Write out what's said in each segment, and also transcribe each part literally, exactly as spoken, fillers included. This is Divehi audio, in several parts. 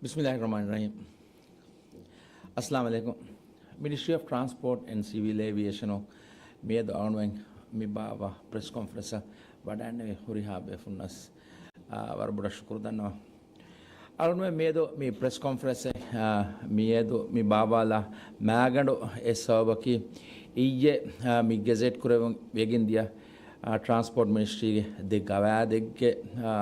ބިސްމިއްލާހިއްރަޙްމާނިއްރަޙީމް. އައްސަލާމު ޢަލައިކުމް. މިނިސްޓްރީ އޮފް ޓްރާންސްޕޯޓް އެންޑް ސިވިލް އޭވިއޭޝަނުން މިއަދު އަޅުގަނޑުމެން މި ބާއްވާ ޕްރެސް ކޮންފަރެންސަށް ވަޑައިގެންނެވި ހުރިހާ ބޭފުންނަށް، އާ، ވަރަށް ބޮޑަށް ޝުކުރު ދަންނަވަން. އަޅުގަނޑުމެން މިއަދު މި ޕްރެސް ކޮންފަރެންސް، އާ، މިއަދު މި ބާއްވާލާ މައިގަނޑު އެއް ސަބަބަކީ އިއްޔެ، އާ، މި ގެޒެޓް ކުރެވިގެން ދިޔަ، އާ، ޓްރާންސްޕޯޓް މިނިސްޓްރީގެ ދެ ގަވާއިދެއްގެ، އާ،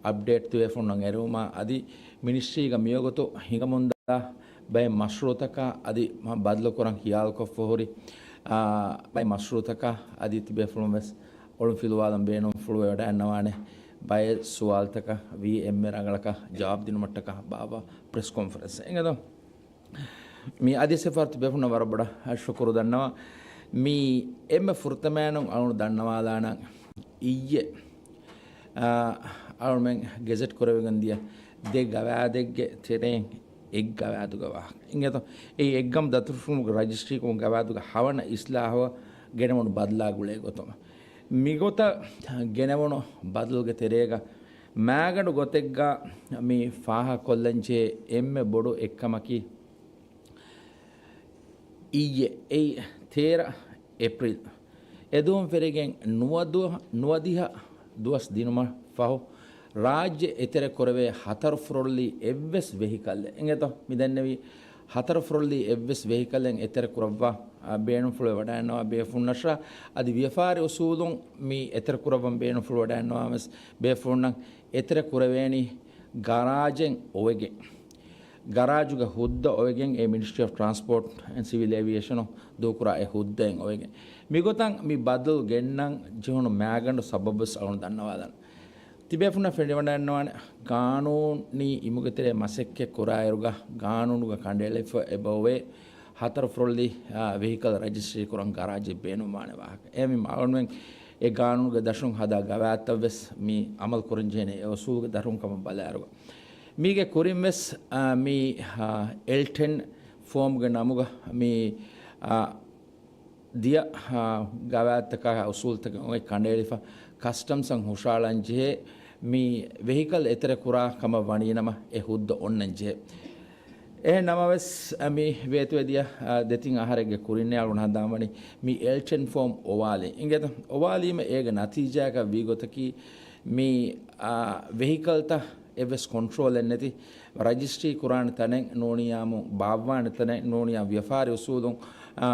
އަޕްޑޭޓް ތިބޭފުޅުންނަށް އެރުވުމާ އަދި މިނިސްޓްރީގަ މިވަގުތު ހިނގަމުންދާ ބައެއް މަޝްރޫޢުތަކާ އަދި ބަދަލުކުރަން ޚިޔާލުކޮށްފަ ހުރި، އާ، ބައެއް މަޝްރޫޢުތަކާ އަދި ތިބޭފުޅުން ވެސް އޮޅުންފިލުވާލަން ބޭނުންފުޅުވެވަޑައިގަންނަވާނެ ބައެއް ސުވާލުތަކަށް ވީ އެންމެ ރަނގަޅަކަށް ޖަވާބު ދިނުމަށްޓަކާ ބާއްވާ ޕްރެސް ކޮންފަރެންސް. އިނގޭތޯ؟ މި އަދި ސިފަރު ތިބޭފުޅުންނަށް ވަރަށް ބޮޑަށް ޝުކުރު ދަންނަވަން. މި އެންމެ ފުރަތަމައިނުން އަޅުގަނޑު ދަންނަވާލާނަން އިއްޔެ، އާ، އަޅުމެން ގެޒެޓް ކުރެވިގެން ދިޔަ ދެ ގަވާއިދެއްގެ ތެރެއިން އެއް ގަވާއިދުގެ ވާހަކަ. އިނގޭތޯ؟ އެއީ އެއްގަމު ދަތުރުފުޅުގެ ރަޖިސްޓްރީކުރުމުގެ ގަވާއިދުގެ ހަވަނަ އިސްލާހު ގެނެވުނު ބަދަލާ ގުޅޭ ގޮތުން. މިގޮތަށް ގެނެވުނު ބަދަލުގެ ތެރޭގަ މައިގަނޑު ގޮތެއްގަ މި ފާހަގަކޮށްލަންޖެހޭ އެންމެ ބޮޑު އެއްކަމަކީ، އިއްޔެ އެއީ ތޭރަ އޭޕްރީލް އެދުވަހުން ފެށިގެން ނުވަދިހަ، ނުވަދިހަ ދުވަސް ދިނުމަށް ފަހު، ރާއްޖެ އެތެރެ ކުރެވޭ ހަތަރު ފުރޮއްލީ އެއްވެސް ވެހިކަލެއް، އިނގޭތޯ؟ މި ދެންނެވި ހަތަރު ފުރޮއްލީ އެއްވެސް ވެހިކަލެއް އެތެރެ ކުރައްވާ، އާ، ބޭނުންފުޅުވެވަޑައިގަންނަވާ ބޭފުންނަށާ އަދި ވިޔަފާރި އުސޫލުން މި އެތެރެ ކުރައްވަން ބޭނުންފުޅުވެވަޑައިގަންނަވާ ވެސް ބޭފުންނަށް އެތެރެ ކުރެވޭނީ ގަރާޖެއް އޮވެގެން، ގަރާޖުގެ ހުއްދަ އޮވެގެން އެ މިނިސްޓްރީ އޮފް ޓްރާންސްޕޯޓް އެންޑް ސިވިލް އޭވިއޭޝަނުން ދޫކުރާ އެ ހުއްދައެއް އޮވެގެން. މިގޮތަށް މި ބަދަލު ގެންނަން ޖެހުނު މައިގަނޑު ސަބަބުވެސް އަޅުން ދަންނަވާލަން. ތިބޭފުންނަށް ފެނިވަޑައިގަންނަވާނެ، ގާނޫނީ އިމުގެ ތެރޭ މަސައްކަތް ކުރާއިރުގަ ގާނޫނުގަ ކަނޑައެޅިފަ އެބައޮވޭ ހަތަރު ފުރޮއްލި، އާ، ވެހިކަލް ރަޖިސްޓްރީ ކުރަން ގަރާޖެއް ބޭނުންވާނެ ވާހަކަ. އެހެންވީމަ އަޅުންމެން އެ ގާނޫނުގެ ދަށުން ހަދާ ގަވާއިދުތައް ވެސް މި އަމަލު ކުރަން ޖެހޭނެ އެ އުސޫލުގެ ދަށުން ކަމަށް ބަލާއިރުގަ. މީގެ ކުރިން ވެސް، އާ، މި، އާ، އެލް ޓެން ފޯމްގެ ނަމުގަ މި، އާ، ދިޔަ، އާ، ގަވާއިދުތަކާ އުސޫލުތަކެއް އޮތް ކަނޑައެޅިފަ ކަސްޓަމްސަށް ހުށައަޅަން ޖެހޭ މި ވެހިކަލް އެތެރެ ކުރާ ކަމަށް ވަނީނަމަ އެ ހުއްދަ އޮންނަން ޖެހޭ. އެހެން ނަމަވެސް، އަ، މި ވޭތުވެދިޔަ، އަ، ދެތިން އަހަރެއްގެ ކުރިންނޭ އަޅުގަނޑު ހަނދާންވަނީ މި އެލް ޓެން ފޯމް އޮވާލީ. އިނގޭތަ؟ އޮވާލީމަ އޭގެ ނަތީޖާއަކަށް ވީ ގޮތަކީ މި، އާ، ވެހިކަލްތައް އެއްވެސް ކޮންޓްރޯލެއް ނެތި، ރަޖިސްޓްރީ ކުރާނެ ތަނެއް ނޫނިއްޔާމު، ބާއްވާނެ ތަނެއް ނޫނިއްޔާ، ވިޔަފާރި އުސޫލުން، އާ،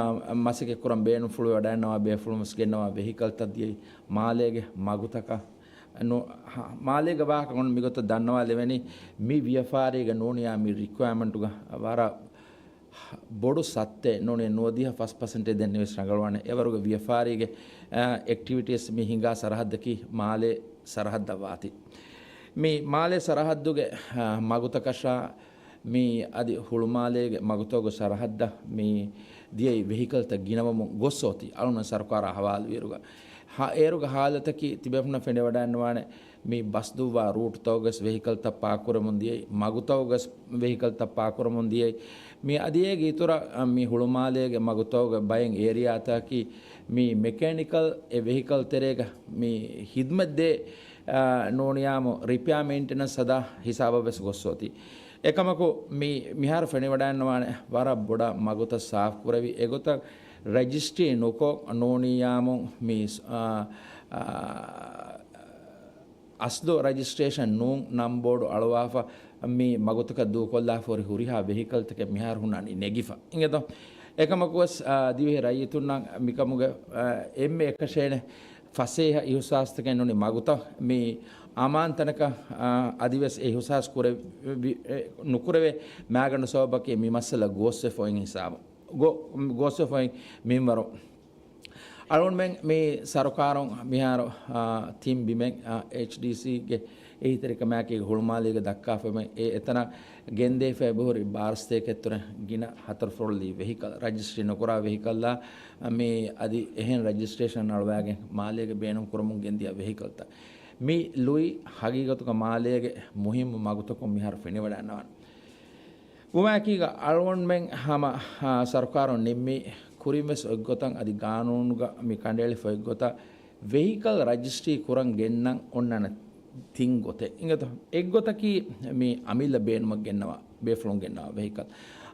މަސައްކަތް ކުރަން ބޭނުންފުޅުވެވަޑައިގަންނަވާ ބޭފުޅުން ވެސް ގެންނަވާ ވެހިކަލްތައް ދިޔައީ މާލޭގެ މަގުތަކަށް. ނު-، ހަ-، މާލޭގެ ވާހަކަ އޮންނަ މިގޮތަށް ދަންނަވާލެވެނީ، މި ވިޔަފާރީގެ ނޫނިއްޔާ މި ރިކުއަރމަންޓުގަ ވަރަށް ބޮޑު ސައްތައެއް ނޫނީ ނުވަދިހަ ފަސް ޕަސެންޓޭ ދެންނެވިސް ރަނގަޅުވާނެ. އެވަރުގެ ވިޔަފާރީގެ، އާ، އެކްޓިވިޓީސް މި ހިނގާ ސަރަހައްދަކީ މާލޭ ސަރަހައްދަށް ވާތީ. މި މާލޭ ސަރަހައްދުގެ، އާ، މަގުތަކަށާ މި އަދި ހުޅުމާލޭގެ މަގުތަކުގެ ސަރަހައްދަށް މި ދިޔައީ ވެހިކަލްތައް ގިނަވަމުން ގޮއްސޯތީ އަޅުން ސަރުކާރާ ހަވާލުވިއިރުގަ. ހަ-، އޭރުގެ ހާލަތަކީ ތިބޭފުނަށް ފެނިވަޑައިންނަވާނެ މި ބަސް ދުއްވާ ރޫޓްތަކުގަސް ވެހިކަލްތައް ޕާކްކުރަމުން ދިޔައީ، މަގުތަކުގަސް ވެހިކަލްތައް ޕާކްކުރަމުން ދިޔައީ. މި އަދި އޭގެ އިތުރަށް، އަ، މި ހުޅުމާލޭގެ މަގުތަކުގެ ބައެއް އޭރިއާތަކަކީ މި މެކޭނިކަލް އެ ވެހިކަލް ތެރޭގަ މި ހިދުމަތްދޭ، އާ، ނޫނިއްޔާމު ރިޕެއާ މެއިންޓެނަންސް ހަދާ ހިސާބަށް ވެސް ގޮއްސޯތީ. އެކަމަކު މި މިހާރު ފެނިވަޑައިންނަވާނެ ވަރަށް ބޮޑަށް މަގުތައް ސާފްކުރެވި އެގޮތަށް ރަޖިސްޓްރީ ނުކޮށް ނޫނިއްޔާމު މި، އާ، އާ، އަސްލު ރަޖިސްޓްރޭޝަން ނޫން ނަން ބޯޑު އަޅުވާފަ މި މަގުތަކަށް ދޫކޮށްލާފަ ހުރި ހުރިހާ ވެހިކަލްތަކެއް މިހާރު ހުންނާނީ ނެގިފަ. އިނގޭތޯ؟ އެކަމަކުވެސް، އާ، ދިވެހި ރައްޔިތުންނަށް މިކަމުގެ، އާ، އެންމެ އެކަށޭނެ ފަސޭހަ އިހުސާސްތަކެއް ނޫނީ މަގުތައް މި އަމާން ތަނަކަށް، އާ، އަދިވެސް އެ އިހުސާސް ކުރެ-، ވި-، އެ، ނުކުރެވޭ މައިގަނޑު ސަބަބަކީ މި މައްސަލަ ގޯސްވެފަ އޮތް ހިސާބު. ގޯ-، ގޯސްވެފަ އޮތް މިންވަރު. އަޅުގަނޑުމެން މި ސަރުކާރުން މިހާރު، އާ، ތިން ބިމެއް، އާ، އެޗްޑީސީގެ އެހީތެރިކަމާއެކީ ހުޅުމާލޭގެ ދައްކާފައި އެ އެތަނަށް ގެންދޭފައި އެބަހުރި ބާރަ ސަތޭކަ އެއްތުރެ ގިނަ ހަތަރު ފުރޮޅި ވެހިކަލް، ރަޖިސްޓްރީ ނުކުރާ ވެހިކަލްއާ މި އަދި އެހެން ރަޖިސްޓްރޭޝަން އަޅުވާގެން މާލޭގެ ބޭނުން ކުރަމުން ގެންދިޔަ ވެހިކަލްތައް. މި ލުއި ހަގީގަތުގަ މާލޭގެ މުހިއްމު މަގުތަކުން މިހާރު ފެނިވަޑައިންނަވާނެ. ވުމާއެކީގަ އަޅުގަނޑުމެން ހަމަ، އާ، ސަރުކާރުން ނިންމީ ކުރިންވެސް އޮތްގޮތަށް އަދި ގާނޫނުގަ މި ކަނޑައެޅިފަ އޮތްގޮތަށް ވެހިކަލް ރަޖިސްޓްރީ ކުރަން ގެންނަން އޮންނާނެ ތިން ގޮތެއް. އިނގޭތޯ؟ އެއްގޮތަކީ މި އަމިއްލަ ބޭނުމަށް ގެންނަވާ ބޭފުޅުން ގެންނަވާ ވެހިކަލް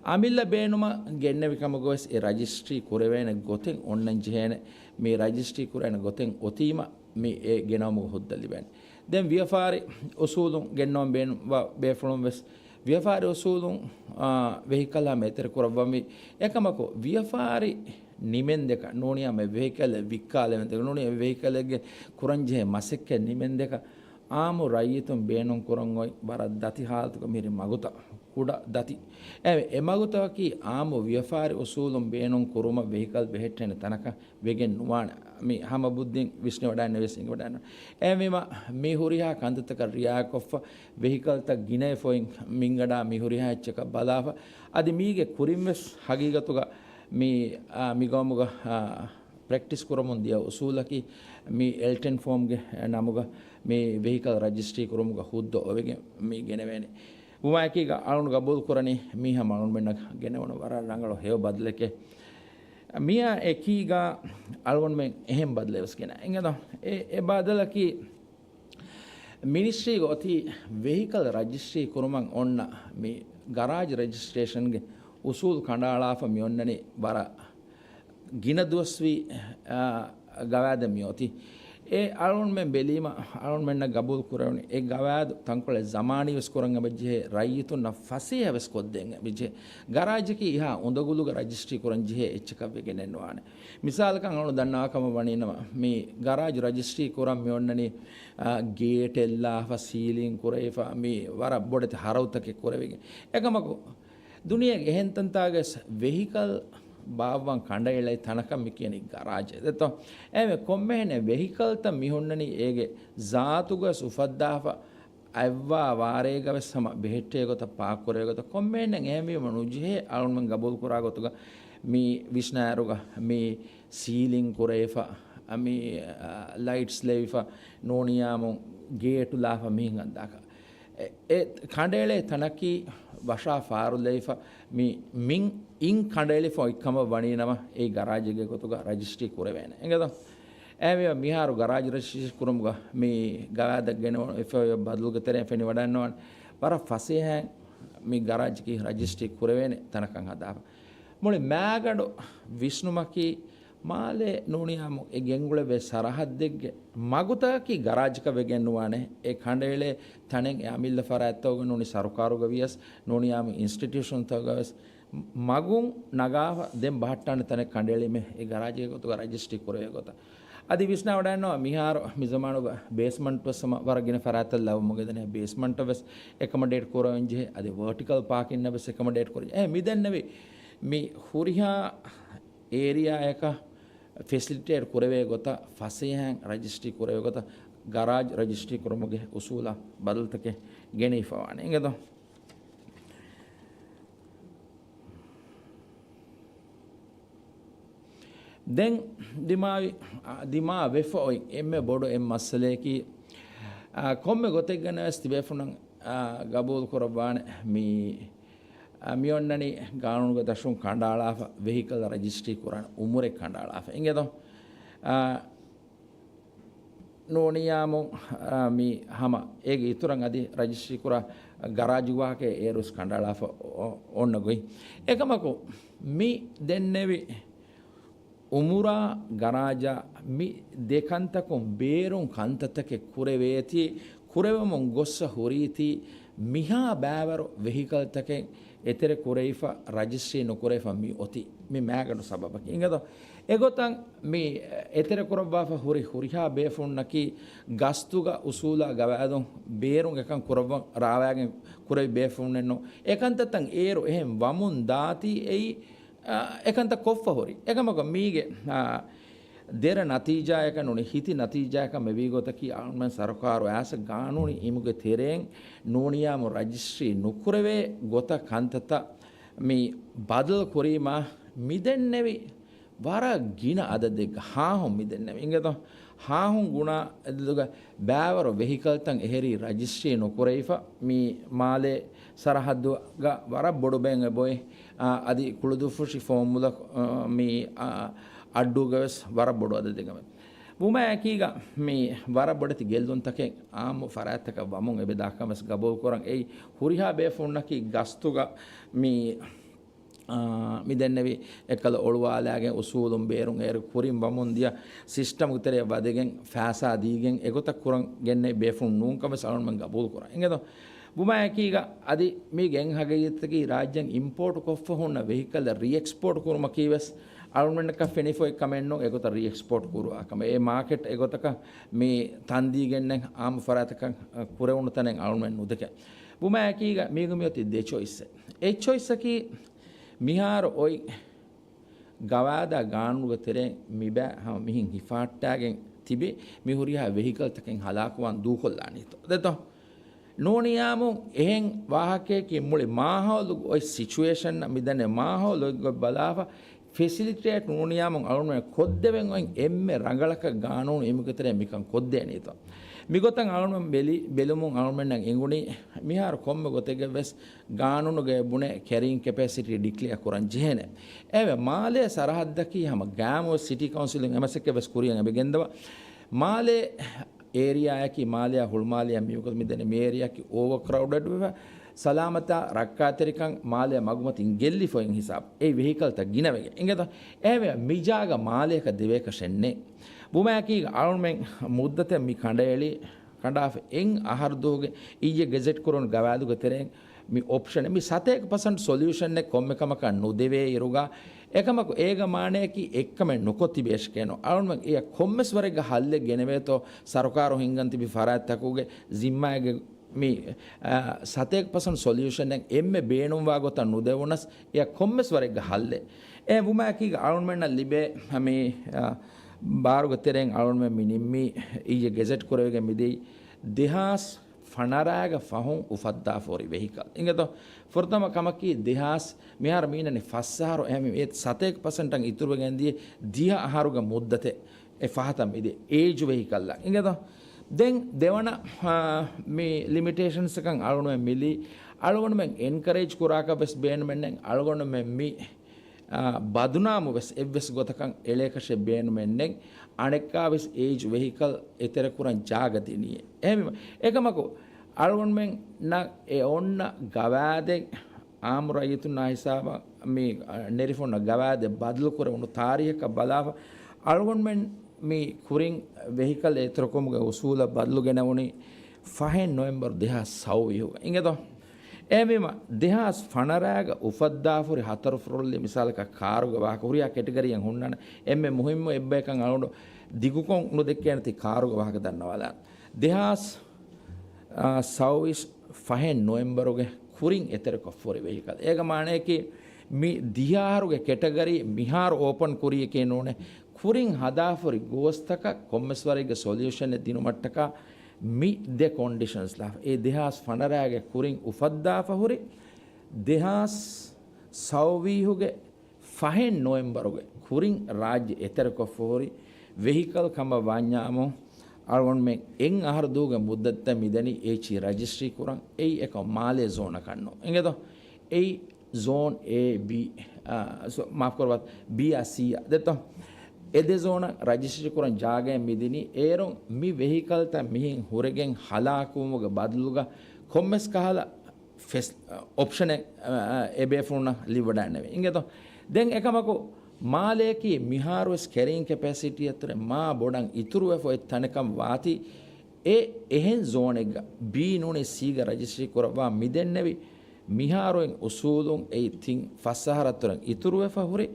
އަމިއްލަ ބޭނުމަށް ގެންނެވި ކަމުގަވެސް އެ ރަޖިސްޓްރީ ކުރެވޭނެ ގޮތެއް އޮންނަން ޖެހޭނެ. މި ރަޖިސްޓްރީ ކުރޭނެ ގޮތެއް އޮތީމަ މި އެ ގެނައުމުގެ ހުއްދަ ލިބޭނެ. ދެން ވިޔަފާރި އުސޫލުން ގެންނަވަން ބޭނުންވާ ބޭފުޅުން ވެސް ވިޔަފާރި އުސޫލުން، އާ، ވެހިކަލް ހަމަ އެތެރެ ކުރައްވަންވީ. އެކަމަކު ވިޔަފާރި ނިމެންދެކަ ނޫނީ ހަމަ ވެހިކަލެއް ވިއްކާލެވެންދެކަ ނޫނީ ވެހިކަލެއްގެ ކުރަންޖެހޭ މަސައްކަތް ނިމެންދެކަ އާއްމު ރައްޔިތުން ބޭނުން ކުރަން އޮތް ވަރަށް ދަތި ހާލަތުގަ މިހިރީ މަގުތައް ކުޑަ ދަތި. އެ، އެ މަގުތަކަކީ އާއްމު ވިޔަފާރި އުސޫލުން ބޭނުން ކުރުމަށް ވެހިކަލް ބެހެއްޓޭނެ ތަނަކަށް ވެގެން ނުވާނެ. މި ހަމަ ބުއްދިން ވިސްނިވަޑައިން ވެސް އެނގިވަޑައިން. އެހެންވީމަ މި ހުރިހާ ކަންތައްތަކަށް ރިއާޔަތްކޮށްފަ، ވެހިކަލްތައް ގިނައިފަ އޮތް މިންގަނޑާ މި ހުރިހާ އެއްޗަކަށް ބަލާފަ، އަދި މީގެ ކުރިން ވެސް ހަގީގަތުގަ މި، އާ، މި ގައުމުގަ، އާ، ޕްރެކްޓިސް ކުރަމުން ދިޔަ އުސޫލަކީ، މި އެލް ޓެން ފޯމްގެ ނަމުގަ މި ވެހިކަލް ރަޖިސްޓްރީ ކުރުމުގަ ހުއްދަ އޮވެގެން މި ގެނެވޭނެ. ވުމާއެކީގަ އަޅުން ގަބޫލު ކުރަނީ މީ ހަމަ އަޅުންމެންނަށް ގެނެވުނު ވަރަށް ރަނގަޅު ހެޔޮ ބަދަލެކޭ. މިއާ އެކީގަ އަޅުގަނޑުމެން އެހެން ބަދަލެއް ވެސް ގެނަ އިނގޭތޯ. އެ، އެ ބަދަލަކީ މިނިސްޓްރީގަ އޮތީ ވެހިކަލް ރަޖިސްޓްރީ ކުރުމަށް އޮންނަ މި ގަރާޖް ރަޖިސްޓްރޭޝަންގެ އުސޫލު ކަނޑައަޅާފަ މި އޮންނަނީ ވަރަށް ގިނަ ދުވަސްވީ، އާ، ގަވާއިދެއް މި އޮތީ. އެ އަޅުންމެން ބެލީމަ، އަޅުންމެންނަށް ގަބޫލު ކުރެވުނީ އެ ގަވާއިދު ތަންކޮޅެއް ޒަމާނީ ވެސް ކުރަން އެބަޖެހޭ، ރައްޔިތުންނަށް ފަސޭހަ ވެސް ކޮށްދޭން އެބަޖެހޭ. ގަރާޖަކީ އެހާ އުނދަގުލުގަ ރަޖިސްޓްރީ ކުރަން ޖެހޭ އެއްޗަކަށް ވެގެނެއް ނުވާނެ. މިސާލަކަށް އަޅުން ދަންނަވާ ކަމަށް ވަނީނަމަ، މި ގަރާޖް ރަޖިސްޓްރީ ކުރަން މި އޮންނަނީ، އާ، ގޭޓް އެއްލާފަ، ސީލިން ކުރެވިފަ، މި ވަރަށް ބޮޑެތި ހަރަދުތަކެއް ކުރެވިގެން. އެކަމަކު، ދުނިޔޭގެ އެހެން ތަންތާގަސް ވެހިކަލް ބާއްވަން ކަނޑައެޅޭ ތަނަކަށް މި ކިޔަނީ ގަރާޖެއް ދެތޯ. އެހެންވެ ކޮންމެހެނެއް ވެހިކަލްތައް މި ހުންނަނީ އޭގެ ޒާތުގަސް އުފައްދާފަ އަތްވާ ވާރޭގަވެސް ހަމަ ބެހެއްޓޭ ގޮތަށް ޕާކް ކުރޭ ގޮތަށް ކޮންމެހެނެއް އެހެންވީމަ ނުޖެހޭ. އަޅުންމެން ގަބޫލު ކުރާ ގޮތުގަ މި ވިސްނާއިރުގަ މި ސީލިން ކުރެވިފަ، މި، އާ، ލައިޓްސް ލެވިފަ، ނޫނިޔާމު ގޭޓު ލާފަ މިހިނގަންދާކަށް. އެ، އެ ކަނޑައެޅޭ ތަނަކީ ވަށާ ފާރުލެވިފަ، މި، މިން އިން ކަނޑައެޅިފަ އޮތްކަމަށް ވަނީނަމަ، އެ ގަރާޖެއްގެ ގޮތުގަ ރަޖިސްޓްރީ ކުރެވޭނެ. އިނގޭތޯ؟ އެހެންވީމަ މިހާރު ގަރާޖް ރަޖިސްޓްރީ ކުރުމުގަ މި ގަވާއިދަށް ގެނެވުނު އެފްއައިއު ބަދަލުގެ ތެރެއިން ފެނިވަޑައިންނަވާނެ. ވަރަށް ފަސޭހައިން މި ގަރާޖަކީ ރަޖިސްޓްރީ ކުރެވޭނެ ތަނަކަށް ހަދާފަ. މުޅި މާގަނޑު ވިސްނުމަކީ މާލޭ ނޫނިޔާމު އެ ގެންގުޅެވޭ ސަރަހައްދެއްގެ މަގުތަކަކީ ގަރާޖަކަށް ވެގެން ނުވާނެ. އެ ކަނޑައެޅޭ ތަނެއް އެ އަމިއްލަ ފަރާތްތަކުގަ ނޫނީ ސަރުކާރުގަ ވިޔަސް، ނޫނިޔާމު އިންސްޓިޓިއުޝަންތަކުގަ ވެސް މަގުން ނަގާފަ ދެން ބަހައްޓާނެ ތަނެއް ކަނޑައެޅީމޭ އެ ގަރާޖެއްގެ ގޮތުގަ ރަޖިސްޓްރީ ކުރެވޭ ގޮތަށް. އަދި ވިސްނާވަޑައިންނަވާ މިހާރު މި ޒަމާނުގަ ބޭސްމަންޓް ވެސް ހަމަ ވަރަށް ގިނަ ފަރާތްތައް ލައްވަމުން ގެންދަނީ. ބޭސްމަންޓަށް ވެސް އެކަމަޑޭޓް ކުރަވަން ޖެހޭ. އަދި ވަރޓިކަލް ޕާކިންއަށް ވެސް އެކަމަޑޭޓް ކުރަން ޖެހޭ. އެ މިދެންނެވި މި ހުރިހާ އޭރިއާއަކަށް ފެސިލިޓޭޓް ކުރެވޭ ގޮތަށް، ފަސޭހައިން ރަޖިސްޓްރީ ކުރެވޭ ގޮތަށް، ގަރާޖް ރަޖިސްޓްރީ ކުރުމުގެ އުސޫލަށް ބަދަލުތަކެއް ގެނެވިފަވާނެ. އިނގޭތޯ؟ ދެން ދިމާވި، ދިމާވެފަ އޮތް އެންމެ ބޮޑު އެއް މައްސަލަޔަކީ، އާ، ކޮންމެ ގޮތެއްގަނެވެސް ތިބޭފުޅުން، އާ، ގަބޫލު ކުރައްވާނެ މި، އާ، މިއޮންނަނީ ގާނޫނުގެ ދަށުން ކަނޑައަޅާފަ، ވެހިކަލް ރަޖިސްޓްރީ ކުރާނެ އުމުރެއް ކަނޑައަޅާފަ. އިނގޭތޯ؟ އާ، ނޫނިޔާމު، އާ، މި ހަމަ އޭގެ އިތުރަށް އަދި ރަޖިސްޓްރީ ކުރާ ގަރާޖު ވާހަކަ އޭރުވެސް ކަނޑައަޅާފަ އޮ-، އޮންނަ ގޮތް. އެކަމަކު މި ދެންނެވި އުމުރާ ގަރާޖާ މި ދެ ކަންތަކުން ބޭރުން ކަންތައްތަކެއް ކުރެވޭތީ، ކުރެވެމުން ގޮއްސަ ހުރީތީ، މިހާ ބައިވަރު ވެހިކަލްތަކެއް އެތެރެ ކުރެވިފަ، ރަޖިސްޓްރީ ނުކުރެވިފަ މި އޮތީ މި މާގަނޑު ސަބަބަކީ. އިނގޭތޯ؟ އެގޮތަށް މި އެތެރެ ކުރައްވާފަ ހުރި ހުރިހާ ބޭފުޅުންނަކީ ގަސްތުގަ އުސޫލާ ގަވާއިދުން ބޭރުން އެކަން ކުރައްވަން ރާވާގެން ކުރެވި ބޭފުޅުންނެއްނު. އެކަންތައްތައް އޭރު އެހެން ވަމުން ދާތީ އެއީ، އާ، އެކަންތައް ކޮށްފަ ހުރި. އެކަމަކު މީގެ، އާ، ދެރަ ނަތީޖާއަކަށް ނޫނީ ހިތި ނަތީޖާއަކަށް މިވީ ގޮތަކީ އަޅުގަނޑުމެން ސަރުކާރު އައިސް ގާނޫނީ އިމުގެ ތެރެއިން ނޫނިޔާމު ރަޖިސްޓްރީ ނުކުރެވޭ ގޮތަށް ކަންތައްތައް މި ބަދަލު ކުރީމާ މިދެންނެވި ވަރަށް ގިނަ އަދަދެއްގަ ހާހުން މިދެންނެވި. އިނގޭތޯ؟ ހާހުން ގުނާ އަދަދުގަ ބައިވަރު ވެހިކަލްތައް އެހެރީ ރަޖިސްޓްރީ ނުކުރެވިފަ މި މާލޭ ސަރަހައްދުގަ ވަރަށް ބޮޑު ބޭން އެބައޮތް. އާ، އަދި ކުޅަދުއްފުށި ފޯމުލަ، އާ، މި، އާ، އައްޑޫގަވެސް ވަރަށް ބޮޑު އަދަދެއްގަ މި. ބުމައާއެކީގަ މި ވަރަށް ބޮޑެތި ގެއްލުންތަކެއް އާއްމު ފަރާތްތަކަށް ވަމުން އެބަދާކަން ވެސް ގަބޫލުކުރަން. އެއީ ހުރިހާ ބޭފުޅުންނަކީ ގަސްތުގަ މި، އާ، މި ދެންނެވި އެއްކަލަ އޮޅުވާލާގެން އުސޫލުން ބޭރުން އޭރު ކުރިން ވަމުން ދިޔަ ސިސްޓަމުގެ ތެރެއަށް ވަދެގެން ފައިސާ ދީގެން އެގޮތަށް ކުރަން ގެންނެވި ބޭފުޅުން ނޫންކަން ވެސް އަޅުގަނޑުމެން ގަބޫލުކުރަން. އިނގޭތޯ؟ ބުމައާއެކީގަ އަދި މީގެ އެއް ހަގީގަތަކީ ރާއްޖެއިން އިމްޕޯޓު ކޮށްފަ ހުންނަ ވެހިކަލް ރީއެކްސްޕޯޓް ކުރުމަކީ ވެސް އަޅުގަނޑަކަށް ފެނިފައި ކަމެއް ނޫން އެގޮތަށް ރީއެކްސްޕޯޓް ކުރުވާ ކަމެއް. އެ މާކެޓް އެގޮތަކަށް މި ތަންދީގެންނެއް އާއްމު ފަރާތަކަށް ކުރެވުނު ތަނެއް އަޅުގަނޑުމެން ނުދެކެ. ބުމައާއެކީގަ މީގަ މިއޮތީ ދެ ޗޮއިސްއެއް. އެއް ޗޮއިސްއަކީ މިހާރު އޮތް ގަވާއިދާ ގާނޫނުގެ ތެރެއިން މިބައި ހަމަ މިހެން ހިފަހައްޓާގެން ތިބި މި ހުރިހާ ވެހިކަލްތަކެއް ހަލާކުވާން ދޫކޮށްލާނީތޯ؟ ދެތޯ؟ ނޫނިޔާމު އެހެން ވާހަކައަކީ މުޅި މާހައުލުގަ އޮތް ސިޗުއޭޝަން މިދަންނެ މާހައުލު އޮތްގޮތް ބަލާފަ ފެސިލިޓޭޓް ނޫނިޔާމު އަޅުގަނޑުމެން ކޮށްދެވެން އޮތް އެންމެ ރަނގަޅަކަށް ގާނޫނު އެމީހުންގެ ތެރެއިން މިކަން ކޮށްދޭނީތޯ؟ މިގޮތަށް އަޅުގަނޑުމެން ބެލި، ބެލުމުން އަޅުގަނޑުމެންނަށް އެނގުނީ މިހާރު ކޮންމެ ގޮތެއްގަ ވެސް ގާނޫނުގައި ބުނެ ކެރީން ކެޕޭސިޓީ ޑިކްލެއާ ކުރަން ޖެހޭނެ. އެވެ، މާލޭ ސަރަހައްދަކީ ހަމަ ގާއިމު ސިޓީ ކައުންސިލުން އެމަސެއްކެ ވެސް ކުރިޔަށް އެބަ ގެންދަވާ. މާލޭ އޭރިއާއަކީ މާލެއާ ހުޅުމާލެއާ މިވަގުތު މިދަނީ މި އޭރިއާއަކީ އޯވަރ ކްރައުޑެޑް ވެފަ، ސަލާމަތާ ރައްކާތެރިކަން މާލެ މަގުމަތިން ގެއްލިފައި ހިސާބު. އެ ވެހިކަލްތައް ގިނަވެގެން. އިނގޭތަ؟ އެހެންވެ މި ޖާގަ މާލެއަކަށް ދެވޭކަށެއް ނެތް. ބުމައަކީ އަޅުމެން މުއްދަތެއް މި ކަނޑައެޅި ކަނޑާފަ އެއް އަހަރު ދުވަހުގެ އިއްޔެ ގެޒެޓް ކުރުނު ގަވާއިދުގެ ތެރެއިން މި އޮޕްޝަނެއް، މި ސަތޭކަ ޕަސެންޓް ސޮލިއުޝަނެއް ކޮންމެ ކަމަކަށް ނުދެވޭ އިރުގަ، އެކަމަކު އޭގަ މާނަޔަކީ އެއްކަމެއް ނުކޮށް ތިބޭށިކޭނު. އަޅުމެން އެޔަށް ކޮންމެސް ވަރެއްގަ ހައްލެއް ގެނެވޭތޯ، ސަރުކާރު ހިންގަން ތިބި ފަރާތްތަކުގެ ޒިންމާގެ މި، އާ، ސަތޭކަ ޕަސެންޓް ސޮލިއުޝަނެއް އެންމެ ބޭނުންވާ ގޮތަށް ނުދެވުނަސް، އެޔަށް ކޮންމެސް ވަރެއްގަ ހައްލެއް. އެ ވުމާއެކީގަ އަޅުމެންނަށް ލިބޭ މި، އާ، ބާރުގެ ތެރެއިން އަޅުމެން މި ނިންމީ އިއްޔެ ގެޒެޓް ކުރެވިގެން މިދިޔައީ ދެހާސް ފަނަރައިގަ ފަހުން އުފައްދާފަ ހުރި ވެހިކަލް. އިނގޭތޯ؟ ފުރަތަމަ ކަމަކީ ދެހާސް، މިހާރު މީނަނީ ފަސް އަހަރު، އެހެންވެ ސަތޭކަ ޕަސެންޓަށް އިތުރުވެގެން ދިޔަ ދިހަ އަހަރުގެ މުއްދަތެއް އެ ފަހަތަށް މިދިޔަ އޭޖް ވެހިކަލްއަށް. އިނގޭތޯ؟ ދެން ދެވަނަ، އާ، މި ލިމިޓޭޝަންސްއަކަށް އަޅުގަނޑުމެން މިލީ، އަޅުގަނޑުމެން އެންކަރޭޖް ކުރާކަށް ވެސް ބޭނުމެއް ނެތް، އަޅުގަނޑުމެން މި، އާ، ބަދުނާމު ވެސް އެއްވެސް ގޮތަކަށް އެޅޭކަށެއް ބޭނުމެއް ނެތް، އަނެއްކާ ވެސް އޭޖް ވެހިކަލް އެތެރެކުރަން ޖާގަ ދިނީ. އެހެންވީމަ، އެކަމަކު އަޅުގަނޑުމެންނަށް އެ އޮންނަ ގަވާއިދެއް އާއްމު ރައްޔިތުންނާ ހިސާބަށް މި، އަ، ނެރެފަ ހުންނަ ގަވާއިދެއް ބަދަލުކުރެވުނު ތާރީހަކަށް ބަލާފަ، އަޅުގަނޑުމެން މި ކުރިން ވެހިކަލް އެތެރެކުރުމުގެ އުސޫލަށް ބަދަލު ގެނެވުނީ ފަހެއް ނޮވެމްބަރު ދެހާސް ސައުވީހުގަ. އިނގޭތޯ؟ އެހެންވީމަ، ދެހާސް ފަނަރައިގަ އުފައްދާފަ ހުރި ހަތަރު ފުރޮޅި މިސާލަކަށް ކާރުގެ ވާހަކަ ހުރިހާ ކެޓަގަރީއެއް ހުންނާނެ. އެންމެ މުހިއްމު އެއްބަޔަކަށް އަޅުގަނޑު ދިގުކޮށް ނުދެއްކޭނެތީ ކާރުގެ ވާހަކަ ދަންނަވާލާނެ. ދެހާސް އާ، ސައުވީސް ފަހެއް ނޮވެމްބަރުގެ ކުރިން އެތެރެކޮށްފަ ހުރި ވެހިކަލް. އޭގެ މާނަޔަކީ މި ދިހަ އަހަރުގެ ކެޓަގަރީ މިހާރު އޯޕަން ކުރިޔަކީ ނޫނޭ. ކުރިން ހަދާފަ ހުރި ގޯސްތަކަށް ކޮންމެސް ވަރެއްގެ ސޮލިއުޝަނެއް ދިނުމަށްޓަކާ މި ދެ ކޮންޑިޝަންސް ލާފަ. އެ ދެހާސް ފަނަރައިގެ ކުރިން އުފައްދާފަ ހުރި ދެހާސް ސައުވީހުގެ ފަހެއް ނޮވެމްބަރުގެ ކުރިން ރާއްޖެ އެތެރެކޮށްފަ ހުރި ވެހިކަލް ކަމަށް ވަންޏާމު، އަޅުގަނޑުމެން އެއް އަހަރު ދުވަހުގެ މުއްދަތަށް މިދަނީ އޭޗީ ރަޖިސްޓްރީ ކުރަން. އެއީ އެކަމަކު މާލޭ ޒޯނަކަށް ނޫން. އިނގޭތޯ؟ އެއީ ޒޯން އޭ، ބީ، އާ، ސޮ-، މާފުކުރައްވާ، ބީއާ ސީއާ ދެތޯ؟ އެ ދެ ޒޯނަށް ރަޖިސްޓްރީ ކުރަން ޖާގައެއް މިދިނީ. އޭރުން މި ވެހިކަލްތައް މިހެން ހުރެގެން ހަލާކުވުމުގެ ބަދަލުގަ ކޮންމެސް ކަހަލަ ފެސް-، އޮޕްޝަނެއް، އަ، އެބޭފުޅުންނަށް ލިބިވަޑައިގަންނެވި. އިނގޭތޯ؟ ދެން އެކަމަކު، މާލެއަކީ މިހާރުވެސް ކެރީން ކެޕޭސިޓީއަށްތުރެ މާ ބޮޑަށް އިތުރުވެފަ އޮތް ތަނެއް ކަމަށް ވާތީ، އެ އެހެން ޒޯނެއްގަ ބީ ނޫނީ ސީގަ ރަޖިސްޓްރީ ކުރައްވާ މިދެންނެވި މިހާރު އޮތް އުސޫލުން އެއީ ތިން ފަސް އަހަރަށްތުރެ އިތުރުވެފަ ހުރި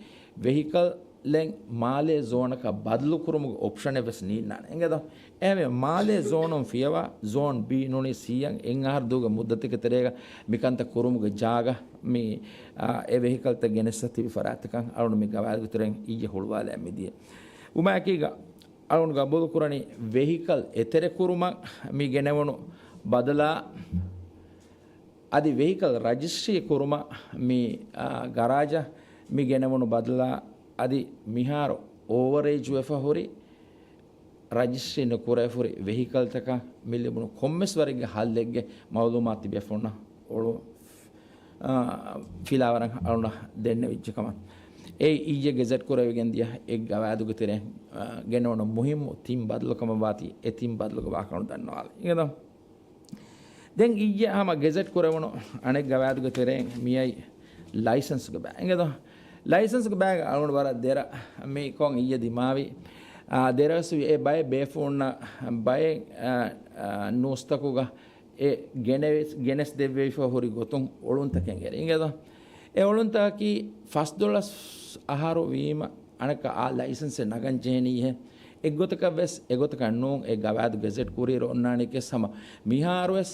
ވެހިކަލް ލެން މާލޭ ޒޯނަކަށް ބަދަލުކުރުމުގެ އޮޕްޝަނެއް ވެސް ނީންނާނެ. އިނގޭތޯ؟ އެހެންވެ، މާލޭ ޒޯނުން ފިޔަވާ، ޒޯން ބީ ނޫނީ ސީއަށް އެއް އަހަރު ދުވަހުގެ މުއްދަތެއްގެ ތެރޭގަ މިކަންތައް ކުރުމުގެ ޖާގަ މި، އާ، އެ ވެހިކަލްތައް ގެނެއްސަ ތިބި ފަރާތްތަކަށް އަޅުގަނޑު މި ގަވާއިދުގެ ތެރެއިން އިއްޔެ ހުޅުވާލާ މިދިޔަ. ވުމާއެކީގަ އަޅުގަނޑު ގަބޫލު ކުރަނީ ވެހިކަލް އެތެރެކުރުމަށް މި ގެނެވުނު ބަދަލާ، އަދި ވެހިކަލް ރަޖިސްޓްރީ ކުރުމަށް މި، އާ، ގަރާޖަށް މި ގެނެވުނު ބަދަލާ، އަދި މިހާރު އޯވަރ އޭޖް ވެފަ ހުރި، ރަޖިސްޓްރީ ނުކުރެވިފަ ހުރި ވެހިކަލްތަކަށް މި ލިބުނު ކޮންމެސް ވަރެއްގެ ހައްލެއްގެ މައުލޫމާތު ތިބޭފުޅުންނަށް އޮޅު، އާ، ފިލާވަރަށް އަޅުންނަށް ދެންނެވިއްޖެ ކަމަށް. އެ އިއްޔެ ގެޒެޓް ކުރެވިގެން ދިޔަ އެއް ގަވާއިދުގެ ތެރެއިން، އާ، ގެނެވުނު މުހިއްމު ތިން ބަދަލު ކަމަށް ވާތީ އެ ތިން ބަދަލުގެ ވާހަކަ ދަންނަވާލަން. އިނގޭތޯ؟ ދެން އިއްޔެ ހަމަ ގެޒެޓް ކުރެވުނު އަނެއް ގަވާއިދުގެ ތެރެއިން މިއައީ ލައިސަންސްގެ ބައެއް. އިނގޭތޯ؟ ލައިސަންސްގެ ބައިގެ އަޅުގަނޑު ވަރަށް ދެރަ މި ކޮން އިއްޔެ ދިމާވި، އާ، ދެރަވެސް ވި އެ ބައެއް ބޭފުޅުންނަށް ބައެއް، އާ، އާ، ނޫސްތަކުގަ އެ ގެނެވެސް، ގެނެސް ދެއްވެވިފަ ހުރި ގޮތުން އޮޅުންތަކެއް އެރި. އިނގޭތޯ؟ އެ އޮޅުންތަކަކީ ފަސްދޮޅަސް އަހަރު ވީމަ އަނެއްކާ އާ ލައިސަންސެއް ނަގަން ޖެހެނީހޭ. އެއްގޮތަކަށް ވެސް އެގޮތަކަށް ނޫން، އެ ގަވާއިދު ގެޒެޓް ކުރިއިރު އޮންނާނެކެސް ހަމަ މިހާރު ވެސް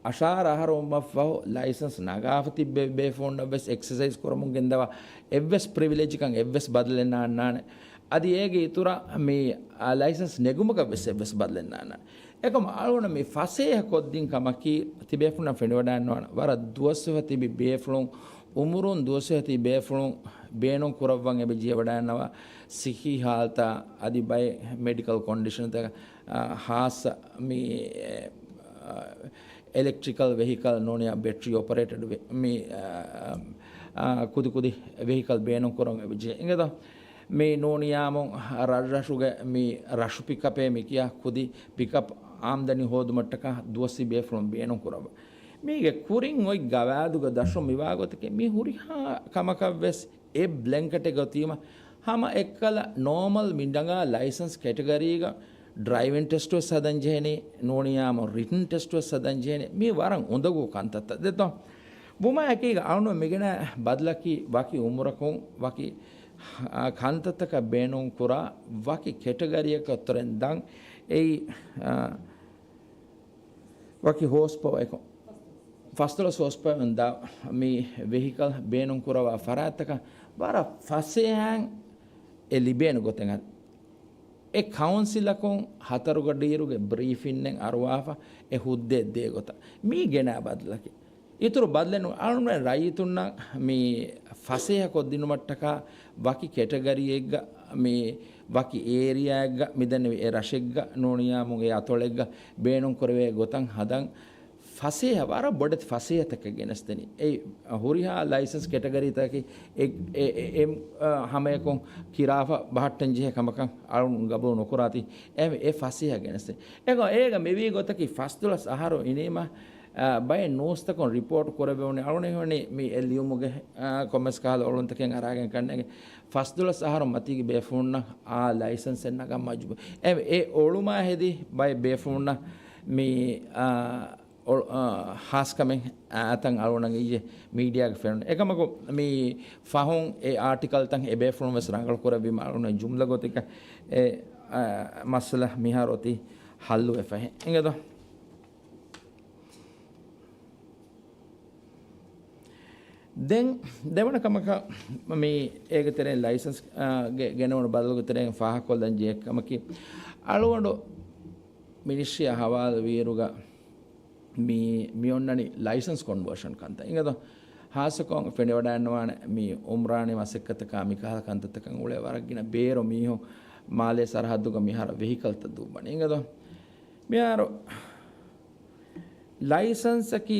އަށާރަ އަހަރު ވުމަށްފަހު ލައިސަންސް ނަގާފަ ތިއްބެވި ބޭފުޅުންނަށް ވެސް އެކްސަސައިޒް ކުރަމުން ގެންދަވާ އެއްވެސް ޕްރިވިލެޖްކަން އެއްވެސް ބަދަލެއް ނާންނާނެ. އަދި އޭގެ އިތުރަށް މި، އާ، ލައިސަންސް ނެގުމަކަށް ވެސް އެއްވެސް ބަދަލެއް ނާންނާނެ. އެކަމަ އަޅުގަނޑަށް މި ފަސޭހަ ކޮށްދިން ކަމަކީ ތިބޭފުޅުންނަށް ފެނިވަޑައިންނަވާނެ. ވަރަށް ދުވަސްވެފަ ތިބި ބޭފުޅުން، އުމުރުން ދުވަސްވެފަ ތިބި ބޭފުޅުން ބޭނުން ކުރައްވަން އެބަ ޖެހިވަޑައިންނަވާ ސިއްހީ ހާލަތާ އަދި ބައެއް މެޑިކަލް ކޮންޑިޝަންތަކަށް، އާ، ހާއްސަ މި، އާ، އެލެކްޓްރިކަލް ވެހިކަލް ނޫނިޔާ ބެޓްރީ އޮޕަރޭޓެޑް ވެ-، މި، އާ، އާ، ކުދި ކުދި ވެހިކަލް ބޭނުން ކުރަން އެބަ ޖެހޭ. އިނގޭތޯ؟ މި ނޫނިޔާމު ރަށްރަށުގެ މި ރަށު ޕިކަޕޭ މި ކިޔާ ކުދި ޕިކަޕް އާމްދަނީ ހޯދުމަށްޓަކާ ދުވަސްވީ ބޭފުޅުން ބޭނުން ކުރައްވާ. މީގެ ކުރިން އޮތް ގަވާއިދުގެ ދަށުން މިވާ ގޮތަކީ މި ހުރިހާ ކަމަކަށް ވެސް އެ ބްލެންކެޓެއް ގޮތީމަ ހަމަ އެއްކަލަ ނޯމަލް މި ނަގާ ލައިސަންސް ކެޓަގަރީގަ ޑްރައިވިން ޓެސްޓް ވެސް ހަދަން ޖެހެނީ، ނޫނިޔާމު ރިޓްން ޓެސްޓް ވެސް ހަދަން ޖެހެނީ. މީ ވަރަށް އުނދަގޫ ކަންތައްތައް ދެތޯ. ވުމާ އެކީގަ އަޅުން މިގެނަ ބަދަލަކީ ވަކި އުމުރަކުން ވަކި، އާ، ކަންތައްތަކަށް ބޭނުން ކުރާ ވަކި ކެޓަގަރީއަކަށް އުތުރެން ދަން އެއީ، އާ، ވަކި ހޯސް ޕަވަރ އެކު ފަސްދޮޅަސް ހޯސް ޕަވަރުން ދާ މި ވެހިކަލް ބޭނުން ކުރައްވާ ފަރާތްތަކަށް ވަރަށް ފަސޭހައިން އެ ލިބޭނެ ގޮތެއް އަދި އެ ކައުންސިލަކުން ހަތަރު ގަޑިއިރުގެ ބްރީފިންއެއް އަރުވާފަ އެ ހުއްދައެއް ދޭ ގޮތަށް މީ ގެނައި ބަދަލަކީ. އިތުރު ބަދަލެއް ނޫން. އަޅުގަނޑުމެން ރައްޔިތުންނަށް މި ފަސޭހަ ކޮށްދިނުމަށްޓަކާ ވަކި ކެޓަގަރީއެއްގަ މި ވަކި އޭރިއާއެއްގަ މިދެންނެވި އެ ރަށެއްގަ ނޫނިޔާމު އެ އަތޮޅެއްގަ ބޭނުން ކުރެވޭ ގޮތަށް ހަދަން ފަސޭހަ، ވަރަށް ބޮޑެތި ފަސޭހަތަކެއް ގެނެސްދެނީ. އެ ހުރިހާ ލައިސަންސް ކެޓަގަރީތަކަކީ އެ، އެ، އެ، އެ، އާ، ހަމަޔަކުން ކިރާފަ ބަހައްޓަން ޖެހޭ ކަމަކަށް އަޅުން ގަބޫލު ނުކުރާތީ. އެ، އެ ފަސޭހަ ގެނެސްދެނީ. އެގޮ، އޭގަ މިވީ ގޮތަކީ ފަސްދޮޅަސް އަހަރު އިނީމަ، އާ، ބައެއް ނޫސްތަކުން ރިޕޯޓް ކުރެވެވުނީ އަޅުނެ ހުނީ މި އެ ލިޔުމުގެ، އާ، ކޮންމެސް ކަހަލަ އޮޅުންތަކެއް އަރާގެން ކަންނޭނގެ ފަސްދޮޅަސް އަހަރު މަތީގެ ބޭފުޅުންނަށް އާ ލައިސަންސެއް ނަގަން މަޖުބޫ. އެ، އެ އޮޅުމާ ހެދި ބައެއް ބޭފުޅުންނަށް މި، އާ، އޮޅު-، އާ، ހާސްކަމެއް އަތަށް އަޅުނަން އިއްޔެ މީޑިއާގެ ފެނުނު. އެކަމަކު މި ފަހުން އެ އާޓިކަލްތައް އެ ބޭފުޅުން ވެސް ރަނގަޅު ކުރެއްވީމަ އަޅުނަ ޖުމްލަ ގޮތެކަށް އެ، އާ، މައްސަލަ މިހާރު އޮތީ ހައްލުވެފަ އެ-، އިނގޭތޯ. ދެން ދެވަނަ ކަމަކަށް މި އޭގެ ތެރެއިން ލައިސަންސް، އާ، ގެ ގެނެވުނު ބަދަލުގެ ތެރެއިން ފާހަގަކޮށްލަން ޖެހޭ ކަމަކީ، އަޅުގަނޑު މިނިސްޓްރީއާ ހަވާލު ވިއިރުގަ މި، މި އޮންނަނީ ލައިސަންސް ކޮންވާޝަން ކަންތައް. އިނގޭތޯ؟ ހާއްސަކޮށް ފެނިވަޑައިންނަވާނެ މި އުމްރާނީ މަސައްކަތަކާ މިކަހަލަ ކަންތައްތަކަށް އުޅޭ ވަރަށް ގިނަ ބޭރު މީހުން މާލޭ ސަރަހައްދުގަ މިހާރު ވެހިކަލްތައް ދުއްވަނީ. އިނގޭތޯ؟ މިހާރު ލައިސަންސަކީ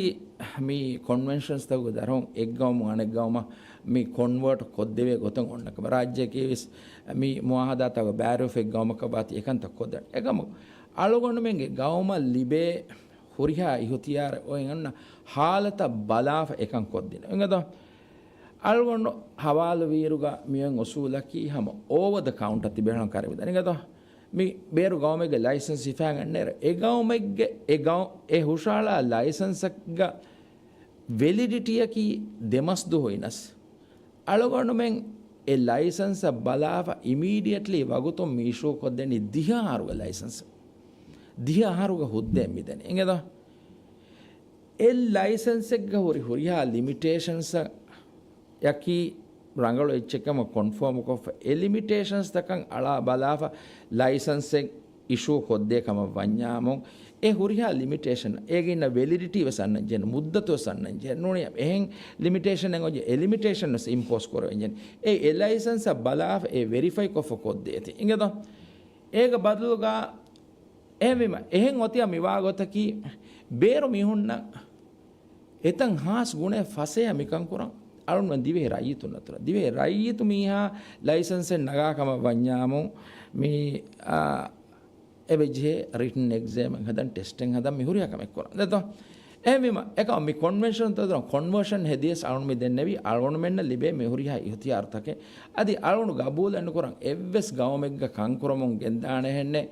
މި ކޮންވެންޝަންސްތަކުގެ ދަށުން އެއްގައުމުން އަނެއްގައުމަށް މި ކޮންވާޓް ކޮށްދެވޭ ގޮތުން އޮންނަ ކަމެއް. ރާއްޖެއަކީ ވެސް މި މުއާހަދާތަކުގެ ބައިވެރިވެފަ އެއްގައުމަކަށް ވާތީ އެކަންތައް ކޮށްދޭނެ. އެކަމަކު އަޅުގަނޑުމެންގެ ގައުމަށް ލިބޭ ހުރިހާ އިހުތިޔާރެއް އޮތް އޮންނަ ހާލަތަށް ބަލާފަ އެކަން ކޮށްދިނުން. އިނގޭތޯ؟ އަޅުގަނޑު ހަވާލުވިއިރުގަ މިއޮތް އުސޫލަކީ ހަމަ އޯވަރ ދަ ކައުންޓަ ތިބޭފުޅުން ކަރެވިދާނެ. އިނގޭތޯ؟ މި ބޭރު ގައުމެއްގެ ލައިސަންސް ހިފާގަންނައިރު، އެ ގައުމެއްގެ، އެ ގައު-، އެ ހުށަހަޅާ ލައިސަންސަކަށް ވެލިޑިޓީއަކީ ދެމަސް ދުވަހު އިނަސް. އަޅުގަނޑުމެން އެ ލައިސަންސަށް ބަލާފަ އިމީޑިއެޓްލީ ވަގުތުން މި އިޝޫ ކޮށްދެނީ ދިހަ އަހަރުގެ ލައިސަންސް. ދިހަ އަހަރުގެ ހުއްދައެއް މިދެނީ. އިނގޭތޯ؟ އެ ލައިސަންސެއްގަ ހުރި ހުރިހާ ލިމިޓޭޝަންސް އަކީ ރަނގަޅު އެއްޗެއްކަމަށް ކޮންފާމުކޮށްފަ، އެ ލިމިޓޭޝަންސްތަކަށް އަޅާ ބަލާފަ ލައިސަންސެއް އިޝޫ ކޮށްދޭ ކަމަށް ވަންޏާމު، އެ ހުރިހާ ލިމިޓޭޝަން އޭގެ އިންނަ ވެލިޑިޓީ ވެސް އަންނަން ޖެހޭނެ، މުއްދަތު ވެސް އަންނަން ޖެހޭނެ. ނޫނީ އެހެން ލިމިޓޭޝަން އެއް އޮތް އެ ލިމިޓޭޝަން ވެސް އިމްޕޯސް ކުރެވެން ޖެހޭނެ. އެ، އެ ލައިސަންސަށް ބަލާފަ އެ ވެރިފައި ކޮށްފަ ކޮށްދޭތީ. އިނގޭތޯ؟ އޭގެ ބަދަލުގަ އެހެންވީމަ، އެހެން އޮތިއްޔާ މިވާ ގޮތަކީ، ބޭރު މީހުންނަށް އެތަން ހާސް ގުނައެއް ފަސޭހަ މިކަން ކުރަން. އަޅުން ދިވެހި ރައްޔިތުން އަތުރަށް. ދިވެހި ރައްޔިތު މީހާ ލައިސަންސެއް ނަގާ ކަމަށް ވަންޏާމު މި، އާ، އެބަ ޖެހޭ ރިޓްން އެގްޒޭމެއް ހަދަން، ޓެސްޓެއް ހަދަން މި ހުރިހާ ކަމެއް ކުރަން. ދެތޯ؟ އެހެންވީމަ، އެކަމަށް މި ކޮންވެންޝަން ތަދުރަ ކޮންވަރޝަން ހެދިޔަސް އަޅުން މި ދެންނެވީ އަޅުންމެންނަށް ލިބޭ މި ހުރިހާ އިހުތިޔާރުތަކެއް. އަދި އަޅުން ގަބޫލެއް ނުކުރަން އެއްވެސް ގައުމެއްގަ ކަންކުރަމުން ގެންދާނެހެންނެއް،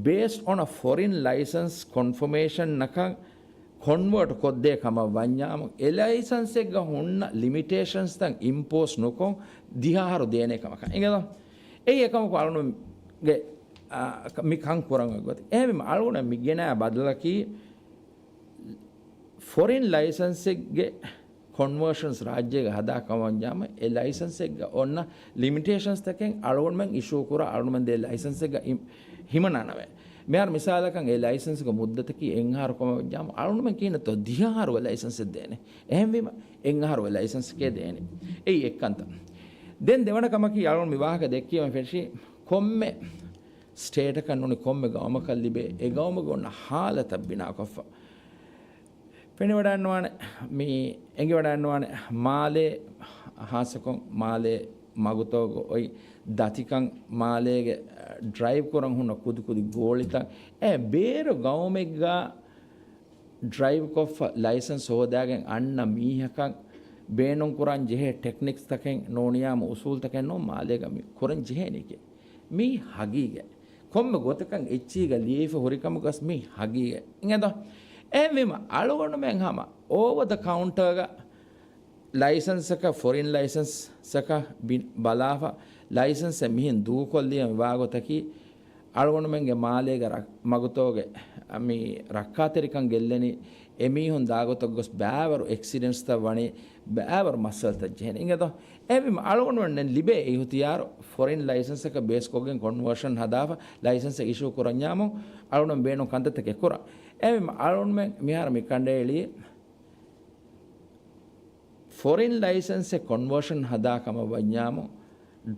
ބޭސްޑް އޮން އަ ފޮރިން ލައިސަންސް ކޮންފަމޭޝަން ނަކަން ކޮންވަރޓް ކޮށްދޭ ކަމަށް ވަންޏާމު، އެ ލައިސަންސެއްގަ ހުންނަ ލިމިޓޭޝަންސްތައް އިމްޕޯސް ނުކޮށް ދިހަ އަހަރު ދޭނެ ކަމަކަށް. އިނގޭތޯ؟ އެއީ އެކަމަކު އަޅުންގެ، އާ، މި ކަން ކުރަން އޮތް ގޮތެއް. އެހެންވީމަ އަޅުގަނޑަށް މި ގެނައި ބަދަލަކީ، ފޮރިން ލައިސަންސެއްގެ ކޮންވަރޝަންސް ރާއްޖޭގަ ހަދާ ކަމަށް ވަންޏާމު، އެ ލައިސަންސެއްގަ އޮންނަ ލިމިޓޭޝަންސްތަކެއް އަޅުގަނޑުމެން އިޝޫ ކުރާ އަޅުގަނޑުމެން ދޭ ލައިސަންސެއްގަ އި-، ހިމަނާނަމޭ. މިހާރު މިސާލަކަށް އެ ލައިސަންސްގެ މުއްދަތަކީ އެއް އަހަރު ކަމަށް ވަންޏާމު، އަޅުގަނޑުމެން ކިހިނެއްތޯ ދިހަ އަހަރު އެ ލައިސަންސެއް ދޭނެ. އެހެންވީމަ އެއް އަހަރު އެ ލައިސަންސްކޭ ދޭނެ. އެއީ އެއްކަންތައް. ދެން ދެވަނަ ކަމަކީ އަޅުގަނޑު މި ވާހަކަ ދެއްކީމަ ފެށީ ކޮންމެ ސްޓޭޓަކަށް ނޫނީ ކޮންމެ ގައުމަކަށް ލިބޭ އެ ގައުމުގެ އޮންނަ ހާލަތަށް ބިނާކޮށްފަ. ފެނިވަޑައިންނަވާނެ، މި އެނގިވަޑައިންނަވާނެ މާލޭ، ހާއްސަކޮށް މާލޭ މަގުތަކުގަ އޮތް ދަތިކަން، މާލޭގެ ޑްރައިވް ކުރަން ހުންނަ ކުދިކުދި ގޯޅިތައް، އެ ބޭރު ގައުމެއްގަ ޑްރައިވް ކޮށްފަ ލައިސަންސް ހޯދާގެން އަންނަ މީހަކަށް ބޭނުން ކުރަން ޖެހޭ ޓެކްނިކްސްތަކެއް ނޫނިޔާމު އުސޫލްތަކެއް ނޫން މާލޭގަ މި ކުރަން ޖެހޭނީކީ. މީ ހަގީގަތް. ކޮންމެ ގޮތަކަށް އެއްޗީގަ ލިޔެފަ ހުރިކަމުގަސް މީ ހަގީގަތް. އިނގޭތޯ؟ އެހެންވީމަ އަޅުގަނޑުމެން ހަމަ އޯވަ ދަ ކައުންޓާގަ ލައިސަންސަކަށް، ފޮރިން ލައިސަންސަކަށް ބި-، ބަލާފަ، ލައިސަންސެއް މިހެން ދޫކޮށްލިޔަން ވާގޮތަކީ، އަޅުގަނޑުމެންގެ މާލޭގަ ރަ-، މަގުތޯގެ މި ރައްކާތެރިކަން ގެއްލެނީ، އެމީހުން ދާގޮތަށް ގޮސް ބައިވަރު އެކްސިޑެންޓްސްތައް ވަނީ، ބައިވަރު މައްސަލަތައް ޖެހެނީ. އިނގޭތޯ؟ އެހެންވީމަ އަޅުގަނޑުމެން ދެން ލިބޭ އިހުތިޔާރު ފޮރިން ލައިސަންސަކަށް ބޭސްކޮށްގެން ކޮންވަރޝަން ހަދާފަ، ލައިސަންސެއް އިޝޫ ކުރަންޏާމު، އަޅުގަނޑު ބޭނުން ކަންތައްތަކެއް ކުރަން. އެހެންވީމަ އަޅުގަނޑުމެން މިހާރު މި ކަނޑައެޅީ، ފޮރިން ލައިސަންސެއް ކޮންވަރޝަން ހަދާ ކަމަށް ވަންޏާމު،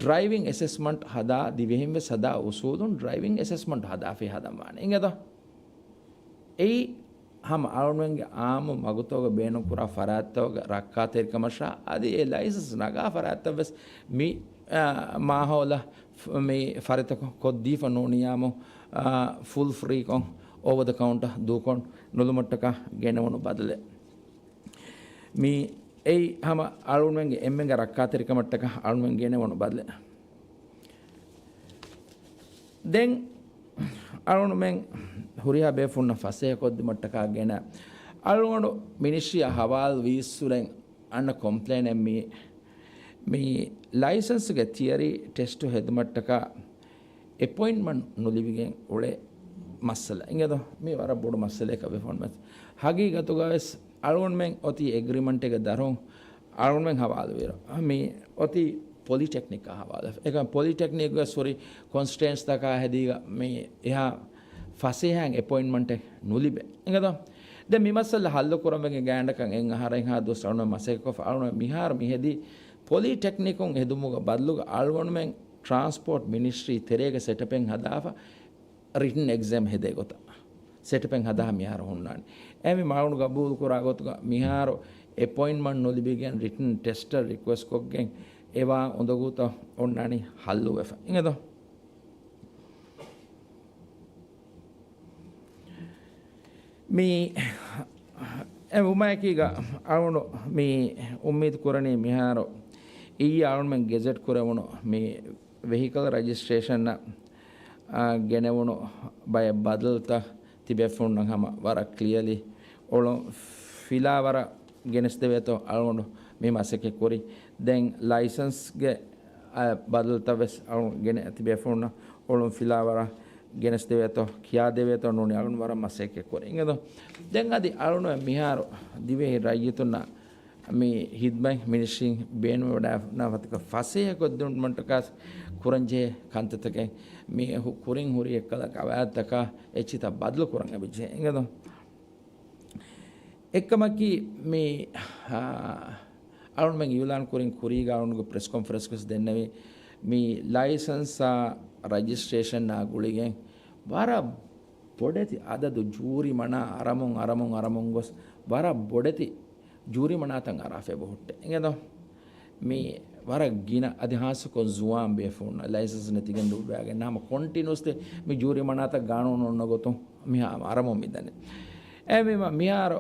ޑްރައިވިން އެސެސްމަންޓް ހަދާ، ދިވެހިން ވެސް ހަދާ އުސޫލުން ޑްރައިވިން އެސެސްމަންޓް ހަދާފައި ހަދަން ވާނެ. އިނގޭތޯ؟ އެއީ ހަމަ އަޅުގަނޑުމެންގެ އާއްމު މަގުތަކުގަ ބޭނުންކުރާ ފަރާތްތަކުގެ ރައްކާތެރިކަމަށާ، އަދި އެ ލައިސަންސް ނަގާ ފަރާތްތައް ވެސް މި، އާ، މާހައުލަށް ފް-، މި ފަރިތަކު ކޮށްދީފަ ނޫނިޔާމު، އާ، ފުލް ފްރީކޮށް އޯވަ ދަ ކައުންޓާ ދޫކޮށް ނުލުމަށްޓަކާ ގެނެވުނު ބަދަލެއް. މި އެއީ ހަމަ އަޅުގަނޑުމެންގެ އެންމެންގެ ރައްކާތެރިކަމަށްޓަކާ އަޅުގަނޑުމެން ގެނެވުނު ބަދަލެއް. ދެން އަޅުގަނޑުމެން ހުރިހާ ބޭފުޅުންނަށް ފަސޭހަކޮށްދިނުމަށްޓަކާ ގެނަ އަޅުގަނޑު މިނިސްޓްރީއާ ހަވާލު ވީއްސުރެން އަންނަ ކޮމްޕްލޭނެއް މި، މި ލައިސަންސްގެ ތިއަރީ ޓެސްޓު ހެދުމަށްޓަކާ އެޕޮއިންޓްމަންޓް ނުލިބިގެން އުޅޭ މައްސަލަ. އިނގޭތޯ؟ މީ ވަރަށް ބޮޑު މައްސަލައެއް ކަމަށް ވެފަ ހަމަ. ހަގީގަތުގަ ވެސް އަޅުގަނޑުމެން އޮތީ އެގްރިމަންޓެއްގެ ދަށުން އަޅުގަނޑުމެން ހަވާލުވިއިރު، މި އޮތީ ޕޮލިޓެކްނިކާ ހަވާލު. އެކަމް ޕޮލިޓެކްނިކްގަ ސޮރީ ކޮންސްޓިޓުއެންސްތަކާ ހެދީގަ މި އެހާ ފަސޭހައިން އެޕޮއިންޓްމަންޓެއް ނުލިބޭ. އިނގޭތޯ؟ ދެން މި މައްސަލަ ހައްލު ކުރަންވެގެން ގާތްގަނޑަކަށް އެއް އަހަރެއްހާ ދުވަސް އަޅުގަނޑު މަސައްކަތްކޮށްފަ އަޅުގަނޑު މިހާރު މި ހެދީ ޕޮލިޓެކްނިކުން ހެދުމުގެ ބަދަލުގަ އަޅުގަނޑުމެން ޓްރާންސްޕޯޓް މިނިސްޓްރީ ތެރޭގެ ސެޓަޕެއް ހަދާފަ ރިޓްން އެގްޒާމް ހެދޭ ގޮތަށް ސެޓަޕެއް ހަދާ މިހާރު ހުންނާނީ. އެހެންވީމަ އަޅުގަނޑު ގަބޫލު ކުރާ ގޮތުގަ މިހާރު އެޕޮއިންޓްމަންޓް ނުލިބިގެން ރިޓްން ޓެސްޓަށް ރިކުއެސްޓް ކޮށްގެން އެވާ އުނދަގޫތައް އޮންނާނީ ހައްލުވެފަ. އިނގޭތޯ؟ މި އެ ވުމާއެކީގަ އަޅުގަނޑު މި އުއްމީދު ކުރަނީ މިހާރު އިއްޔެ އަޅުގަނޑުމެން ގެޒެޓް ކުރެވުނު މި ވެހިކަލް ރަޖިސްޓްރޭޝަނަށް، އާ، ގެނެވުނު ބައެއް ބަދަލުތައް ތިބޭފުޅުންނަށް ހަމަ ވަރަށް ކްލިއަރލީ އޮޅުން ފިލާވަރަށް ގެނެސްދެވޭތޯ އަޅުގަނޑު މި މަސައްކަތް ކުރީ. ދެން ލައިސަންސްގެ، އާ، ބަދަލުތައް ވެސް އަޅުގަނޑު ގެނެ ތިބޭފުޅުންނަށް އޮޅުން ފިލާވަރަށް ގެނެސްދެވޭތޯ، ކިޔާދެވޭތޯ ނޫނީ އަޅުގަނޑު ވަރަށް މަސައްކަތް ކުރީ. އިނގޭތޯ؟ ދެން އަދި އަޅުގަނޑު މިހާރު ދިވެހި ރައްޔިތުންނަށް މި ހިދްމަތް މިނިސްޓްރީން ބޭނުންވެވަޑައިގަންނަވާ ފަތަކަށް ފަސޭހަކޮށްދިނުމަށްޓަކާ ކުރަންޖެހޭ ކަންތައްތަކެއް މި ހު-، ކުރިން ހުރި އެއްކަލަ ގަވާއިދުތަކާ އެއްޗިތައް ބަދަލު ކުރަން އެބަޖެހޭ. އިނގޭތޯ؟ އެއްކަމަކީ މި، އާ، އަޅުގަނޑުމެން އިއުލާން ކުރިން ކުރީގަ އަޅުގަނޑުގެ ޕްރެސް ކޮންފަރެންސްގަސް ދެންނެވި މި ލައިސަންސާ ރަޖިސްޓްރޭޝަންއާ ގުޅިގެން ވަރަށް ބޮޑެތި އަދަދު ޖޫރިމަނާ އަރަމުން، އަރަމުން، އަރަމުން ގޮސް ވަރަށް ބޮޑެތި ޖޫރިމަނާތައް އަރާފަ އެބަހުއްޓޭ. އިނގޭތޯ؟ މި ވަރަށް ގިނަ އަދި ހާއްސަކޮށް ޒުވާން ބޭފުޅުންނަށް ލައިސަންސް ނެތިގެން ލުއްވާގެން ހަމަ ކޮންޓިނިއުސްލީ މި ޖޫރިމަނާތައް ގާނޫނު އޮންނަ ގޮތުން މިހާ އަރަމުން މިދަނީ. އެހެންވީމަ މިހާރު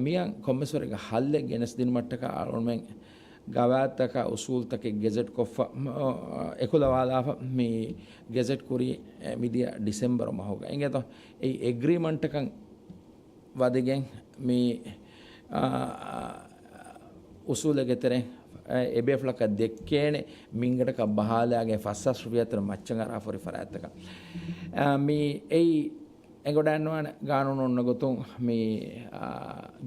މިޔަން ކޮންމެސްވަރެއްގެ ހައްލެއް ގެނެސްދިނުމަށްޓަކާ އަޅުގަނޑުމެން ގަވާއިދުތަކާ އުސޫލުތަކެއް ގެޒެޓްކޮށްފަ، އެކުލަވާލާފަ މި ގެޒެޓް ކުރީ މިދިޔަ ޑިސެމްބަރު މަހުގަ. އިނގޭތޯ؟ އެއީ އެގްރީމަންޓަކަށް ވަދެގެން މި، އާ، އުސޫލެއްގެ ތެރެއިން، އާ، އެބޭފުޅަކަށް ދެއްކޭނެ މިންގަނޑަކަށް ބަހާލާގެން ފަސް ހާސް ރުފިޔާ ތެރެ މައްޗަށް އަރާފަ ހުރި ފަރާތްތަކަށް، އާ، މި އެއީ އެނގިވަޑައިގަންނަވާނެ ގާނޫނު އޮންނަ ގޮތުން މި، އާ،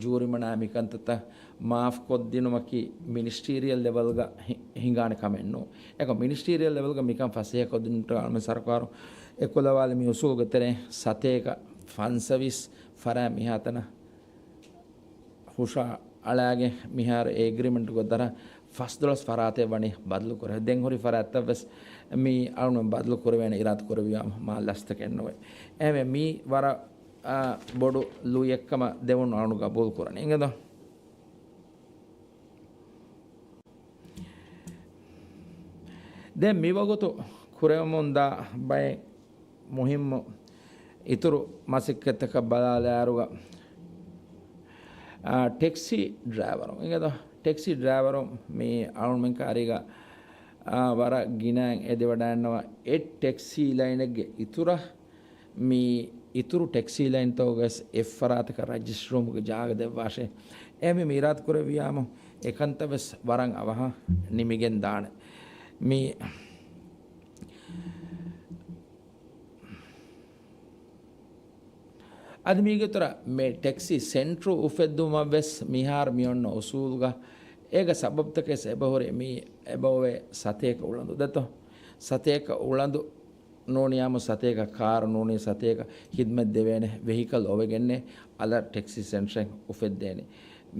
ޖޫރިމަނާ މިކަންތައްތައް މާފްކޮށްދިނުމަކީ މިނިސްޓީރިއަލް ލެވެލްގަ ހި-، ހިނގާނެ ކަމެއް ނޫން. އެކަމް މިނިސްޓީރިއަލް ލެވެލްގަ މިކަން ފަސޭހަކޮށްދިނުމަށްޓަކާ އަޅުގަނޑުމެން ސަރުކާރު އެކުލަވާލި މި އުސޫލުގެ ތެރެއިން ސަތޭކަ ފަންސަވީސް ފަރާތް މިހާތަނަށް ހުށައަޅާގެން މިހާރު އެ އެގްރިމެންޓްގެ ދަރަ ފަސްދޮޅަސް ފަރާތެއް ވަނީ ބަދަލު ކުރެވޭ. ދެން ހުރި ފަރާތްތައް ވެސް މި އަޅުގަނޑު ބަދަލު ކުރެވޭނެ އިރާދަ ކުރެއްވިޔާ މާ ލަސްތަކެއް ނުވޭ. އެހެންވެ، މީ ވަރަށް، އާ، ބޮޑު ލުޔެއްކަމަށް ދެވުން އަޅުގަނޑު ގަބޫލު ކުރަނީ. އިނގޭތޯ؟ ދެން މިވަގުތު ކުރެވެމުންދާ ބައެއް މުހިއްމު އިތުރު މަސައްކަތްތަކަށް ބަލާލާއިރުގަ، އާ، ޓެކްސީ ޑްރައިވަރުން، އިނގޭތޯ؟ ޓެކްސީ ޑްރައިވަރުން މި އަޅުގަނޑުމެން ކާރީގަ، އާ، ވަރަށް ގިނައިން އެދިވަޑައިގަންނަވާ އެއް ޓެކްސީ ލައިނެއްގެ އިތުރަށް މި އިތުރު ޓެކްސީ ލައިންތަކުގަވެސް އެއްފަރާތަކަށް ރަޖިސްޓަރުވުމުގެ ޖާގަ ދެއްވާށޭ. އެހެންވެ މި އިރާދަ ކުރެއްވިޔާމު އެކަންތައް ވެސް ވަރަށް އަވަހަށް ނިމިގެން ދާނެ. މި އަދި މީގެ އިތުރަށް މި ޓެކްސީ ސެންޓަރު އުފެއްދުމަށް ވެސް މިހާރު މި އޮންނަ އުސޫލުގަ އޭގެ ސަބަބުތަކެސް އެބަހުރި މި އެބައޮވޭ ސަތޭކަ އުޅަނދު ދެތޯ. ސަތޭކަ އުޅަނދު ނޫނިޔާމު ސަތޭކަ ކާރު ނޫނީ ސަތޭކަ ހިދްމަތް ދެވޭނެ ވެހިކަލް އޮވެގެންނޭ އަލަށް ޓެކްސީ ސެންޓަރެއް އުފެއްދޭނެ.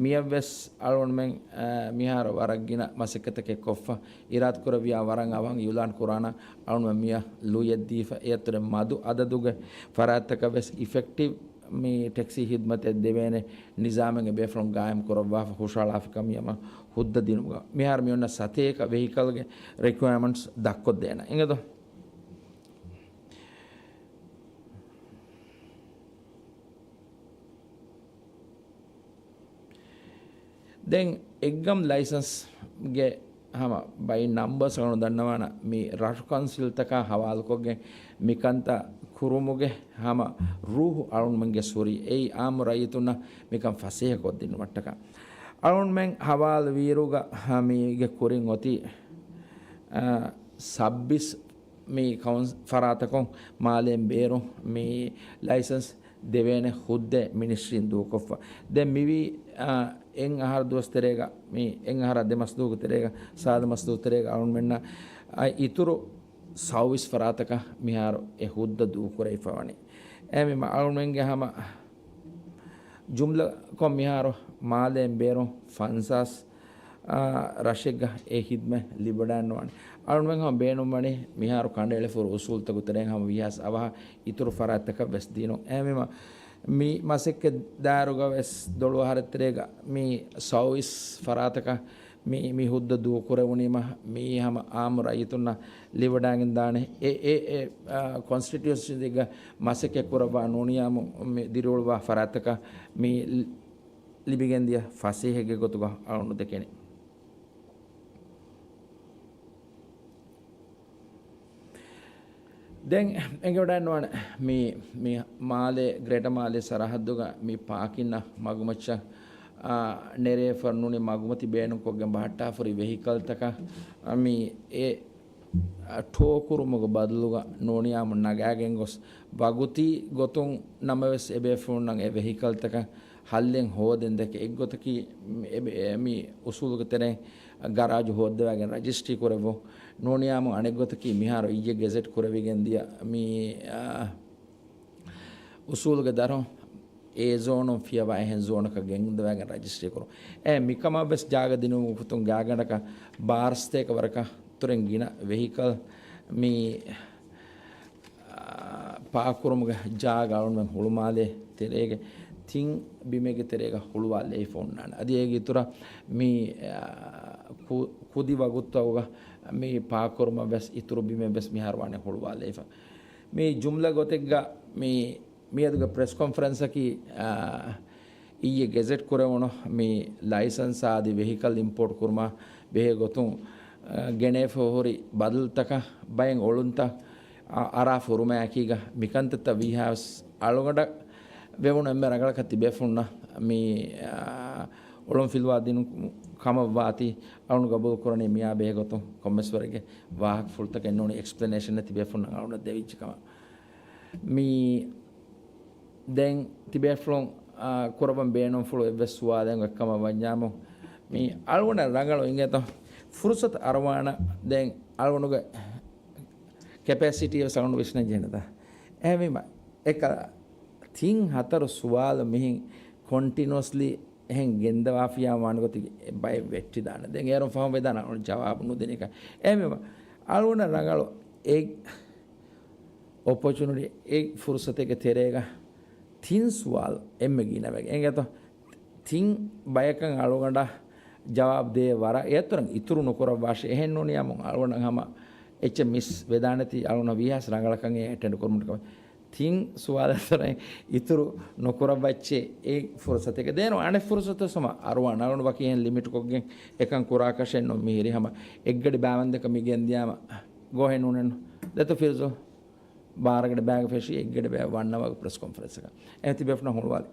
މިއަށްވެސް އަޅުގަނޑުމެން، އާ، މިހާރު ވަރަށް ގިނަ މަސައްކަތްތަކެއް ކޮށްފަ، އިރާދަކުރެއްވިޔާ ވަރަށް އަވަހަށް އިއުލާން ކުރާނަ އަޅުގަނޑުމެން މިއަށް ލުޔެއްދީފަ، އެއަށްވުރެ މަދު އަދަދުގެ ފަރާތްތަކަށް ވެސް އިފެކްޓިވް މި ޓެކްސީ ހިދްމަތެއް ދެވޭނެ ނިޒާމެއް އެބޭފުޅުން ގާއިމް ކުރައްވާފަ ހުށަހަޅާފަ ކަމިޔަމަ ހުއްދަ ދިނުމުގަ މިހާރު މި އޮންނަ ސަތޭކަ ވެހިކަލްގެ ރިކުއަރމަންޓްސް ދަށްކޮށްދޭނަ އިނގޭތޯ. ދެން އެއްގަމް ލައިސަންސްގެ ހަމަ ބައި ނަމްބަރސް އަޅުގަނޑު ދަންނަވާނަ މި ރަށު ކައުންސިލްތަކާ ހަވާލުކޮށްގެން މިކަންތައް ކުރުމުގެ ހަމަ ރޫހު އަޅުގަނޑުމެންގެ ސުރީ އެއީ އާއްމު ރައްޔިތުންނަށް މިކަން ފަސޭހަކޮށްދިނުމަށްޓަކާ. އަޅުގަނޑުމެން ހަވާލު ވީރުގަ މީގެ ކުރިން އޮތީ، އާ، ސައްބީސް މި ކައުން ފަރާތަކުން މާލޭން ބޭރު މި ލައިސަންސް ދެވޭނެ ހުއްދަ މިނިސްޓްރީން ދޫކޮށްފަ. ދެން މިވީ، އާ، އެއް އަހަރު ދުވަސް ތެރޭގަ، މި އެއް އަހަރާ ދެ މަސް ދުވަހުގެ ތެރޭގަ، ސާދަ މަސް ދުވަހު ތެރޭގަ އަޅުގަނޑުމެންނަށް، އާ، އިތުރު ސައުވީސް ފަރާތަކަށް މިހާރު އެ ހުއްދަ ދޫކުރެވިފަ ވަނީ. އެހެންވީމަ އަޅުގަނޑުމެންގެ ހަމަ ޖުމްލަކޮށް މިހާރު މާލޭން ބޭރު ފަންސާސް، އާ، ރަށެއްގަ އެ ހިދްމަތް ލިބިވަޑައިގަންނަވާނެ. އަޅުގަނޑުމެން ހަމަ ބޭނުންވަނީ މިހާރު ކަނޑައެޅިފަ ހުރި އުސޫލުތަކުގެ ތެރެއިން ހަމަ ވީހާވެސް އަވަހަށް އިތުރު ފަރާތްތަކަށް ވެސް ދިނުން. އެހެންވީމަ މި މަސައްކަތް ދާއިރުގަ ވެސް ދޮޅު އަހަރެއް ތެރޭގަ މި ސައުވީސް ފަރާތަކަށް މި، މި ހުއްދަ ދޫކުރެވުނީމަ، މިއީ ހަމަ އާއްމު ރައްޔިތުންނަށް ލިބިވަޑައިގެންދާނެ. އެ، އެ، އެ، އާ، ކޮންސްޓިޓިއުއެންސީގަ މަސައްކަތް ކުރައްވާ ނޫނިޔާމު މި ދިރިއުޅުވާ ފަރާތްތަކަށް މި ލި-، ލިބިގެންދިޔަ ފަސޭހައެއްގެ ގޮތުގަ އަޅުގަނޑު ދެކެނީ. ދެން އެނގިވަޑައިގަންނަވާނެ މި، މި މާލޭ، ގްރޭޓަ މާލޭ ސަރަހައްދުގަ މި ޕާކިންއަށް މަގުމައްޗަށް، އާ، ނެރޭފަ ނޫނީ މަގުމަތި ބޭނުންކޮށްގެން ބަހައްޓާފަ ހުރި ވެހިކަލްތަކަށް، އާ، މި އެ، އާ، ޓޯ ކުރުމުގެ ބަދަލުގަ ނޫނިޔާމު ނަގާގެން ގޮސް ވަގުތީ ގޮތުން ނަމަވެސް އެބޭފުޅުންނަށް އެ ވެހިކަލްތަކަށް ހައްލެއް ހޯދެން ދެކެ އެއްގޮތަކީ، އެ، އެ، މި އުސޫލުގެ ތެރެއިން ގަރާޖު ހޯއްދަވާގެން ރަޖިސްޓްރީ ކުރެއްވުން. ނޫނިޔާމު އަނެއްގޮތަކީ މިހާރު އިއްޔެ ގެޒެޓް ކުރެވިގެން ދިޔަ މި، އާ، އުސޫލުގެ ދަށުން އޭ ޒޯނުން ފިޔަވާ އެހެން ޒޯނަކަށް ގެންދަވާގެން ރަޖިސްޓްރީ ކުރުން. އެ މިކަމަށް ވެސް ޖާގަ ދިނުމުގެ ގޮތުން ގާތްގަނޑަކަށް ބާރަ ސަތޭކަ ވަރަކަށް އިތުރުން ގިނަ ވެހިކަލް މި، އާ، ޕާކް ކުރުމުގެ ޖާގަ އަޅުގަނޑުމެން ހުޅުމާލޭ ތެރޭގެ ތިން ބިމެއްގެ ތެރޭގަ ހުޅުވާލައިފަ އޮންނާނެ. އަދި އޭގެ އިތުރަށް މި، އާ، ކު-، ކުދި ވަގުތުތަކުގަ މި ޕާކުކުރުމަށް ވެސް އިތުރު ބިމެއް ވެސް މިހާރު ވާނެ ހުޅުވާލައިފަ. މި ޖުމްލަ ގޮތެއްގަ މި މިއަދުގެ ޕްރެސް ކޮންފަރެންސަކީ، އާ، އިއްޔެ ގެޒެޓް ކުރެވުނު މި ލައިސަންސް އަދި ވެހިކަލް އިމްޕޯޓް ކުރުމާ ބެހޭ ގޮތުން، އާ، ގެނެފަ ހުރި ބަދަލުތަކަށް ބައެއް އޮޅުންތައް، އާ، އަރާ ފުރުމާއެކީގަ މިކަންތައްތައް ވީހާވެސް އަޅުގަނޑަށް ވެވުނު އެންމެ ރަނގަޅަކަށް ތިބޭފުންނަށް މި، އާ، އޮޅުން ފިލުވާ ދިނު ކަމަށްވާތީ އަޅުން ގަބޫލު ކުރަނީ މިއާ ބެހޭ ގޮތުން ކޮންމެސް ވަރެއްގެ ވާހަކަފުޅުތަކެއް ނޫނީ އެކްސްޕްލެނޭޝަނެއް ތިބޭފުންނަށް އަޅުންނަށް ދެވިއްޖެ ކަމަށް. މި ދެން ތިބޭފުޅުން، އާ، ކުރައްވަން ބޭނުންފުޅު އެއްވެސް ސުވާލެއް އެއްކަމަށް ވަންޏާމު، މި އަޅުގަނޑަށް ރަނގަޅު އިނގޭތޯ ފުރުސަތު އަރުވާނަ. ދެން އަޅުގަނޑުގެ ކެޕޭސިޓީ ވެސް އަޅުގަނޑު ވިސްނަން ޖެހެނީތާ. އެހެންވީމަ، އެކަ ތިން ހަތަރު ސުވާލު މިހިން ކޮންޓިނުއަސްލީ އެހެން ގެންދަވާފިޔާ ވާނެ ގޮތެއް ބައެއް ވެއްޓިދާނެ. ދެން އޭރުން ފަހުން ވެދާނެ އަޅުގަނޑު ޖަވާބު ނުދިނީކަ. އެހެންވީމަ، އަޅުގަނޑަށް ރަނގަޅު އެ އޮޕޮޗުނިޓީ، އެ ފުރުސަތެއްގެ ތެރޭގަ ތިން ސުވާލު އެންމެ ގިނަވެގެން އެނގޭތޯ. ތިން ބަޔަކަށް އަޅުގަނޑަށް ޖަވާބު ދޭ ވަރަށް އެއަށް ތަރަން އިތުރު ނުކުރައްވާށޭ. އެހެން ނޫނިއްޔާމު އަޅުގަނޑަށް ހަމަ އެއްޗެއް މިސް ވެދާނެތީ އަޅުގަނޑަށް ވީހާވެސް ރަނގަޅަކަށް އެ އެޓެންޑް ކުރުމަށް ކަމެއް. ތިން ސުވާލަށް ތަރަން އިތުރު ނުކުރައްވައްޗޭ އެ ފުރުސަތެއްގެ. ދޭނު އަނެއް ފުރުސަތެއް ހަމަ އަރުވާން. އަޅުގަނޑު ވަކި އެހެން ލިމިޓްކޮށްގެން އެކަން ކުރާކަށެއް ނޫން. މިހިރީ ހަމަ އެއްގަޑި ބާވަންދެކަ މި ގެންދިޔާމަ ގޯހެއް ނޫނެއްނު. ދެތޯ ފިރުޒޯ؟ ބާރަގަޑި ބައިގަ ފެށީ އެއްގަޑި ބައި ވަންނަވަގު ޕްރެސް ކޮންފަރެންސަކަށް. އެ ތިބޭފުޅުންނަށް ހުޅުވާލި.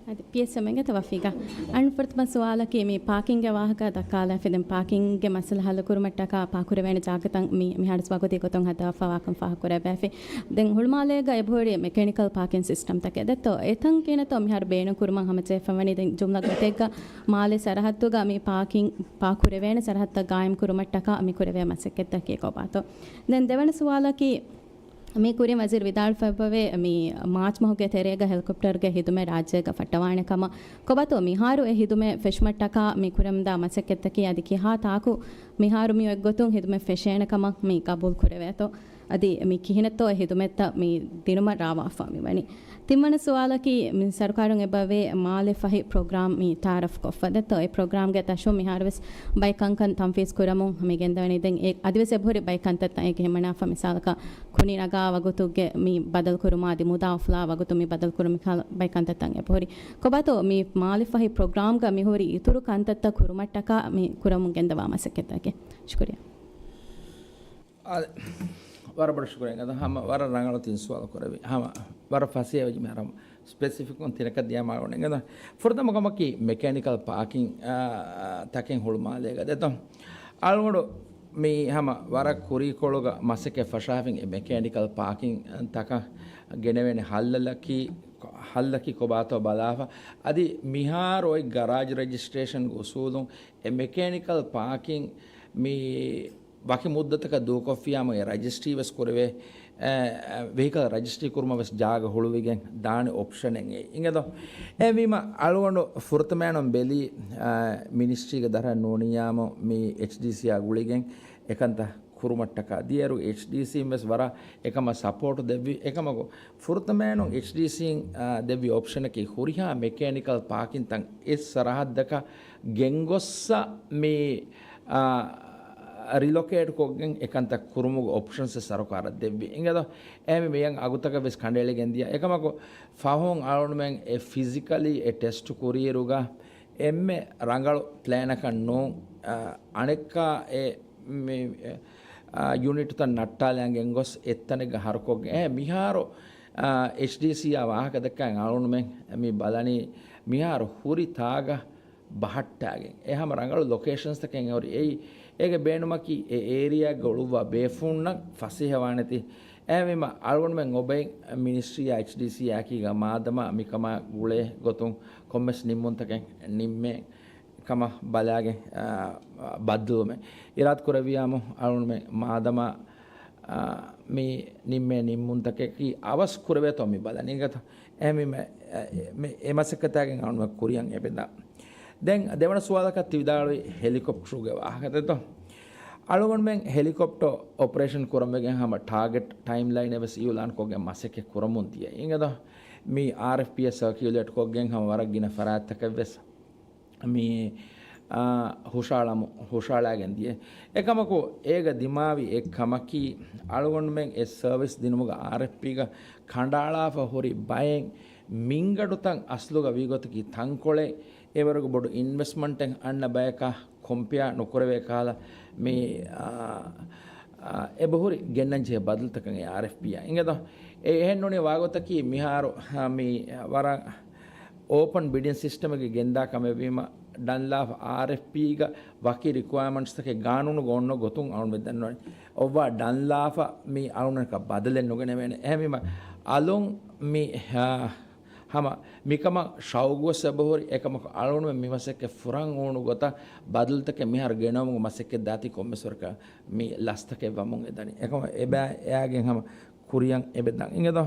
އަދި ޕީއެސްއެމް އެނގޭތަ ވަފީގަ؟ އަން ފުރަތަމަ ސުވާލަކީ މި ޕާކިންގެ ވާހަކަ ދައްކާލައިފި. ދެން ޕާކިންގެ މައްސަލަ ހައްލުކުރުމަށްޓަކާ ޕާކުރެވޭނެ ޖާގަތައް މި މިހާރު ވަގުތީ ގޮތުން ހަދާފަވާކަން ފާހަގަކުރެވޭފި. ދެން ހުޅުމާލޭގަ އެބަހުރި މެކޭނިކަލް ޕާކިން ސިސްޓަމްތަކެއް ދެއްތޯ؟ އެތަން ކިހިނެއްތޯ މިހާރު ބޭނުން ކުރުމަށް ހަމަޖެހިފަވަނީ؟ ދެން ޖުމްލަ ގޮތެއްގަ މާލެ ސަރަހައްދުގަ މި ޕާކިން ޕާކުރެވޭނެ ސަރަހައްދަށް ގާއިމް ކުރުމަށްޓަކާ މި ކުރެވޭ މަސައްކަތްތަކީ ކޮބާތޯ؟ ދެން ދެވަނަ ސުވާލަކީ، މި ކުރިން ވަޒީރު ވިދާޅުވެފައިވޭ، މި މާޗް މަހުގެ ތެރޭގަ ހެލިކޮޕްޓަރުގެ ހިދުމަތް ރާއްޖޭގަ ފައްޓަވާނެ ކަމަށް. ކޮބާތޯ މިހާރު އެ ހިދުމަތް ފެށުމަށްޓަކާ މި ކުރަމުންދާ މަސައްކަތްތަކީ އަދި ކިހާ ތާކު މިހާރު މި އޮތްގޮތުން ހިދުމަތް ފެށޭނެ ކަމަށް މި ގަބޫލު ކުރެވޭތޯ؟ އަދި މި ކިހިނެއްތޯ އެ ހިދުމަތްތައް މި ދިނުމަށް ރާވާފަ މިވަނީ؟ ތިންވަނަ ސުވާލަކީ، މި ސަރުކާރުން އެބަވޭ މާލެ ފަހި ޕްރޮގްރާމް މި ތައާރަފް ކޮށްފަ ދެއްތޯ؟ އެ ޕްރޮގްރާމްގެ ތަށުން މިހާރުވެސް ބައެއް ކަންކަން ތަންފީޒް ކުރަމުން މި ގެންދަވަނީ. ދެން އެ އަދިވެސް އެބަހުރި ބައެއް ކަންތައްތައް އޭގެ ހިމަނާފަ، މިސާލަކަށް ކުނި ނަގާ ވަގުތުގެ މި ބަދަލުކުރުމާ އަދި މުދާ އުފުލާ ވަގުތު މި ބަދަލުކުރުން މި ކަ-، ބައެއް ކަންތައްތައް އެބަހުރި. ކޮބާތޯ މި މާލެ ފަހި ޕްރޮގްރާމްގަ މިހުރި އިތުރު ކަންތައްތައް ކުރުމަށްޓަކާ މި ކުރަމުން ގެންދަވާ މަސައްކަތްތަކެއް؟ ޝުކުރިއްޔާ. އާދެ، ވަރަށް ބޮޑަށް ޝުކުރިއްޔާ. އަދަ ހަމަ ވަރަށް ރަނގަޅު ތިން ސުވާލު ކުރެވި. ހަމަ ވަރަށް ފަސޭހަވެއްޖެ މި ހަރަމް ސްޕެސިފިކުން ތިނަކަށް ދިޔާމާ އަޅުގަނޑު އެނގޭތަ؟ ފުރަތަމަ ކަމަކީ މެކޭނިކަލް ޕާކިން، އާ، ތަކެއް ހުޅުމާލޭގަ ދެއްތޯ؟ އަޅުގަނޑު މި ހަމަ ވަރަށް ކުރީކޮޅުގަ މަސައްކަތް ފަށާފިން އެ މެކޭނިކަލް ޕާކިން ތަކަށް ގެނެވޭނެ ހައްލަކީ، ހައްލަކީ ކޮބާތޯ ބަލާފަ. އަދި މިހާރު އޮތް ގަރާޖް ރެޖިސްޓްރޭޝަންގެ އުސޫލުން އެ މެކޭނިކަލް ޕާކިން މި ވަކި މުއްދަތަކަށް ދޫކޮށްފިޔާމު އެ ރަޖިސްޓްރީ ވެސް ކުރެވޭ، އެ، ވެހިކަލް ރަޖިސްޓްރީ ކުރުމަށް ވެސް ޖާގަ ހުޅުވިގެން ދާނެ އޮޕްޝަނެއް އެއީ. އިނގޭތޯ؟ އެހެންވީމަ އަޅުގަނޑު ފުރަތަމައިނުން ބެލީ، އަ، މިނިސްޓްރީގެ ދަށަށް ނޫނިއްޔާމު މި އެޗްޑީސީއާ ގުޅިގެން އެކަންތައް ކުރުމަށްޓަކާ. ދިޔައިރު އެޗްޑީސީން ވެސް ވަރަށް އެކަމަށް ސަޕޯޓް ދެއްވި. އެކަމަކު ފުރަތަމައިނުން އެޗްޑީސީން، އާ، ދެއްވި އޮޕްޝަނަކީ ހުރިހާ މެކޭނިކަލް ޕާކިންތައް އެއް ސަރަހައްދަކަށް ގެންގޮއްސަ މި، އާ، ރިލޮކޭޓް ކޮށްގެން އެކަންތައް ކުރުމުގެ އޮޕްޝަންސް ސަރުކާރަށް ދެއްވި. އިނގޭތޯ؟ އެހެންވީމަ އަގުތަކަށް ވެސް ކަނޑައެޅިގެން ދިޔަ. އެކަމަކު ފަހުން އަޅުގަނޑުމެން އެ ފިޒިކަލީ އެ ޓެސްޓް ކުރިއިރުގަ އެންމެ ރަނގަޅު ޕްލޭނަކަށް ނޫން، އަ، އަނެއްކާ އެ މި، އަ، ޔުނިޓުތައް ނައްޓާލައިގެން ގޮސް އެއްތަނެއްގަ ހަރުކޮށްގެން. އެ މިހާރު، އަ، އެޗްޑީސީއާ ވާހަކަ ދައްކައި އަޅުގަނޑުމެން މި ބަލަނީ މިހާރު ހުރި ތާގަ ބަހައްޓާގެން. އެ ހަމަ ރަނގަޅު ލޮކޭޝަންސްތަކެއް އެހުރި. އެއީ، އޭގެ ބޭނުމަކީ އެ އޭރިއާގަ އުޅުއްވާ ބޭފުޅުންނަށް ފަސޭހަވާނެތީ. އެހެންވީމަ އަޅުގަނޑުމެން އޮބެއިން މިނިސްޓްރީއާ އެޗްޑީސީއާ އެކީގަ މާދަމާ މިކަމާ ގުޅޭ ގޮތުން ކޮންމެސް ނިންމުންތަކެއް ނިންމޭ ކަމަށް ބަލާގެން، އާ، ބައްދަލުވުމެއް އިރާދަ ކުރެއްވިޔާމު އަޅުގަނޑުމެން މާދަމާ، އާ، މި ނިންމޭ ނިންމުންތަކަކީ އަވަސް ކުރެވޭތޯ މި ބަލަނީ. އިނގޭތަ؟ އެހެންވީމަ، އެ، މި، އެ މަސައްކަތާގެން އަޅުގަނޑުމެން ކުރިއަށް އެބެދާ. ދެން ދެވަނަ ސުވާލަކަށް ތި ވިދާޅުވި ހެލިކޮޕްޓަރުގެ ވާހަކަ ދެއްތޯ؟ އަޅުގަނޑުމެން ހެލިކޮޕްޓަރ އޮޕަރޭޝަން ކުރަންވެގެން ހަމަ ޓާގެޓް ޓައިމްލައިނެއް ވެސް އިއުލާންކޮށްގެން މަސައްކަތް ކުރަމުން ދިޔަ. އިނގޭތޯ މި އާރްއެފްޕީއަށް ސަރކިއުލޭޓްކޮށްގެން ހަމަ ވަރަށް ގިނަ ފަރާތްތަކެއް ވެސް މި، އާ، ހުށައަޅަމު-، ހުށައަޅާގެން ދިޔަ. އެކަމަކު އޭގަ ދިމާވި އެއް ކަމަކީ، އަޅުގަނޑުމެން އެ ސަރވިސް ދިނުމުގަ އާރްއެފްޕީގަ ކަނޑައަޅާފަ ހުރި ބައެއް މިންގަނޑުތައް އަސްލުގަ ވީގޮތަކީ ތަންކޮޅެއް އެވަރުގެ ބޮޑު އިންވެސްޓްމަންޓެއް އަންނަ ބަޔަކާ ކޮމްޕެއާ ނުކުރެވޭ ކަހަލަ މި، އާ، އާ، އެބަހުރި ގެންނަންޖެހޭ ބަދަލުތަކަށް އެ އާރްއެފްޕީއާ. އިނގޭތޯ އެ އެހެންނޫނީ ވާގޮތަކީ މިހާރު، އާ، މި ވަރަށް އޯޕަން ބިޑިން ސިސްޓަމެއްގެ ގެންދާ ކަމެއްވީމަ، ޑަންލާފަ އާރްއެފްޕީގަ ވަކި ރިކުއަރމަންޓްސްތަކެއް ގާނޫނުގަ އޮންނަ ގޮތުން އަޅުން ދަންނަވަނީ. އޮއްވާ ޑަންލާފަ މި އަޅުނަކަށް ބަދަލެއް ނުގެނެވޭނެ. އެހެންވީމަ، އަލުން މި، އާ، ހަމަ މިކަމަށް ޝައުގުވެސް އެބަހުރި. އެކަމަކު އަޅުންމެން މިމަސައްކަތް ފުރަން އޫނު ގޮތަށް ބަދަލުތަކެއް މިހާރު ގެނައުމުގެ މަސައްކަތް ދާތީ ކޮންމެސް ވަރަކަށް މި ލަސްތަކެއް ވަމުން އެދަނީ. އެކަމަކު އެބައި އެއާގެން ހަމަ ކުރިއަށް އެބަ ދާން. އިނގޭތޯ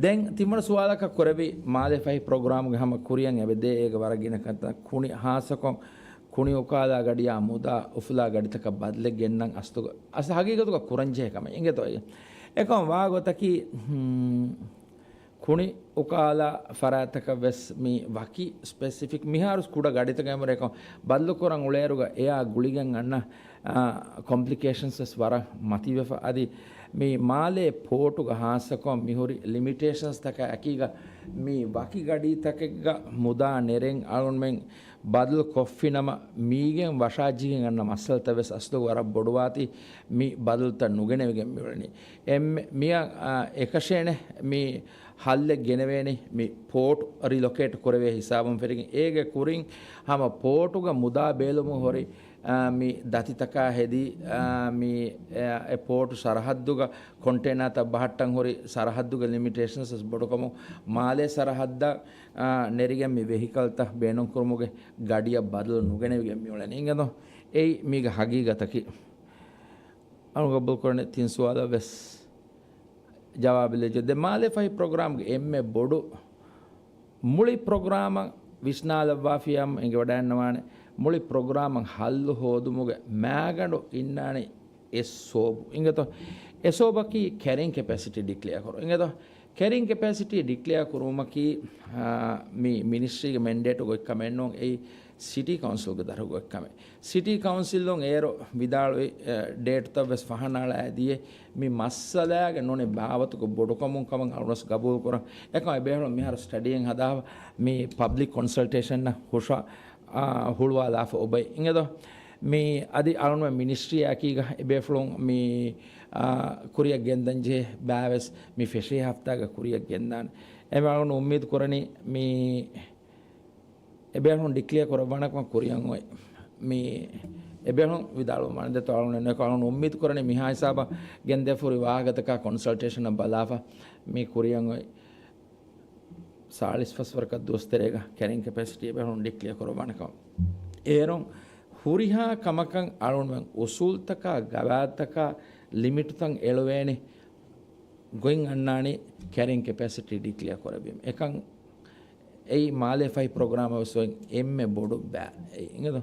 ދެން ތިންވަނަ ސުވާލަކަށް ކުރެއްވި މާލޭ ފަހި ޕްރޮގްރާމްގެ ހަމަ ކުރިއަށް އެބަ ދޭ. އޭގެ ވަރަށް ގިނަ ކަންތައް ކުނި ހާއްސަކޮށް ކުނި އުކާލާ ގަޑިއާ މުދާ އުފުލާ ގަޑިތަކަށް ބަދަލެއް ގެންނަން އަސްލުގަ، އަސް ހަގީގަތުގަ ކުރަންޖެހޭ ކަމެއް. އިނގޭތޯ އެ. އެކަމަ ވާގޮތަކީ، ހުން، ކުނި އުކާލާ ފަރާތަކަށް ވެސް މި ވަކި ސްޕެސިފިކް މިހާރު ކުޑަ ގަޑިތަކެއް އެމުރޭ އެކަމަ ބަދަލުކުރަން އުޅޭއިރުގަ އެއާ ގުޅިގެން އަންނަ އާ، ކޮމްޕްލިކޭޝަންސް ވެސް ވަރަށް މަތިވެފަ. އަދި މި މާލޭ ޕޯޓުގަ ހާއްސަކޮށް މިހުރި ލިމިޓޭޝަންސްތަކާ އެކީގަ މި ވަކި ގަޑީތަކެއްގަ މުދާ ނެރެން އަޅުންމެން ބަދަލު ކޮށްފިނަމަ، މީގެން ވަށާޖިހިގެން އަންނަ މައްސަލަތައް ވެސް އަސްލު ވަރަށް ބޮޑުވާތީ މި ބަދަލުތައް ނުގެނެވިގެން މިއުޅެނީ. އެންމެ މިއަށް، އާ، އެކަށޭނެ މި ހައްލެއް ގެނެވޭނީ މި ޕޯޓު ރިލޮކޭޓް ކުރެވޭ ހިސާބުން ފެށިގެން. އޭގެ ކުރިން ހަމަ ޕޯޓުގަ މުދާ ބޭލުމުގެ ހުރި އާ، މި ދަތިތަކާ ހެދި، އާ، މި، އެ، އެ ޕޯޓު ސަރަހައްދުގަ ކޮންޓޭނާތައް ބަހައްޓަން ހުރި ސަރަހައްދުގެ ލިމިޓޭޝަންސް ވެސް ބޮޑުކަމުން މާލޭ ސަރަހައްދަށް، އާ، ނެރިގެން މި ވެހިކަލްތައް ބޭނުންކުރުމުގެ ގަޑިއަށް ބަދަލު ނުގެނެވިގެން މިއުޅެނީ. އިނގޭތޯ އެއީ މީގެ ހަގީގަތަކީ. އަޅުގަނޑު ގަބޫލުކުރަނީ ތިން ސުވާލަށް ވެސް ޖަވާބެއް ލިބިއްޖެ. ދެ މާލޭ ފަހި ޕްރޮގްރާމްގެ އެންމެ ބޮޑު މުޅި ޕްރޮގްރާމަށް ވިސްނާލައްވާފިއްޔާ އެނގިވަޑައިގަންނަވާނެ. މުޅި ޕްރޮގްރާމަށް ހައްލު ހޯދުމުގެ މައިގަނޑު އިންނާނީ އެއް ސޯބު. އިނގޭތޯ؟ އެ ސޯބަކީ ކެރިން ކެޕޭސިޓީ ޑިކްލެއާ ކުރުން. އިނގޭތޯ؟ ކެރިން ކެޕޭސިޓީ ޑިކްލެއާ ކުރުމަކީ، އާ، މި މިނިސްޓްރީގެ މެންޑޭޓު ގޮތްކަމެއް ނޫން. އެއީ ސިޓީ ކައުންސިލްގެ ދަށު ގޮތްކަމެއް. ސިޓީ ކައުންސިލުން އޭރު ވިދާޅުވި، އެ، ޑޭޓްތައް ވެސް ފަހަނައަޅާ ދިޔަ މި މައްސަލާގެ ނޫނީ ބާވަތުގެ ބޮޑުކަމުން ކަމަށް އަޅުނަސް ގަބޫލުކުރަން. އެކަމަށް އެބޭފުޅުން މިހާރު ސްޓަޑީއެއް ހަދާފަ މި ޕަބްލިކް ކޮންސަލްޓޭޝަންއަށް ހުށަ-، އާ، ހުޅުވާލާފަ އޮބައި. އިނގޭތޯ؟ މި އަދި އަޅުން މިނިސްޓްރީއާ އެކީގަ އެބޭފުޅުން މި، އާ، ކުރިއަށް ގެންދަން ޖެހޭ ބައިވެސް މި ފެށޭ ހަފްތާގަ ކުރިއަށް ގެންދާނެ. އެމެ އަޅުން އުއްމީދު ކުރަނީ މި އެބޭފުޅުން ޑިކްލެއާ ކުރައްވާނެ ކަމަށް ކުރިއަށް އޮތް. މި އެބޭފުޅުން ވިދާޅުވަމާނެ. ދެތޯ އަޅުން އެންނެކޮ އަޅުން އުއްމީދު ކުރަނީ މިހާ ހިސާބަށް ގެންދެފަ ހުރި ވާހަކަތަކާ ކޮންސަލްޓޭޝަނަށް ބަލާފަ މި ކުރިއަށް އޮތް ސާޅީސް ފަސް ވަރަކަށް ދުވަސް ތެރޭގަ ކެރިން ކެޕޭސިޓީ އެބޭފުޅުން ޑިކްލެއާ ކުރައްވާނެ ކަމަށް. އޭރުން ހުރިހާ ކަމަކަށް އަޅުންމެން އުސޫލްތަކާ، ގަވާއިދުތަކާ، ލިމިޓުތައް އެޅުވޭނެ ގޮތް އަންނާނީ ކެރިން ކެޕޭސިޓީ ޑިކްލެއާ ކުރެއްވީމަ. އެކަން އެއީ މާލޭ ފަހި ޕްރޮގްރާމަށް ވެސް އޮތް އެންމެ ބޮޑު ބައި. އެއީ އިނގޭތޯ؟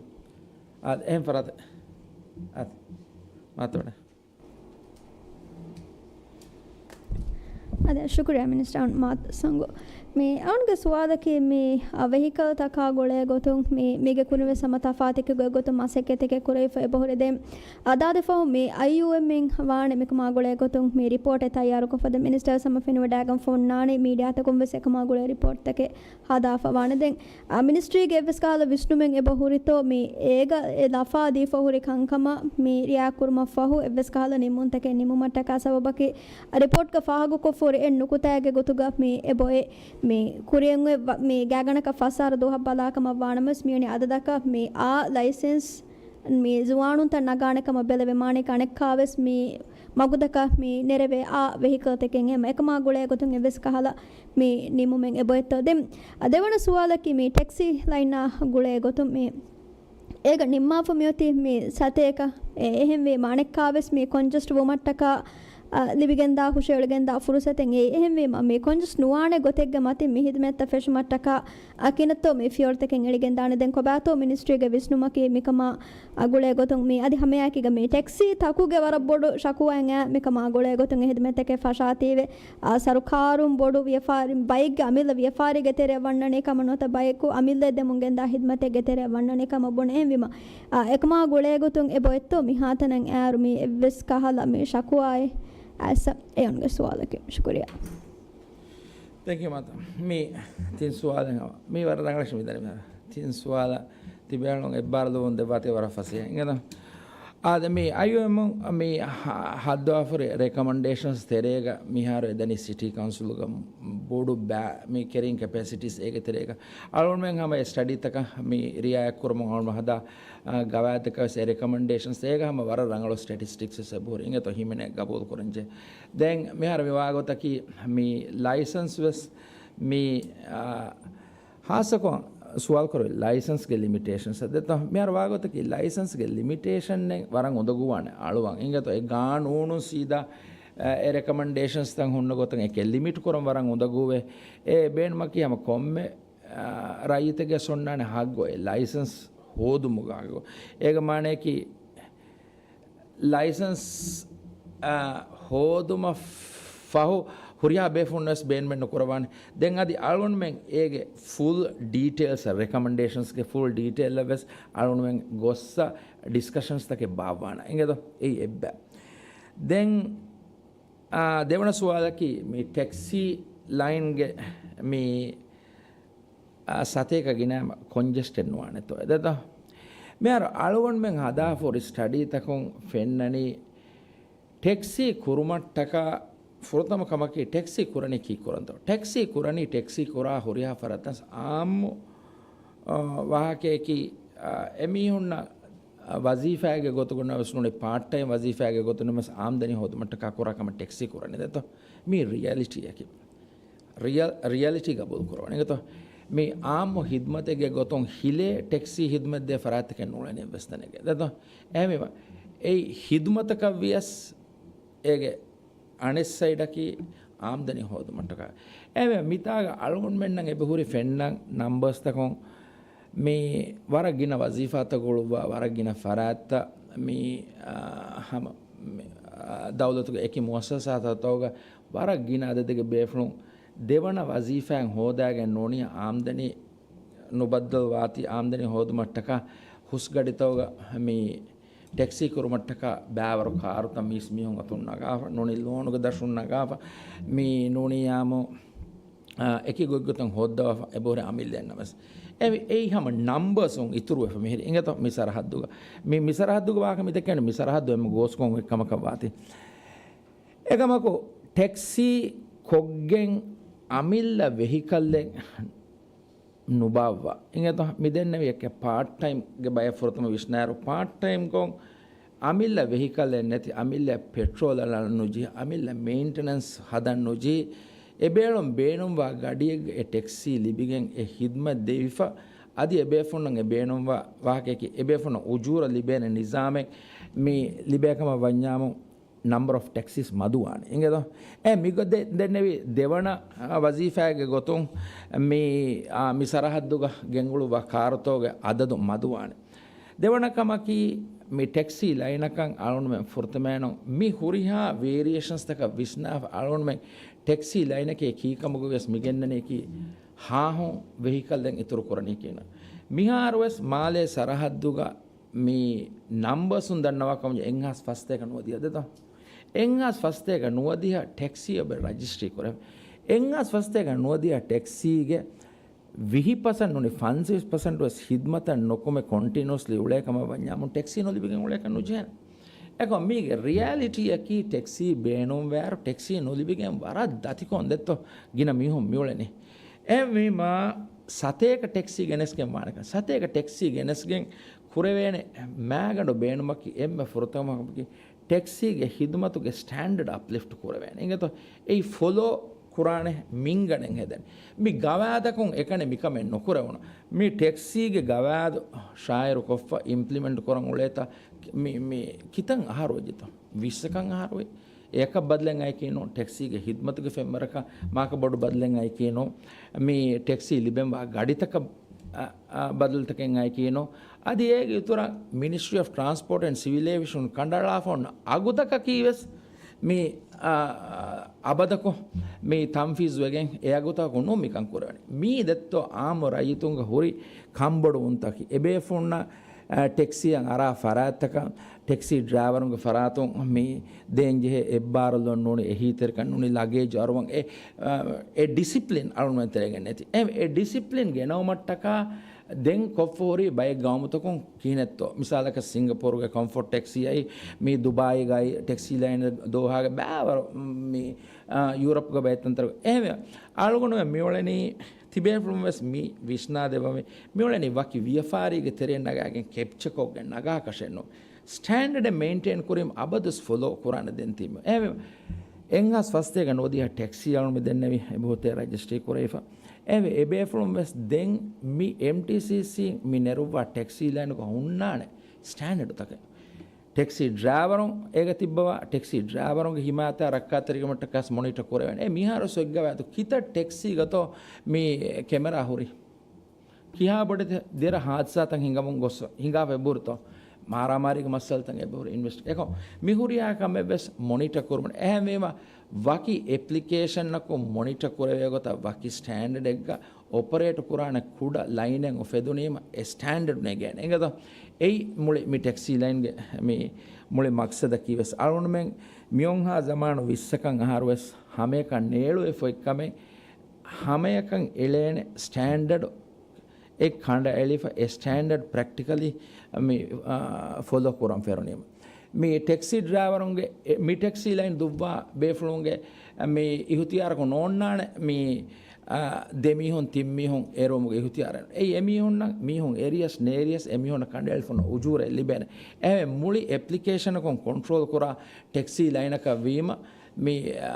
އާ، އެހެން ފަރާތެއް. އާ، މާތޮޑެ. އާދެ، ޝުކުރިއްޔާ މިނިސްޓަރ މާތް ސަނގު. މި އަޅުންގެ ސުވާލަކީ މި، އަ، ވެހިކަލްތަކާ ގުޅޭ ގޮތުން މި، މީގެ ކުރިން ވެސް ހަމަ ތަފާތު ގޮތްގޮތުން މަސައްކަތްތަކެއް ކުރެވިފަ އެބަހުރި. ދެން އަދާދެ ފަހު މި އައިޔޫއެމްއިން ވާނެ މިކަމާ ގުޅޭ ގޮތުން މި ރިޕޯޓެއް ތައްޔާރުކޮށްފަ ދެން މިނިސްޓަރ ވެސް ހަމަ ފެނިވަޑައިގެން ފޮންނާނީ މީޑިއާތަކުން ވެސް އެކަމާ ގުޅޭ ރިޕޯޓްތަކެއް ހަދާފަ ވާނެ. ދެން، އާ، މިނިސްޓްރީގެ އެއްވެސް ކަހަލަ ވިސްނުމެއް އެބަ ހުރިތޯ މި އޭގަ އެ ލަފާ ދީފަ ހުރި ކަންކަމަށް މި ރިއާކްޓް ކުރުމަށް ފަހު އެއްވެސް ކަހަލަ ނިންމުންތަކެއް ނިންމުމަށްޓަކާ ސަބަބަކީ، އަ، ރިޕޯޓްގަ ފާހަގަކޮށްފަ ހުރި އެއް ނުކުތާއެއްގެ ގޮތުގަ މި އެބައޮތް މި ކުރިއަށް އޮތް ވަ-، މި ގާތްގަނޑަކަށް ފަސް އަހަރު ދުވަހަށް ބަލާކަމަށް ވާނަމަވެސް މިވަނީ އަދަދަކަށް މި އާ ލައިސެންސް މި ޒުވާނުންތައް ނަގާނެ ކަމަށް ބެލެވެމާނީ އަނެއްކާވެސް މި މަގުތަކަށް މި ނެރެވޭ އާ ވެހިކަލްތަކެއް އެހެމަ އެކަމާ ގުޅޭ ގޮތުން އެއްވެސް ކަހަލަ މި ނިމުމެއް އެބައޮތްތޯ. ދެން އަ، ދެވަނަ ސުވާލަކީ މި ޓެކްސީ ލައިނާ ގުޅޭ ގޮތުން މި އޭގަ ނިންމާފަ މިއޮތީ މި ސަތޭކަ އެ-، އެހެންވީ އަނެއްކާވެސް މި ކޮންޖެސްޓް ވުމަށްޓަކާ ލިބިގެންދާ، ހުށައެޅިގެންދާ ފުރުސަތެއް އެއީ. އެހެންވީމަ، މި ކޮންޖަސް ނުވާނެ ގޮތެއްގެ މަތިން މި ހިދުމަތްތައް ފެށުމަށްޓަކާ އަ، ކިނަތޯ މި ފިޔަވަޅުތަކެއް އެޅިގެންދާނެ؟ ދެން ކޮބާތޯ މިނިސްޓްރީގެ ވިސްނުމަކީ މިކަމާ އަ، ގުޅޭ ގޮތުން މި އަދި ހަމައެކީގަ މި ޓެކްސީ ތަކުގެ ވަރަށް ބޮޑު ޝަކުވާއެއް އައި މިކަމާ ގުޅޭ ގޮތުން އެ ހިދުމަތްތަކެއް ފަށާތީވެ. އަ، ސަރުކާރުން ބޮޑު ވިޔަފާރި ބައެއްގެ އަމިއްލަ ވިޔަފާރީގެ ތެރެއަށް ވަންނަނީ ކަމަށް ނުވަތަ ބަޔަކު އަމިއްލަ ދެމުން ގެންދާ ހިދުމަތެއްގެ ތެރެއަށް ވަންނަނީ ކަމަށް ބުނެ. އެހެންވީމަ، އަ، އެކަމާ ގުޅޭ ގޮތުން އެބައޮތްތޯ މިހާތަނަށް އައިއިރު މި އެއްވެސް ކަހަލަ މި ޝަކުވާއެއް އައިސް؟ އެ އޮންގެ ސުވާލަކީ. ޝުކުރިއްޔާ. ތެންކި މާތަ. މި ތިން ސުވާލެއް ހަމަ. މި ވަރަށް ރަނގަޅަށް މިދަނީ މި ތިން ސުވާލަށް ތިބޭނުން އެއްބާރު ލުވަން ދެއްވާތީ ވަރަށް ފަސޭހަ. އިނގޭތަ؟ އާދެ، މި އައިއޯއެމުން މި ހަ-، ހައްދަވާފަރި ރެކަމަންޑޭޝަންސް ތެރޭގަ މިހާރު އެދަނީ ސިޓީ ކައުންސިލުގަ ބޮޑު ބައި-، މި ކެރިން ކެޕޭސިޓީސް އޭގެ ތެރޭގަ. އަޅުގަނޑުމެން ހަމަ އެ ސްޓަޑީތަކަށް މި ރިއާޔަތްކުރަމުން އަޅުގަނޑު ހަދާ، އާ، ގަވާއިދުތަކަށް ވެސް އެ ރެކަމަންޑޭޝަންސް އޭގަ ހަމަ ވަރަށް ރަނގަޅު ސްޓެޓިސްޓިކްސް ވެސް އެބަހުރި. އިނގޭތޯ ހިމެނޭ ގަބޫލު ކުރަންޖެހޭ. ދެން މިހާރު މި ވާގޮތަކީ މި ލައިސަންސް ވެސް މި، އާ، ހާއްސަކޮށް ސުވާލު ކުރެވި ލައިސަންސްގެ ލިމިޓޭޝަންސް ދެތޯ؟ މިހާރު ވާގޮތަކީ ލައިސަންސްގެ ލިމިޓޭޝަންއެއް ވަރަށް އުނދަގޫވާނެ އަޅުވަން. އިނގޭތޯ އެ ގާނޫނުން ސީދާ، އެ ރެކަމަންޑޭޝަންސްތައް ހުންނަ ގޮތަށް އެކެއް ލިމިޓް ކުރަން ވަރަށް އުނދަގޫވޭ. އެ ބޭނުމަކީ ހަމަ ކޮންމެ، އާ، ރައްޔިތެއްގެ އޮންނާނެ ހައްގު އެ ލައިސަންސް ހޯދުމުގަ ހައްގު. އޭގެ މާނަޔަކީ ލައިސަންސް، އާ، ހޯދުމަށް ފަހު ހުރިހާ ބޭފުޅުން ވެސް ބޭނުމެއް ނުކުރަވާނެ. ދެން އަދި އަޅުގަނޑުމެން އޭގެ ފުލް ޑީޓެއިލްސް، ރެކަމަންޑޭޝަންސްގެ ފުލް ޑީޓެއިލް ވެސް އަޅުގަނޑުމެން ގޮއްސަ ޑިސްކަޝަންސްތަކެއް ބާއްވާނެ. އިނގޭތޯ؟ އެއީ އެއްބަ. ދެން، އާ، ދެވަނަ ސުވާލަކީ މި ޓެކްސީ ލައިންގެ މި އާ، ސަތޭކަ ގިނައިމަ ކޮންޖެސްޓެޑް ނުވާނެތޯ އެދެތޯ؟ މިހާރު އަޅުގަނޑުމެން ހަދާފަ ހުރި ސްޓަޑީތަކުން ފެންނަނީ، ޓެކްސީ ކުރުމަށްޓަކާ ފުރަތަމަ ކަމަކީ ޓެކްސީ ކުރަނީ ކީއްކުރަންތޯ؟ ޓެކްސީ ކުރަނީ، ޓެކްސީ ކުރާ ހުރިހާ ފަރާތްތައް އާއްމު، އާ، ވާހަކަޔަކީ، އާ، އެމީހުންނަށް، އާ، ވަޒީފާގެ ގޮތުގަ ނަމަވެސް ނޫނީ ޕާޓް ޓައިމް ވަޒީފާގެ ގޮތުގަ ނަމަވެސް އާމްދަނީ ހޯދުމަށްޓަކާ ކުރާ ކަމަށް ޓެކްސީ ކުރަނީ ދެތޯ؟ މީ ރިއަލިޓީއަކީ. ރިއަލް، ރިއަލިޓީ ގަބޫލު ކުރަވަން. އިނގޭތޯ؟ މި އާއްމު ހިދުމަތެއްގެ ގޮތުން ހިލޭ ޓެކްސީ ހިދުމަތް ދޭ ފަރާތްތަކެއް ނޫޅެނީ އެއްވެސް ތަނެއްގަ. ދެތޯ؟ އެހެންވީމަ، އެއީ ހިދުމަތަކަށް ވިޔަސް އޭގެ އަނެއް ސައިޑަކީ އާމްދަނީ ހޯދުމަށްޓަކާ. އެހެންވީމަ، މިތާގަ އަޅުގަނޑުމެންނަށް އެބަހުރި ފެންނަ ނަމްބަރސްތަކުން މި ވަރަށް ގިނަ ވަޒީފާތައް ގުޅުއްވާ، ވަރަށް ގިނަ ފަރާތްތައް މި، އާ، ހަމަ، މި، އާ، ދައުލަތުގެ އެކި މުއައްސަސާތައްތަކުގަ ވަރަށް ގިނަ އަދަދެއްގެ ބޭފުޅުން ދެވަނަ ވަޒީފާއެއް ހޯދާގެން ނޫނީ އާމްދަނީ ނުބައްދަލުވާތީ އާމްދަނީ ހޯދުމަށްޓަކާ ހުސްގަޑިތަކުގަ މި ޓެކްސީ ކުރުމަށްޓަކާ ބައިވަރު ކާރުތައް މީސް މީހުން އަތުން ނަގާފަ، ނޫނީ ލޯނުގެ ދަށުން ނަގާފަ، މި ނޫނީ އާއްމު، އާ، އެކި ގޮތްގޮތުން ހޯއްދަވާފަ އެބަހުރި އަމިއްލައެއް ނަމަވެސް. އެ، އެއީ ހަމަ ނަމްބަރސުން އިތުރުވެފަ މިހިރީ. އިނގޭތޯ މި ސަރަހައްދުގަ. މި، މި ސަރަހައްދުގަ ވާހަކަ މި ދެކެން މި ސަރަހައްދު އެންމެ ގޯސްކޮށް އެއްކަމަކަށް ވާތީ. އެކަމަކު ޓެކްސީ ކޮށްގެން އަމިއްލަ ވެހިކަލްއެއް ނުބާއްވާ. އިނގޭތޯ މި ދެންނެވި އެކެއް ޕާޓް ޓައިމްގެ ބަޔަށް ފުރަތަމަ ވިސްނާއިރު، ޕާޓް ޓައިމްކޮށް އަމިއްލަ ވެހިކަލެއް ނެތި، އަމިއްލަ ޕެޓްރޯލް އަޅަން ނުޖެހި، އަމިއްލަ މެއިންޓެނަންސް ހަދަން ނުޖެހި، އެބޭޅުން ބޭނުންވާ ގަޑިއެއްގަ އެ ޓެކްސީ ލިބިގެން އެ ހިދުމަތް ދެވިފަ، އަދި އެބޭފުޅުންނަށް އެ ބޭނުންވާ ވާހަކަޔަކީ އެބޭފުޅުންނަށް އުޖޫރަ ލިބޭނެ ނިޒާމެއް މި ލިބޭ ކަމަށް ވަންޏާމު، ނަމްބަރ އޮފް ޓެކްސީސް މަދުވާނެ. އިނގޭތޯ؟ އެ މިގޮތް ދެ-، ދެންނެވި ދެވަނަ، އަ، ވަޒީފާގެ ގޮތުން މި، އާ، މި ސަރަހައްދުގަ ގެންގުޅުއްވާ ކާރުތަކުގެ އަދަދު މަދުވާނެ. ދެވަނަ ކަމަކީ، މި ޓެކްސީ ލައިނަކަށް އަޅުގަނޑުމެން ފުރަތަމައެއްނު މި ހުރިހާ ވޭރިއޭޝަންސްތަކަށް ވިސްނާފަ އަޅުގަނޑުމެން ޓެކްސީ ލައިނަކީ ކީކަމުގަ ވިޔަސް މިގެންނަނީކީ ހާހުން ވެހިކަލްއެއް އިތުރު ކުރަނީކީނަ. މިހާރުވެސް މާލޭ ސަރަހައްދުގަ މި ނަމްބަރސުން ދަންނަވާ ކަމުން އެއްހާސް ފަސްތޭކަ ނުވަދިހަ ދެތޯ؟ އެއްހާސް ފަސްތޭކަ ނުވަދިހަ ޓެކްސީ އެބަ ރަޖިސްޓްރީ ކުރެވޭ. އެއްހާސް ފަސްތޭކަ ނުވަދިހަ ޓެކްސީގެ ވިހި ޕަސެންޓް ނޫނީ ފަންސަވީސް ޕަސެންޓް ވެސް ހިދުމަތަށް ނުކުމެ ކޮންޓިނިއުއަސްލީ އުޅޭ ކަމަށް ވަންޏާމު ޓެކްސީ ނުލިބިގެން އުޅޭކަށް ނުޖެހޭނެ. އެކަމް މީގެ ރިއަލިޓީއަކީ ޓެކްސީ ބޭނުންވާއިރު ޓެކްސީ ނުލިބިގެން ވަރަށް ދަތިކޮށް ދެއްތޯ ގިނަ މީހުން މިއުޅެނީ. އެހެންވީމާ، ސަތޭކަ ޓެކްސީ ގެނެސްގެން ވާނެކަން، ސަތޭކަ ޓެކްސީ ގެނެސްގެން ކުރެވޭނެ މާގަނޑު ބޭނުމަކީ އެންމެ ފުރަތަމަ ކަމަކީ ޓެކްސީގެ ހިދުމަތުގެ ސްޓޭންޑަޑް އަޕްލިފްޓް ކުރެވޭނެ. އިނގޭތޯ؟ އެއީ ފޮލޯ ކުރާނެ މިންގަނޑެއް ހެދެން. މި ގަވާއިދަކުން އެކަނި މިކަމެއް ނުކުރެވުނު. މި ޓެކްސީގެ ގަވާއިދު ޝާއިރުކޮށްފަ އިމްޕްލިމެންޓް ކުރަން އުޅޭތާ މި، މި ކިތަން އަހަރު ވެއްޖެތޯ؟ ވިއްސަކަން އަހަރު ވެ. އެއަކަށް ބަދަލެއް އައިކީނު، ޓެކްސީގެ ހިދްމަތުގެ ފެންވަރަކަށް މާކަށް ބޮޑު ބަދަލެއް އައިކީނު، މި ޓެކްސީ ލިބެންވާ ގަޑިތަކަށް އަ، އަ، ބަދަލުތަކެއް އައިކީނު، އަދި އޭގެ އިތުރަށް މިނިސްޓްރީ އޮފް ޓްރާންސްޕޯޓް އެންޑް ސިވިލް އޭވިއޭޝަން ކަނޑައަޅާފަ އޮންނަ އަގުތަކަކީ ވެސް މި، އަ، އަ، އަބަދަކު މި ތަންފީޒުވެގެން އެ އަގުތަކަކު ނޫން މިކަން ކުރެވެނީ. މީ ދެއްތޯ އާއްމު ރައްޔިތުންގެ ހުރި ކަންބޮޑުވުންތަކީ. އެބޭފުޅުންނަށް، އަ، ޓެކްސީއަށް އަރާ ފަރާތްތަކަށް، ޓެކްސީ ޑްރައިވަރުންގެ ފަރާތުން މި ދޭން ޖެހޭ އެއްބާރުލުން ނޫނީ، އެހީތެރިކަން ނޫނީ، ލަގޭޖް އަރުވަން އެ، އަ، އެ ޑިސިޕްލިން އަޅުގަނޑުމެން ތެރޭގައި ނެތި. އެ، އެ ޑިސިޕްލިން ގެނައުމަށްޓަކާ ދެން ކޮށްފަ ހުރީ ބައެއް ގައުމުތަކުން ކިހިނެއްތޯ؟ މިސާލަކަށް ސިންގަޕޯރުގެ ކޮމްފޯޓް ޓެކްސީ އައި، މި ދުބާއީގައި ޓެކްސީ ލައިން ދޯހާގެ ބާވަރު، މި، އާ، ޔޫރަޕްގެ ބައެއް ތަންތަނުގަ. އެހެންވެ، އަޅުގަނޑުމެން މިއުޅެނީ ތިބޭފުޅުން ވެސް މި ވިސްނާދެއްވަމެ، މިއުޅެނީ ވަކި ވިޔަފާރީގެ ތެރެއިން ނަގާގެން ކެޕްޗަކޮށްގެން ނަގާކަށެއްނު. ސްޓޭންޑަޑެއް މެއިންޓެއިން ކުރީމަ އަބަދުސް ފޮލޯ ކުރާނެ ދެން ތީމެ. އެހެންވެ، އެއްހާސް ފަސްތޭކަ ނުވަދިހަ ޓެކްސީ އަޅުން މި ދެންނެވި އެބަހުތޭ ރަޖިސްޓްރީ ކުރެވިފަ. އެވެ، އެބޭފުޅުން ވެސް ދެން މި އެމްޓީސީސީ މި ނެރުއްވާ ޓެކްސީ ލައިނުގަ ހުންނާނެ ސްޓޭންޑަޑުތަކެއް. ޓެކްސީ ޑްރައިވަރުން އޭގަ ތިއްބަވާ، ޓެކްސީ ޑްރައިވަރުންގެ ހިމާޔަތާ ރައްކާތެރިކަމަށްޓަކާސް މޮނިޓަ ކުރެވޭނެ. އެ މިހާރު ސޮއްގަވާތު ކިތައް ޓެކްސީގަތޯ މި ކެމެރާ ހުރި؟ ކިހާ ބޮޑެތި ދެރަ ހާދިސާތައް ހިނގަމުން ގޮސް ހިނގާފަ އެބަހުރިތޯ؟ މާރާމާރީގެ މައްސަލަތައް އެބަހުރި އިންވެސްޓް. އެކޮ މިހުރިހާ ކަމެއްވެސް މޮނިޓަ ކުރުމަށް. އެހެންވީމަ، ވަކި އެޕްލިކޭޝަންއަކުން މޮނިޓަ ކުރެވޭ ގޮތަށް ވަކި ސްޓޭންޑަޑެއްގަ އޮޕަރޭޓް ކުރާނެ ކުޑަ ލައިނެއް އުފެދުނީމަ އެ ސްޓޭންޑަޑް ނެގޭނެ. އިނގޭތޯ؟ އެއީ މުޅި މި ޓެކްސީ ލައިންގެ މި މުޅި މަގްސަދަކީ ވެސް. އަޅުގަނޑުމެން މިއޮންހާ ޒަމާނު ވިއްސަކަށް އަހަރު ވެސް ހަމަޔަކަށް ނޭޅުވެފަ އޮތް ކަމެއް، ހަމަޔަކަށް އެޅޭނެ ސްޓޭންޑަޑް އެ ކަނޑައެޅިފަ އެ ސްޓޭންޑަޑް ޕްރެކްޓިކަލީ މި، އާ، ފޮލޯ ކުރަން ފެރުނީމަ. މި ޓެކްސީ ޑްރައިވަރުންގެ، އެ، މި ޓެކްސީ ލައިން ދުއްވާ ބޭފުޅުންގެ މި އިހުތިޔާރަކު ނޯންނާނެ މި، އާ، ދެ މީހުން ތިން މީހުން އެރުވުމުގެ އިހުތިޔާރެއް. އެއީ އެމީހުންނަށް މީހުން އެރިޔަސް ނޭރިޔަސް އެމީހުންނަށް ކަނޑައެޅިފަ އުޖޫރައެއް ލިބޭނެ. އެހެން މުޅި އެޕްލިކޭޝަނަކުން ކޮންޓްރޯލް ކުރާ ޓެކްސީ ލައިނަކަށް ވީމަ، މި، އާ،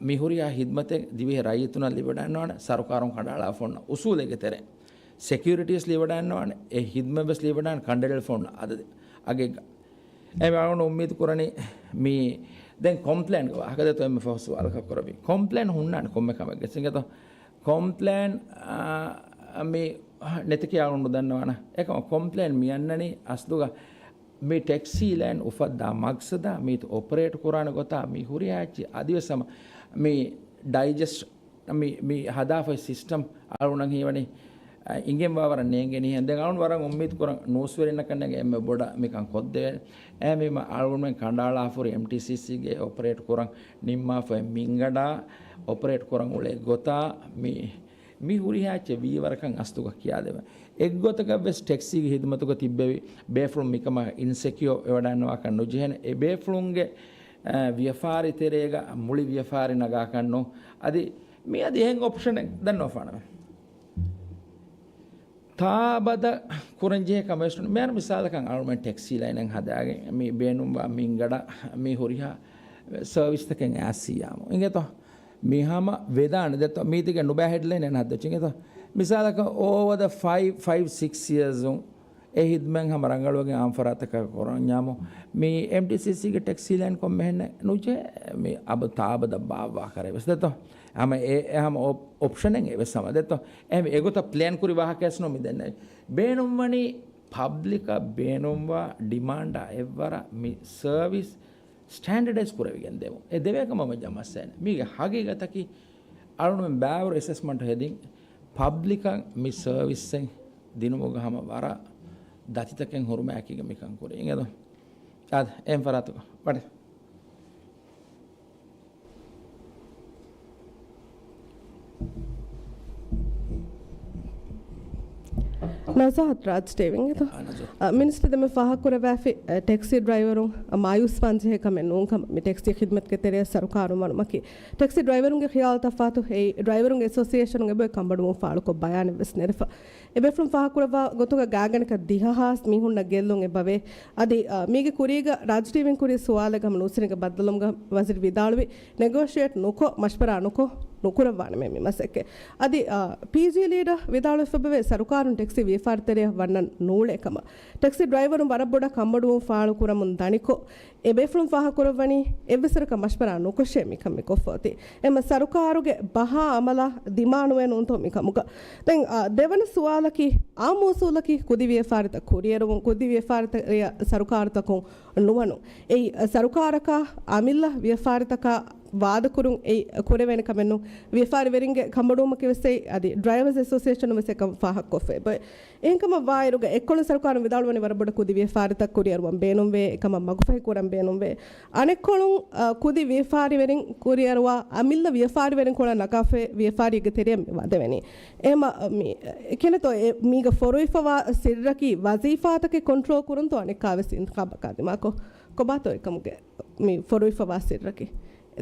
މި ހުރިހާ ހިދްމަތެއް ދިވެހި ރައްޔިތުންނަށް ލިބިވަޑައިގަންނަވާނެ، ސަރުކާރުން ކަނޑައަޅާފަ އޮންނަ އުސޫލެއްގެ ތެރެއިން. ސެކިއުރިޓީސް ލިބިވަޑައިގަންނަވާނެ، އެ ހިދްމަތްވެސް ލިބިވަޑައިގަންނަވާނެ، ކަނޑައެޅިފަ އޮންނަ އަދަދެއް އަގެއްގަ. އެ އަޅުގަނޑު އުއްމީދު ކުރަނީ މި ދެން ކޮމްޕްލޭންގެ ވާހަކަ ދެއްތޯ އެންމެ ފަހު ސުވާލަކަށް ކުރެވި. ކޮމްޕްލޭން ހުންނާނެ ކޮންމެ ކަމެއްގެ ސިނގަތޯ. ކޮމްޕްލޭން، އާ، މި ނެތަކީ އަޅުގަނޑު ދަންނަވާނަ. އެކަމަ ކޮމްޕްލޭން މި އަންނަނީ އަސްލުގަ މި ޓެކްސީ ލައިން އުފައްދާ މަގްސަދާ މީތު އޮޕަރޭޓް ކުރާނެ ގޮތާ މި ހުރިހާ އެއްޗެއް އަދިވެސް ހަމަ މި ޑައިޖެސްޓް މި، މި ހަދާފައި ސިސްޓަމް އަޅުގަނޑަށް ހީވަނީ، އަ، އިނގެންވާ ވަރަށް ނޭނގެނީ. ދެން އަޅުގަނޑު ވަރަށް އުއްމީދު ކުރަން ނޫސްވެރިންނަކަށް ނޭނގެ އެންމެ ބޮޑަށް މިކަން ކޮށްދެވޭނެ. އެހެންވީމަ އަޅުގަނޑުމެން ކަނޑައަޅާފަ ހުރި އެމްޓީސީސީގެ އޮޕަރޭޓް ކުރަން ނިންމާފައި މިންގަނޑާ އޮޕަރޭޓް ކުރަން އުޅޭ ގޮތާ މި، މި ހުރިހާ އެއްޗެއް ވީވަރަކަށް އަސްލުގަ ކިޔާދެވޭ. އެއްގޮތަކަށްވެސް ޓެކްސީގެ ހިދުމަތުގަ ތިއްބެވި ބޭފުޅުން މިކަމަށް އިންސެކިއޯ ވެވަޑައިގަންނަވާކަށް ނުޖެހޭނެ. އެ ބޭފުޅުންގެ އަ، ވިޔަފާރި ތެރޭގަ މުޅި ވިޔަފާރި ނަގާކަށްނު. އަދި މިއަދި އެހެން އޮޕްޝަނެއް ދަންނަވަފާނަމެ. ތާބަދަ ކުރަންޖެހޭ ކަމެއް ވެސް ނޫން. މިހާރު މިސާލަކަށް އަޅުމެން ޓެކްސީ ލައިނެއް ހަދާގެން މި ބޭނުންވާ މިންގަޑަށް މި ހުރިހާ ސަރވިސްތަކެއް އައިސް ހިޔާމު. އިނގޭތޯ؟ މި ހަމަ ވެދާނެ ދެއްތޯ؟ މީތިގެ ނުބައި ހެޑްލައިން އެން ހައްދަ އިނގޭތޯ؟ މިސާލަކަށް އޯވަ ދަ ފައިވް، ފައިވް ސިކްސް އިޔާސް އުން އެ ހިދްމަތް ހަމަ ރަނގަޅުވެގެން އާން ފަރާތަކަށް ކުރަންޏާމު، މި އެމްޓީސީސީގެ ޓެކްސީ ލައިން ކޮންމެހެން ނުޖެހޭ، މި އަބަދު ތާއަބަދަށް ބާއްވާ ކަރެއް ވެސް ދެއްތޯ. ހަމަ އެ، އެ ހަމަ އޮޕް، އޮޕްޝަނެއް އެވެސް ހަމަ ދެއްތޯ. އެހެން އެގޮތަށް ޕްލޭން ކުރި ވާހަކައެއް ނޫން މި ދެންނެވި. ބޭނުންވަނީ ޕަބްލިކަށް ބޭނުންވާ ޑިމާންޑާ އެއްވަރަށް މި ސަރވިސް ސްޓޭންޑަޑައިޒް ކުރެވިގެން ދެމުން. އެ ދެވޭ ކަމަށް ވެއްޖެ މައްސަލައެއް. މީގެ ހަގީގަތަކީ އަޅުގަނޑުމެން ބައިވަރު އެސެސްމަންޓް ހެދިން ޕަބްލިކަށް މި ސަރވިސްއެއް ދިނުމުގަ ހަމަ ވަރަށް ދަތިތަކެއް ހުރުމާއެކީގަ މިކަން ކުރީ. އިނގޭތޯ؟ އާދެ، އެހެން ފަރާތަކަށް ވަޑެ. ނަޒާހަތް ރާޖް ޓީވީ އިނގޭތޯ؟ އާ، ނަޒާ. އަ، މިނިސްޓަރ ދެމެ ފާހަގަކުރައްވާފި، އަ، ޓެކްސީ ޑްރައިވަރުން، އަ، މާޔޫސްވާން ޖެހޭ ކަމެއް ނޫން ކަމަށް މި ޓެކްސީ ޚިދްމަތުގެ ތެރެއަށް ސަރުކާރުން ވަނުމަކީ. ޓެކްސީ ޑްރައިވަރުންގެ ޚިޔާލުތައް ފާތު އެއީ ޑްރައިވަރުންގެ އެސޯސިއޭޝަނުން އެބައޮތް ކަންބޮޑުވުން ފާޅުކޮށް ބަޔާނެއް ވެސް ނެރެފަ. އެބޭފުޅުން ފާހަގަކުރައްވާ ގޮތުގަ ގާތްގަނޑަކަށް ދިހަ ހާސް މީހުންނަށް ގެއްލުން އެބަވޭ. އަދި، އަ، މީގެ ކުރީގަ ރާޖް ޓީވީން ކުރި ސުވާލެއްގަ ހަމަ ނޫސްވެރިންގެ ބައްދަލުވުމުގަ ވަޒީރު ވިދާޅުވި، ނެގޯޝިއޭޓް ނުކޮށް، މަޝްވަރާ ނުކޮށް، ނުކުރައްވާނަމޭ މި މަސައްކަތް. އަދި، އާ، ޕީޖީ ލީޑަރ ވިދާޅުވެފަ ބެވޭ ސަރުކާރުން ޓެކްސީ ވިޔަފާރި ތެރެއަށް ވަންނަން ނޫޅޭ ކަމަށް. ޓެކްސީ ޑްރައިވަރުން ވަރަށް ބޮޑަށް ކަންބޮޑުވުން ފާޅު ކުރަމުން ދަނިކޮށް، އެ ބޭފުޅުން ފާހަގަކުރައްވަނީ އެއްވެސް ވަރަކަށް މަޝްވަރާ ނުކޮށޭ މިކަން މި ކޮށްފަ އޮތީ. އެމަ ސަރުކާރުގެ ބަހާ އަމަލާ ދިމާނުވޭ ނޫންތޯ މިކަމުގަ. ދެން، އާ، ދެވަނަ ސުވާލަކީ، އާއްމު އުސޫލަކީ ކުދި ވިޔަފާރިތައް ކުރިއެރުވުން، ކުދި ވިޔަފާރިތައް ސަރުކާރުތަކުން ނުވަނު. އެއީ، ސަރުކާރަކާ އަމިއްލަ ވިޔަފާރިތަކާ ވާދަކުރުން އެއީ ކުރެވޭނެ ކަމެއް ނޫން. ވިޔަފާރިވެރިންގެ ކަންބޮޑުވުމަކީ ވެސް އެއީ އަދި ޑްރައިވަރސް އެސޯސިއޭޝަނުން ވެސް އެކަން ފާހަގަކޮށްފައި. އެހެންކަމަށް ވާއިރުގަ އެއްކޮޅުން ސަރުކާރުން ވިދާޅުވަނީ ވަރަށް ބޮޑަށް ކުދި ވިޔަފާރިތައް ކުރިއަރުވަން ބޭނުންވޭ، އެކަމަށް މަގުފަހި ކުރަން ބޭނުންވޭ. އަނެއްކޮޅުން، އަ، ކުދި ވިޔަފާރިވެރިން ކުރިއަރުވާ އަމިއްލަ ވިޔަފާރިވެރިން ކޮޅަށް ނަގާފައި ވިޔަފާރީގެ ތެރެއަށް މި ވަދެވެނީ. އެހެމަ، މި، ކިހިނެއްތޯ އެ މީގަ ފޮރުވިފަވާ ސިއްރަކީ ވަޒީފާތަކެއް ކޮންޓްރޯލް ކުރުންތޯ އަނެއްކާވެސް އިންތިޚާބަކާ ދިމާކޮށް؟ ކޮބާތޯ އެކަމުގެ މި ފޮރުވިފަވާ ސިއްރަކީ؟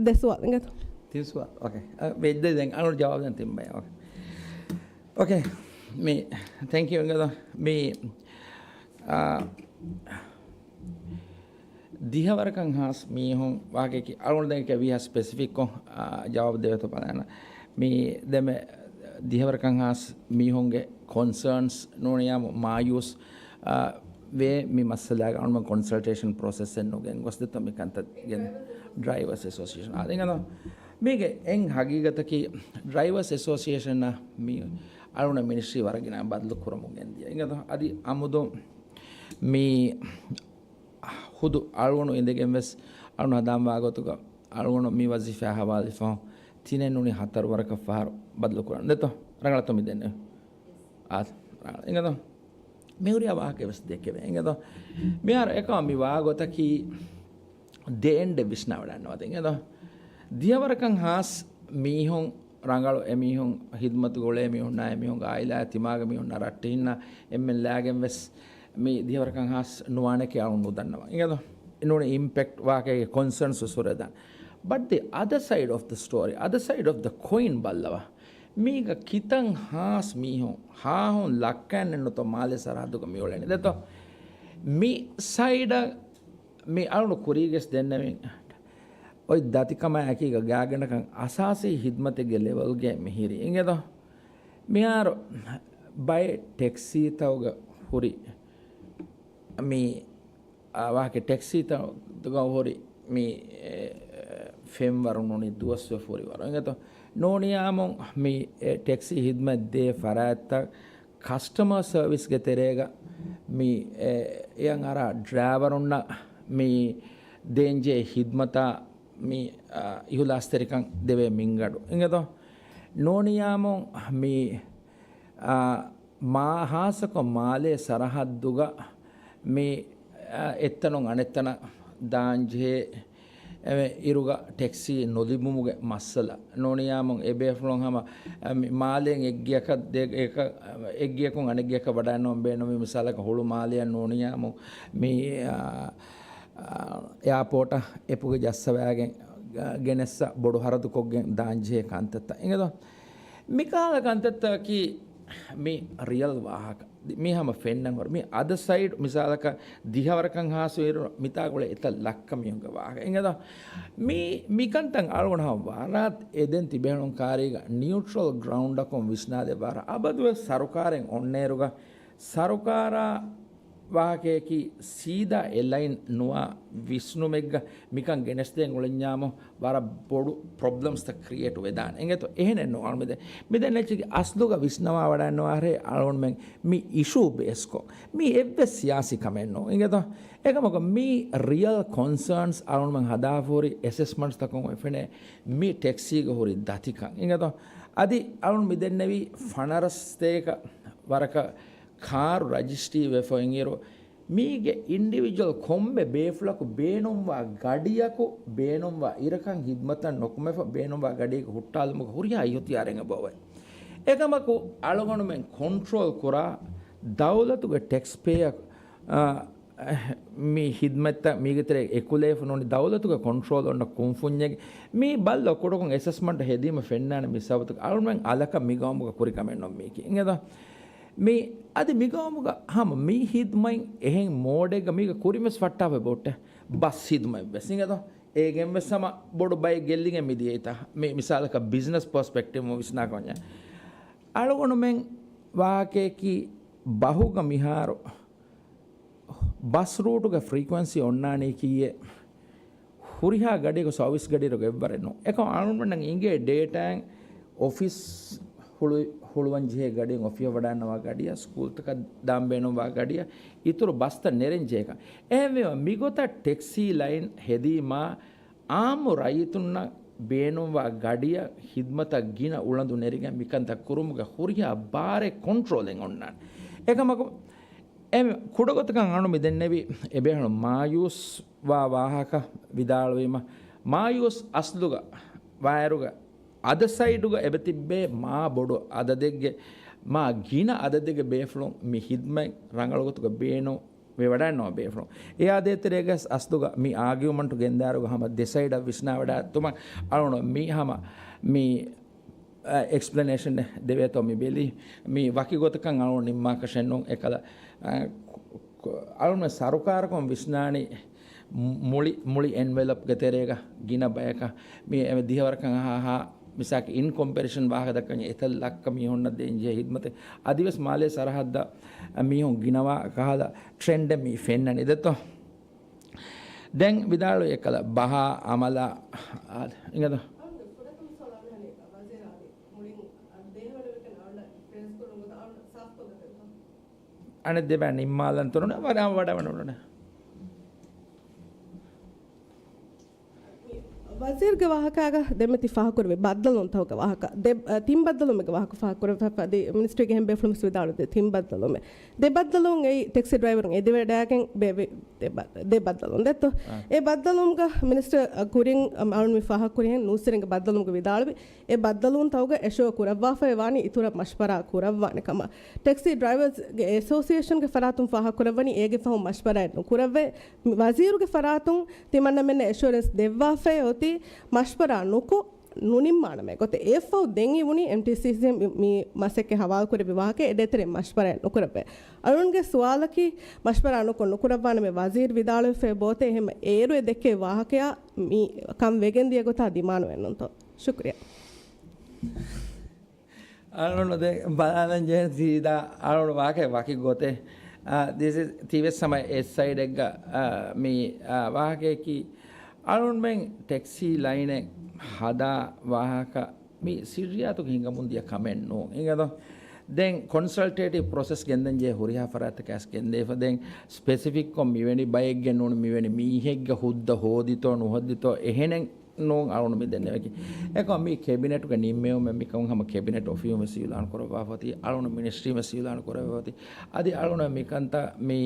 ދެ ސުވާލު އިނގޭތޯ؟ ތިން ސުވާލު. އޯކޭ. އަ، މި ދެ-، ދެން އަޅުގަނޑު ޖަވާބު ދޭން ތިން ބައި. އޯކޭ. އޯކޭ. މި، ތެންކް ޔޫ އިނގޭތޯ. މި، އާ، ދިހަވަރަކަށް ހާސް މީހުން ވާހަކައަކީ އަޅުގަނޑު ދެން ވީހާ ސްޕެސިފިކްކޮށް، އާ، ޖަވާބު ދެވޭތޯ ބަލާނަ. މި ދެމެ ދިހަވަރަކަށް ހާސް މީހުންގެ ކޮންސާންސް ނޫނިޔާ މާޔޫސް، އާ، ވޭ މި މައްސަލާގަ އަޅުމެން ކޮންސަލްޓޭޝަން ޕްރޮސެސްއެއް ނުގެން ގޮސްދެއްތޯ މި ކަންތައް ގެން ޑްރައިވަރސް އެސޯސިއޭޝަން. އާދެން އަދޯ މީގެ އެން ހަގީގަތަކީ ޑްރައިވަރސް އެސޯސިއޭޝަންއަށް މި އަޅުގަނޑަށް މިނިސްޓްރީ ވަރަށް ގިނަ ބަދަލު ކުރަމުން ގެންދިޔަ. އިނގޭތޯ އަދި އަމުދު މި ހުދު އަޅުގަނޑު އިނދެގެން ވެސް އަޅުގަނޑު ހަނދާންވާ ގޮތުގަ އަޅުގަނޑު މި ވަޒީފާ ހަވާލުވެފަ ތިނެއް ނޫނީ ހަތަރު ވަރަކަށް ފަހަރު ބަދަލު ކުރަން. ދެއްތޯ؟ ރަނގަޅަތޯ މި ދެންނެވި؟ އާ، ރަނގަޅަ. އިނގޭތޯ؟ މި ހުރިހާ ވާހަކަ ވެސް ދެކެވޭ. އިނގޭތޯ؟ މިހާރު އެކަމަށް މި ވާ ގޮތަކީ ދެ އެންޑެއް ވިސްނާވަޑައިގަންނަވާ. އިނގޭތޯ؟ ދިހަވަރަކަށް ހާސް މީހުން ރަނގަޅު އެމީހުން ހިދުމަތުގަ އުޅޭ މީހުންނާ އެމީހުންގެ އާއިލާއާ ތިމާގެ މީހުންނާ ރައްޓެހިންނާ އެންމެން ލާގެން ވެސް މި ދިހަވަރަކަށް ހާސް ނުވާނެކޭ އަޅުން ނުދަންނަވަން. އިނގޭތޯ؟ ނޫނީ އިމްޕެކްޓް ވާހަކައިގެ ކޮންސާންސް ހުރެދާން. But the other side of the story, other side of the coin ބައްލަވާ. މީގަ ކިތަން ހާސް މީހުން ހާހުން ލައްކައެއް ނެތްނުތޯ މާލޭ ސަރަހައްދުގަ މިއުޅެނީ. ދެއްތޯ؟ މި ސައިޑަށް މި އަޅުނު ކުރީގެސް ދެންނެވިން އޮތް ދަތިކަމާ އެކީގަ ގާތްގަނޑަކަށް އަސާސީ ހިދުމަތެއްގެ ލެވެލްގެ މިހިރީ. އިނގޭތޯ؟ މިހާރު ބައެއް ޓެކްސީތަކުގަ ހުރި މި، އާ، ވާހަކަ ޓެކްސީތަކުގަ ހުރި މި، އެ، ފެންވަރު ނޫނީ ދުވަސްވެފަ ހުރި ވަރު. އިނގޭތޯ؟ ނޫނިޔާމު މި، އެ، ޓެކްސީ ހިދުމަތް ދޭ ފަރާތްތައް ކަސްޓަމަރ ސަރވިސްގެ ތެރޭގަ މި، އެ، އެއަށް އަރާ ޑްރައިވަރުންނަށް މި ދޭންޖެހޭ ހިދުމަތާ މި، އާ، އިހުލާސްތެރިކަން ދެވޭ މިންގަނޑު. އިނގޭތޯ؟ ނޫނިޔާމު މި، އާ، މާ-، ހާއްސަކޮށް މާލޭ ސަރަހައްދުގަ މި، އާ، އެއްތަނުން އަނެއްތަނަށް ދާންޖެހޭ އެ، އިރުގަ ޓެކްސީ ނުލިބުމުގެ މައްސަލަ. ނޫނިޔާމު އެބޭފުޅުން ހަމަ، އަ، މި މާލޭން އެއްގެއަކަށް ދެ-، އެކަ-، އެއްގެއަކުން އަނެއްގެއަކަށް ވަޑައިންނަވަން ބޭނުމީ މިސާލަކަށް ހުޅު މާލެއަށް ނޫނިޔާމު މި، އަ، އަ، އެއާޕޯޓަށް އެޕުގެ ޖައްސަވައިގެން، ގ-، ގެނެއްސަ ބޮޑު ހަރަދުކޮށްގެން ދާންޖެހޭ ކަންތައްތައް. އިނގޭތޯ؟ މިކަހަލަ ކަންތައްތަކަކީ މި ރިއަލް ވާހަކަ. މި ހަމަ ފެންނަން ހުރި. މި އަދަ ސައިޑް މިސާލަކަށް ދިހަވަރަކަށް ހާސްވިއިރު މިތާގަ އުޅޭ އެތައް ލައްކަ މީހުންގެ ވާހަކަ. އިނގޭތޯ؟ މި، މިކަންތައް އަޅުގަނޑު ހަމަ ވަރަށް އެދެން ތިބޭނުން ކާރީގަ ނިއުޓްރަލް ގްރައުންޑަކުން ވިސްނާދޭ ވަރަށް. އަބަދުވެސް ސަރުކާރެއް އޮންނައިރުގަ ސަރުކާރާ ވާހަކަޔަކީ ސީދާ އެލައިން ނުވާ ވިސްނުމެއްގަ މިކަން ގެނެސްދޭން އުޅެންޏާމު ވަރަށް ބޮޑު ޕްރޮބްލަމްސްތައް ކްރިއޭޓް ވެދާނެ. އިނގޭތޯ؟ އެހެނެއް ނޫން. އަޅުމެދެ މިދެން އެއްޗެއްގެ އަސްލުގަ ވިސްނަވާ ވަޑައިންނަވާރޭ އަޅުގަނޑުމެން މި އިޝޫ ބޭސްކޮށް. މީ އެއްވެސް ސިޔާސީ ކަމެއް ނޫން. އިނގޭތޯ؟ އެކަމަކު މީ ރިއަލް ކޮންސާންސް އަޅުގަނޑުމެން ހަދާފަ ހުރި އެސެސްމަންޓްސްތަކުން އޮތް ފެނޭ މި ޓެކްސީގަ ހުރި ދަތިކަން. އިނގޭތޯ؟ އަދި އަޅުން މި ދެންނެވީ ފަނަރަސްތޭކަ ވަރަކަށް ކާރު ރަޖިސްޓްރީ ވެފަ އިންއިރު، މީގެ އިންޑިވިޖުއަލް ކޮންމެ ބޭފުޅަކު ބޭނުންވާ ގަޑިއަކު، ބޭނުންވާ އިރަކަށް ހިދުމަތަށް ނުކުމެފަ، ބޭނުންވާ ގަޑިއަކު ހުއްޓާލުމުގެ ހުރިހާ އިހުތިޔާރެއް އެބައޮވޭ. އެކަމަކު އަޅުގަނޑުމެން ކޮންޓްރޯލް ކުރާ ދައުލަތުގެ ޓެކްސް ޕޭއަކު، އާ، މި ހިދުމަތްތައް މީގެ ތެރޭ އެކުލެވިފަ ނޫނީ ދައުލަތުގެ ކޮންޓްރޯލް އޮންނަ ކުންފުންޏެއް. މީ ބައްލަ ކުޑަކޮށް އެސެސްމަންޓް ހެދީމަ ފެންނާނެ މި ސަބަބުތަކަށް އަޅުމެން އަލަކަށް މިގައުމުގަ ކުރި ކަމެއް ނޫން މީކީ. އިނގޭތޯ؟ މި އަދި މިގައުމުގަ ހަމަ މި ހިދުމަތް އެހެން މޯޑެއްގަ މީގަ ކުރިންވެސް ފައްޓާފަ ބޮއްޓެ ބަސް ހިދުމަތްވެސް. އިނގޭތޯ؟ އޭގެން ވެސް ހަމަ ބޮޑު ބައެއް ގެއްލިގެން މިދިޔައިތާ. މި މިސާލަކަށް ބިޒްނަސް ޕަރސްޕެކްޓިވް ވިސްނާކަށް އޮންޏާ. އަޅުގަނޑުމެން ވާހަކައަކީ ބަހުގަ މިހާރު ބަސް ރޫޓުގެ ފްރީކުއެންސީ އޮންނާނީ ކީއެއް ހުރިހާ ގަޑިއަކު ސަރވިސް ގަޑިއަކު އެއްވަރެއް ނޫން. އެކަމް އަޅުގަނޑުމެންނަށް އިނގޭ ޑޭޓާއިން އޮފީސް ހުޅު-، ހުޅުވަން ޖެހޭ ގަޑިއެއް، އޮފީހަށް ވަޑައިގަންނަވާ ގަޑިއަށް، ސްކޫލްތަކަށް ދާން ބޭނުންވާ ގަޑިއަށް، އިތުރު ބަސްތައް ނެރެން ޖެހޭކަން. އެހެންވީމަ މިގޮތަށް ޓެކްސީ ލައިން ހެދީމާ، އާއްމު ރައްޔިތުންނަށް ބޭނުންވާ ގަޑިއަށް ހިދްމަތަށް ގިނަ އުޅަނދު ނެރިގެން މިކަންތައް ކުރުމުގެ ހުރިހާ ބާރެއް ކޮންޓްރޯލެއް އޮންނާނެ. އެކަމަކު، އެ ކުޑަގޮތަކަށް އަޅު މި ދެންނެވި އެބޭހަޅު މާޔޫސް ވާ ވާހަކަ ވިދާޅުވީމަ، މާޔޫސް އަސްލުގަ ވާއިރުގަ އަދަ ސައިޑުގަ އެބަ ތިއްބޭ މާ ބޮޑު އަދަދެއްގެ، މާ ގިނަ އަދަދެއްގެ ބޭފުޅުން މި ހިދްމަތް ރަނގަޅު ގޮތުގަ ބޭނުން ވެވަޑައިންނަވާ ބޭފުޅުން. އެއާ ދޭތެރޭގަސް އަސްލުގަ މި އާގިއުމަންޓު ގެންދާއިރުގަ ހަމަ ދެ ސައިޑަށް ވިސްނާވަޑައިގަތުމަށް އަޅުން މި ހަމަ މި، އަ، އެކްސްޕްލެނޭޝަން ދެވޭތޯ މި ބެލީ. މި ވަކި ގޮތަކަށް އަޅުން ނިންމާކަށެއް ނޫން. އެކަލަ، އަ، ކު-، ކު-، އަޅުން ސަރުކާރަކުން ވިސްނާނީ މުޅި، މުޅި އެންވެލޮޕްގެ ތެރޭގަ ގިނަ ބަޔަކަށް މި އެ ދިހަވަރަކަށް އަހާ އަހާ މިސާކީ އިން ކޮމްޕެރިޝަން ވާހަކަ ދައްކަން އެތައް ލައްކަ މީހުންނަށް ދޭން ޖެހޭ ހިދްމަތެއް އަދިވެސް މާލޭ ސަރަހައްދަށް މީހުން ގިނަވާ ކަހަލަ ޓްރެންޑެއް މި ފެންނަނީ ދެއްތޯ. ދެން ވިދާޅުވި އެކަލަ ބަހާ އަމަލާ އާދެ. އިނގޭތޯ؟ އަޅުގަނޑު ފުރަތަމަ ސުވާލު އަހަނީ ވަޒީރާ އަދި މުޅިން ދޭހަވަނަ ވެގެން އަޅުގަނޑަށް ފްރޭޒް ކުރުން ގޮތަށް އަޅުގަނޑަށް ސާފުކޮށް ދެއްތޯ؟ އަނެއް ދެބަ ނިންމާލަން ތުރުނެ ވަރަށް ވަޑަ ވަޑަ ވަޑަ. ވަޒީރުގެ ވާހަކާގަ ދެންމެ ތި ފާހަގަކުރެއްވި ބައްދަލުވުންތަކުގެ ވާހަކަ. ދެ-، އަ، ތިން ބައްދަލުވުމެއްގެ ވާހަކަ ފާހަގަކުރެއްވި އަދި މިނިސްޓްރީގެ އެހެން ބޭފުޅުން ވެސް ވިދާޅުވި ތިން ބައްދަލުވުމެއް. ދެ ބައްދަލުވުން އެއީ ޓެކްސީ ޑްރައިވަރުން އެދިވަޑައިގެން ބޭއްވި ދެ ބަ-، ދެ ބައްދަލުވުން ދެއްތޯ؟ އާ. އެ ބައްދަލުވުމުގަ މިނިސްޓަރ، އަ، ކުރިން، އަ، އަޅުން މި ފާހަގަކުރިހެން ނޫސްވެރިންގެ ބައްދަލުވުމުގަ ވިދާޅުވި އެ ބައްދަލުވުން ތަކުގަ އެޝޯ ކުރައްވާފައި ވާނީ އިތުރަށް މަޝްވަރާ ކުރައްވާނެ ކަމަށް. ޓެކްސީ ޑްރައިވަރސްގެ އެސޯސިއޭޝަންގެ ފަރާތުން ފާހަގަކުރައްވަނީ އޭގެ ފަހުން މަޝްވަރާއެއް ނުކުރައްވޭ. ވަޒީރުގެ ފަރާތުން ތިމަންނަމެންނަށް އެޝުއަރެންސް ދެއްވާފައި އޮތީ މަޝްވަރާ ނުކޮށް ނުނިންމާނަމޭ ގޮތެއް. އެއަށްފަހު ދެން އިވުނީ އެމްޓީސީސީ މި، މި މަސައްކަތް ހަވާލުކުރެއްވި ވާހަކަ އެ ދޭތެރޭ މަޝްވަރާއެއް ނުކުރައްވޭ. އަޅުންގެ ސުވާލަކީ މަޝްވަރާ ނުކޮށް ނުކުރައްވާނަމޭ ވަޒީރު ވިދާޅުވެފައި ބޯތޭ؟ އެހެން އޭރު އެ ދެއްކެވި ވާހަކަޔާ މި ކަން ވެގެން ދިޔަ ގޮތާ ދިމާނުވެއްނުންތޯ؟ ޝުކުރިއްޔާ. އަޅުން ދެ ބަލާލަން ޖެހޭ ސީދާ އަޅުން ވާހަކަ ވަކި ގޮތެއް. އާ، ދިސް އިޒް ތީވެސް ހަމަ އެއް ސައިޑެއްގަ، އާ، މި، އާ، ވާހަކަޔަކީ އަޅުންމެން ޓެކްސީ ލައިނެއް ހަދާ ވާހަކަ މި ސިއްރިއްޔާތުގެ ހިނގަމުން ދިޔަ ކަމެއް ނޫން. އިނގޭތޯ؟ ދެން ކޮންސަލްޓޭޓިވް ޕްރޮސެސް ގެންދަން ޖެހޭ ހުރިހާ ފަރާތަކަށް ގެންދެވިފަ. ދެން ސްޕެސިފިކްކޮށް މިވެނި ބައެއްގެ ނޫން، މިވެނި މީހެއްގެ ހުއްދަ ހޯދިތޯ ނުހޯދިތޯ އެހެނެއް ނޫން އަޅުން މި ދެންނެވެކި. އެކަމް މި ކެބިނެޓުގެ ނިންމެވުމެއް މިކަމުން ހަމަ ކެބިނެޓް އޮފީހުން ވެސް އިއުލާން ކުރައްވާފަ އޮތީ، އަޅުން މިނިސްޓްރީން ވެސް އިއުލާން ކުރައްވާފަ އޮތީ. އަދި އަޅުން މިކަންތައް މި،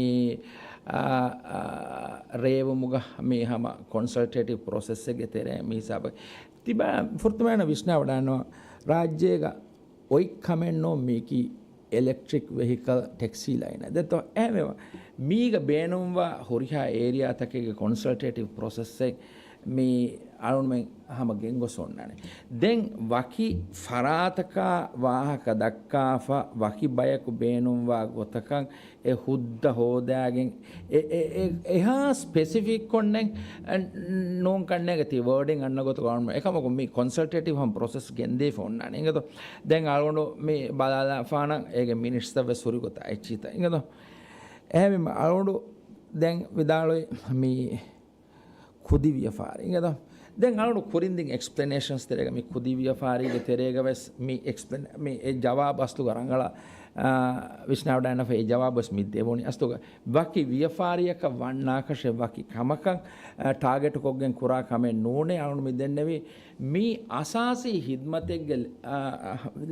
އާ، އާ، ރޭވުމުގަ މި ހަމަ ކޮންސަލްޓޭޓިވް ޕްރޮސެސްއެއްގެ ތެރޭ މި ހިސާބަށް ތިބާ ފުރަތަމައިން ވިސްނާވަޑައިންނަވާ ރާއްޖޭގަ އޮތް ކަމެއް ނޫން މީކީ އެލެކްޓްރިކް ވެހިކަލް ޓެކްސީ ލައިނަށް ދެއްތޯ؟ އެހެންވީމަ މީގަ ބޭނުންވާ ހުރިހާ އޭރިއާތަކެއްގެ ކޮންސަލްޓޭޓިވް ޕްރޮސެސްއެއް މި އަޅުންމެން ހަމަ ގެންގޮސް އޮންނާނެ. ދެން ވަކި ފަރާތަކާ ވާހަކަ ދައްކާފަ، ވަކި ބަޔަކު ބޭނުންވާ ގޮތަކަށް އެ ހުއްދަ ހޯދާގެން އެ، އެ، އެ، އެހާ ސްޕެސިފިކް ކޮންނެއް، އެ، ނޫން ކަންނޭގެ ތި ވާޑިން އަންނަ ގޮތުގަ އަޅުން އެކަމަކު މި ކޮންސަލްޓޭޓިވް ހަމަ ޕްރޮސެސް ގެންދީފަ އޮންނާނެ. އިނގޭތޯ؟ ދެން އަޅުގަނޑު މި ބަލާލާފާނަން އޭގެ މިނިޓްސްތައް ވެސް ހުރި ގޮތަށް އެއްޗިތައް. އިނގޭތޯ؟ އެހެންވީމަ އަޅުގަނޑު ދެން ވިދާޅުވި މި ކުދި ވިޔަފާރި. އިނގޭތޯ؟ ދެން އަޅުގަނޑު ކުރިން ދިން އެކްސްޕްލެނޭޝަންސް ތެރޭގަ މި ކުދި ވިޔަފާރީގެ ތެރޭގަ ވެސް މި އެކްސްޕްލެން، މި އެ ޖަވާބު އަސްލުގަ ރަނގަޅަށް، އާ، ވިސްނާވަޑައިގަންނަފަ އެ ޖަވާބު ވެސް މި ދެވުނީ. އަސްލުގަ ވަކި ވިޔަފާރިއަކަށް ވަންނާކަށެއް ވަކި ކަމަކަށް، އާ، ޓާގެޓް ކޮށްގެން ކުރާ ކަމެއް ނޫނޭ. އަޅުގަނޑު މި ދެންނެވީ މި އަސާސީ ހިދްމަތެއްގެ، އާ،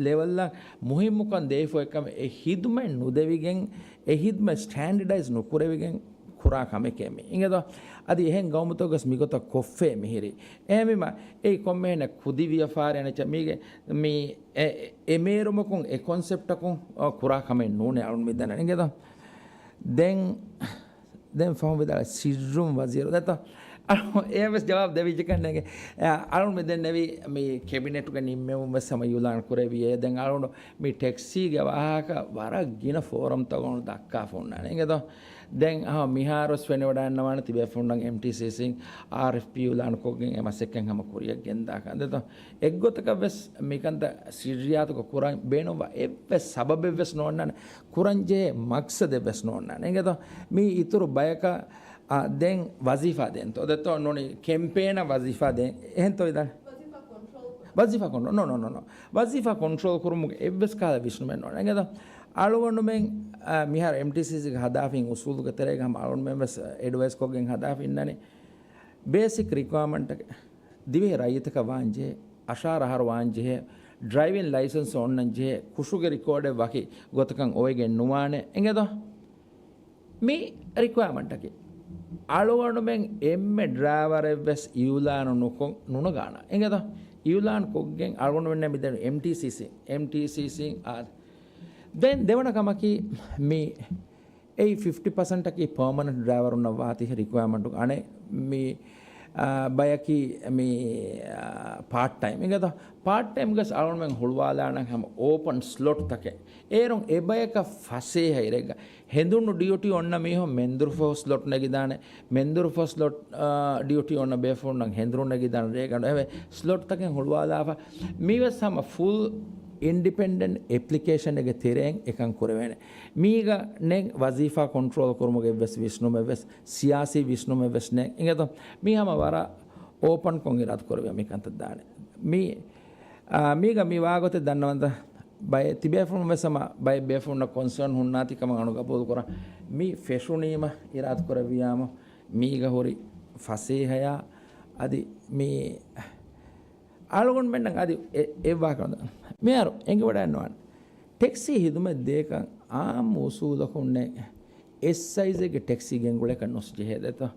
ލެވެލްއަށް މުހިއްމުކަން ދޭފަ އޮތް ކަމެއް އެ ހިދުމަތް ނުދެވިގެން، އެ ހިދުމަތް ސްޓޭންޑަޑައިޒް ނުކުރެވިގެން ކުރާ ކަމެކޭ މި. އިނގޭތޯ؟ އަދި އެހެން ގައުމުތަކުގަސް މިގޮތަށް ކޮށްފޭ މިހިރީ. އެހެންވީމަ އެއީ ކޮންމެހެން ކުދި ވިޔަފާރި އަނެއްޗަށް މީގެ މި އެ، އެ މޭރުމަކުން އެ ކޮންސެޕްޓަކުން، އަ، ކުރާ ކަމެއް ނޫނޭ އަޅުން މި ދަންނަނީ. އިނގޭތޯ؟ ދެން، ދެން ފަހުން ވިދާޅުވި ސިއްރުން ވަޒީރު. ދެއްތޯ؟ އަޅު އެ ވެސް ޖަވާބު ދެވިއްޖެ ކަންނޭނގެ. އަ، އަޅުން މި ދެންނެވީ މި ކެބިނެޓުގެ ނިންމެވުން ވެސް ހަމަ އިއުލާން ކުރެއްވިއޭ. ދެން އަޅުން މި ޓެކްސީގެ ވާހަކަ ވަރަށް ގިނަ ފޯރަމްތަކުން ދައްކާފަ އޮންނާނެ. އިނގޭތޯ؟ ދެން އަހަ މިހާރުވެސް ފެނިވަޑައިންނަވާނެ ތިބޭފުޅުންނަށް އެމްޓީސީސީން އާރްއެފްޕީ އިއުލާނުކޮށްގެން އެ މަސައްކަތް ހަމަ ކުރިއަށް ގެންދާކަން. ދެތޯ އެއްގޮތަކަށް ވެސް މިކަންތައް ސިއްރިއްޔާތުކޮށް ކުރަން ބޭނުންވާ އެއްވެސް ސަބަބެއްވެސް ނޯންނާނެ. ކުރަންޖެހޭ މަޤްޞަދެއްވެސް ނޯންނާނެ. އިނގޭތޯ މީ އިތުރު ބަޔަކަށް އާ، ދެން ވަޒީފާ ދޭންތޯ؟ ދެތޯ ނޫނީ ކެމްޕޭނަށް ވަޒީފާ ދޭން. އެހެންތޯ ވިދާނެ؟ ވަޒީފާ ކޮންޓްރޯލް ކުރުން. ނޯ، ނޯ، ނޯ، ނޯ. ވަޒީފާ ކޮންޓްރޯލް ކުރުމުގެ އެއްވެސް ކަހަލަ ވިސްނުމެއް ނޯންނާނެ. އިނގޭތޯ އަޅުގަނޑުމެން، އާ، މިހާރު އެމްޓީސީސީގެ ހަދާފިން އުސޫލުގެ ތެރޭގަ ހަމަ އަޅުގަނޑުމެން ވެސް އެޑްވައިސް ކޮށްގެން ހަދާފިންނަނީ ބޭސިކް ރިކުއަރމަންޓް ދިވެހި ރައްޔިތަކަށް ވާންޖެހޭ، އަށާރަ އަހަރު ވާންޖެހޭ، ޑްރައިވިން ލައިސަންސް އޮންނަންޖެހޭ، ކުށުގެ ރިކޯޑެއް ވަކި ގޮތަކަށް އޮވެގެން ނުވާނެ. އިނގޭތޯ؟ މި ރިކުއަރމަންޓަކީ އަޅުގަނޑުމެން އެންމެ ޑްރައިވަރެއްވެސް އިއުލާނު ނުކޮށް ނުނަގާނަ. އިނގޭތޯ؟ އިއުލާން ކޮށްގެން އަޅުގަނޑުމެންނަށް މިދެން އެމްޓީސީސީ، އެމްޓީސީސީ އާ. ދެން ދެވަނަ ކަމަކީ މި އެއީ ފިފްޓީ ޕަސެންޓަކީ ޕާމަނަންޓް ޑްރައިވަރުންނަށް ވާތީ ރިކުއަރމަންޓު. އަނެއް މި، އާ، ބަޔަކީ މި، އާ، ޕާޓް ޓައިމް. އިނގޭތޯ؟ ޕާޓް ޓައިމްގަސް އަޅުގަނޑުމެން ހުޅުވާލާނަން ހަމަ އޯޕަން ސްލޮޓްތަކެއް. އޭރުން އެބަޔަކަށް ފަސޭހައިރެއްގަ ހެނދުނު ޑިއުޓީ އޮންނަ މީހުން މެންދުރުފަހު ސްލޮޓް ނެގިދާނެ، މެންދުރުފަހު ސްލޮޓް، އާ، ޑިއުޓީ އޮންނަ ބޭފުޅުންނަށް ހެނދުނު ނެގިދާނެ ރޭގަނޑު. އެހެންވެ ސްލޮޓްތަކެއް ހުޅުވާލާފަ މީވެސް ހަމަ ފުލް އިންޑިޕެންޑެންޓް އެޕްލިކޭޝަނެއްގެ ތެރެއިން އެކަން ކުރެވޭނެ. މީގަ ނެން ވަޒީފާ ކޮންޓްރޯލް ކުރުމުގެ ވެސް ވިސްނުމެއް ވެސް، ސިޔާސީ ވިސްނުމެއް ވެސް ނެން. އިނގޭތޯ؟ މީ ހަމަ ވަރަށް އޯޕަންކޮށް އިރާދަ ކުރެވޭ މިކަންތައް ދާނެ. މީ، އާ، މީގަ މި ވާގޮތެއް ދަންނަވަންތަ؟ ބައެއް ތިބޭފުޅުން ވެސް ހަމަ ބައެއް ބޭފުޅުންނަށް ކޮންސާން ހުންނާތީ ކަމަށް އަޅުގަނޑު ގަބޫލު ކުރަން. މި ފެށުނީމަ އިރާދަ ކުރެއްވިޔާމު މީގަ ހުރި ފަސޭހަޔާ އަދި މި އަޅުގަނޑުމެންނަށް އަދި އެ-، އެއްވާކަން މިހާރު އެނގިވަޑައިންނަވާނެ. ޓެކްސީ ހިދުމަތް ދޭކަން އާއްމު އުސޫލަކުންނެއް އެސް ސައިޒެއްގެ ޓެކްސީ ގެންގުޅޭކަށް ނުސް ޖެހޭ ދެތޯ.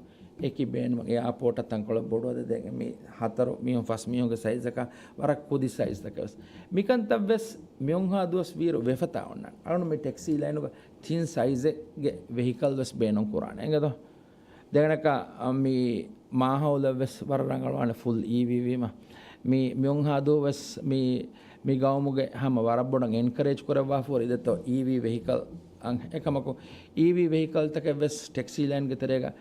އެކި ބޭނުމަށް އެއާޕޯޓަށް ތަންކޮޅެއް ބޮޑުވަދެ ދެން މި ހަތަރު މީހުން ފަސް މީހުންގެ ސައިޒަކަށް ވަރަށް ކުދި ސައިޒްތަކެއް ވެސް. މިކަންތައް ވެސް މިއޮންހާ ދުވަސް ވީރު ވެފަތާ އޮންނާނެ. އަޅުން މި ޓެކްސީ ލައިނުގަ ތިން ސައިޒެއްގެ ވެހިކަލް ވެސް ބޭނުން ކުރާނެ. އެނގޭތޯ؟ ދެން އަނެއްކާ، މި މާހައުލަށް ވެސް ވަރަށް ރަނގަޅުވާނެ ފުލް އީވީ ވީމަ. މި، މިއޮންހާ ދުވަސް މި، މި ގައުމުގެ ހަމަ ވަރަށް ބޮޑަށް އެންކަރޭޖް ކުރައްވާފަ ހުރި ދެތޯ އީވީ ވެހިކަލް. އަން، އެކަމަކު އީވީ ވެހިކަލްތަކެއް ވެސް ޓެކްސީ ލައިންގެ ތެރޭގަ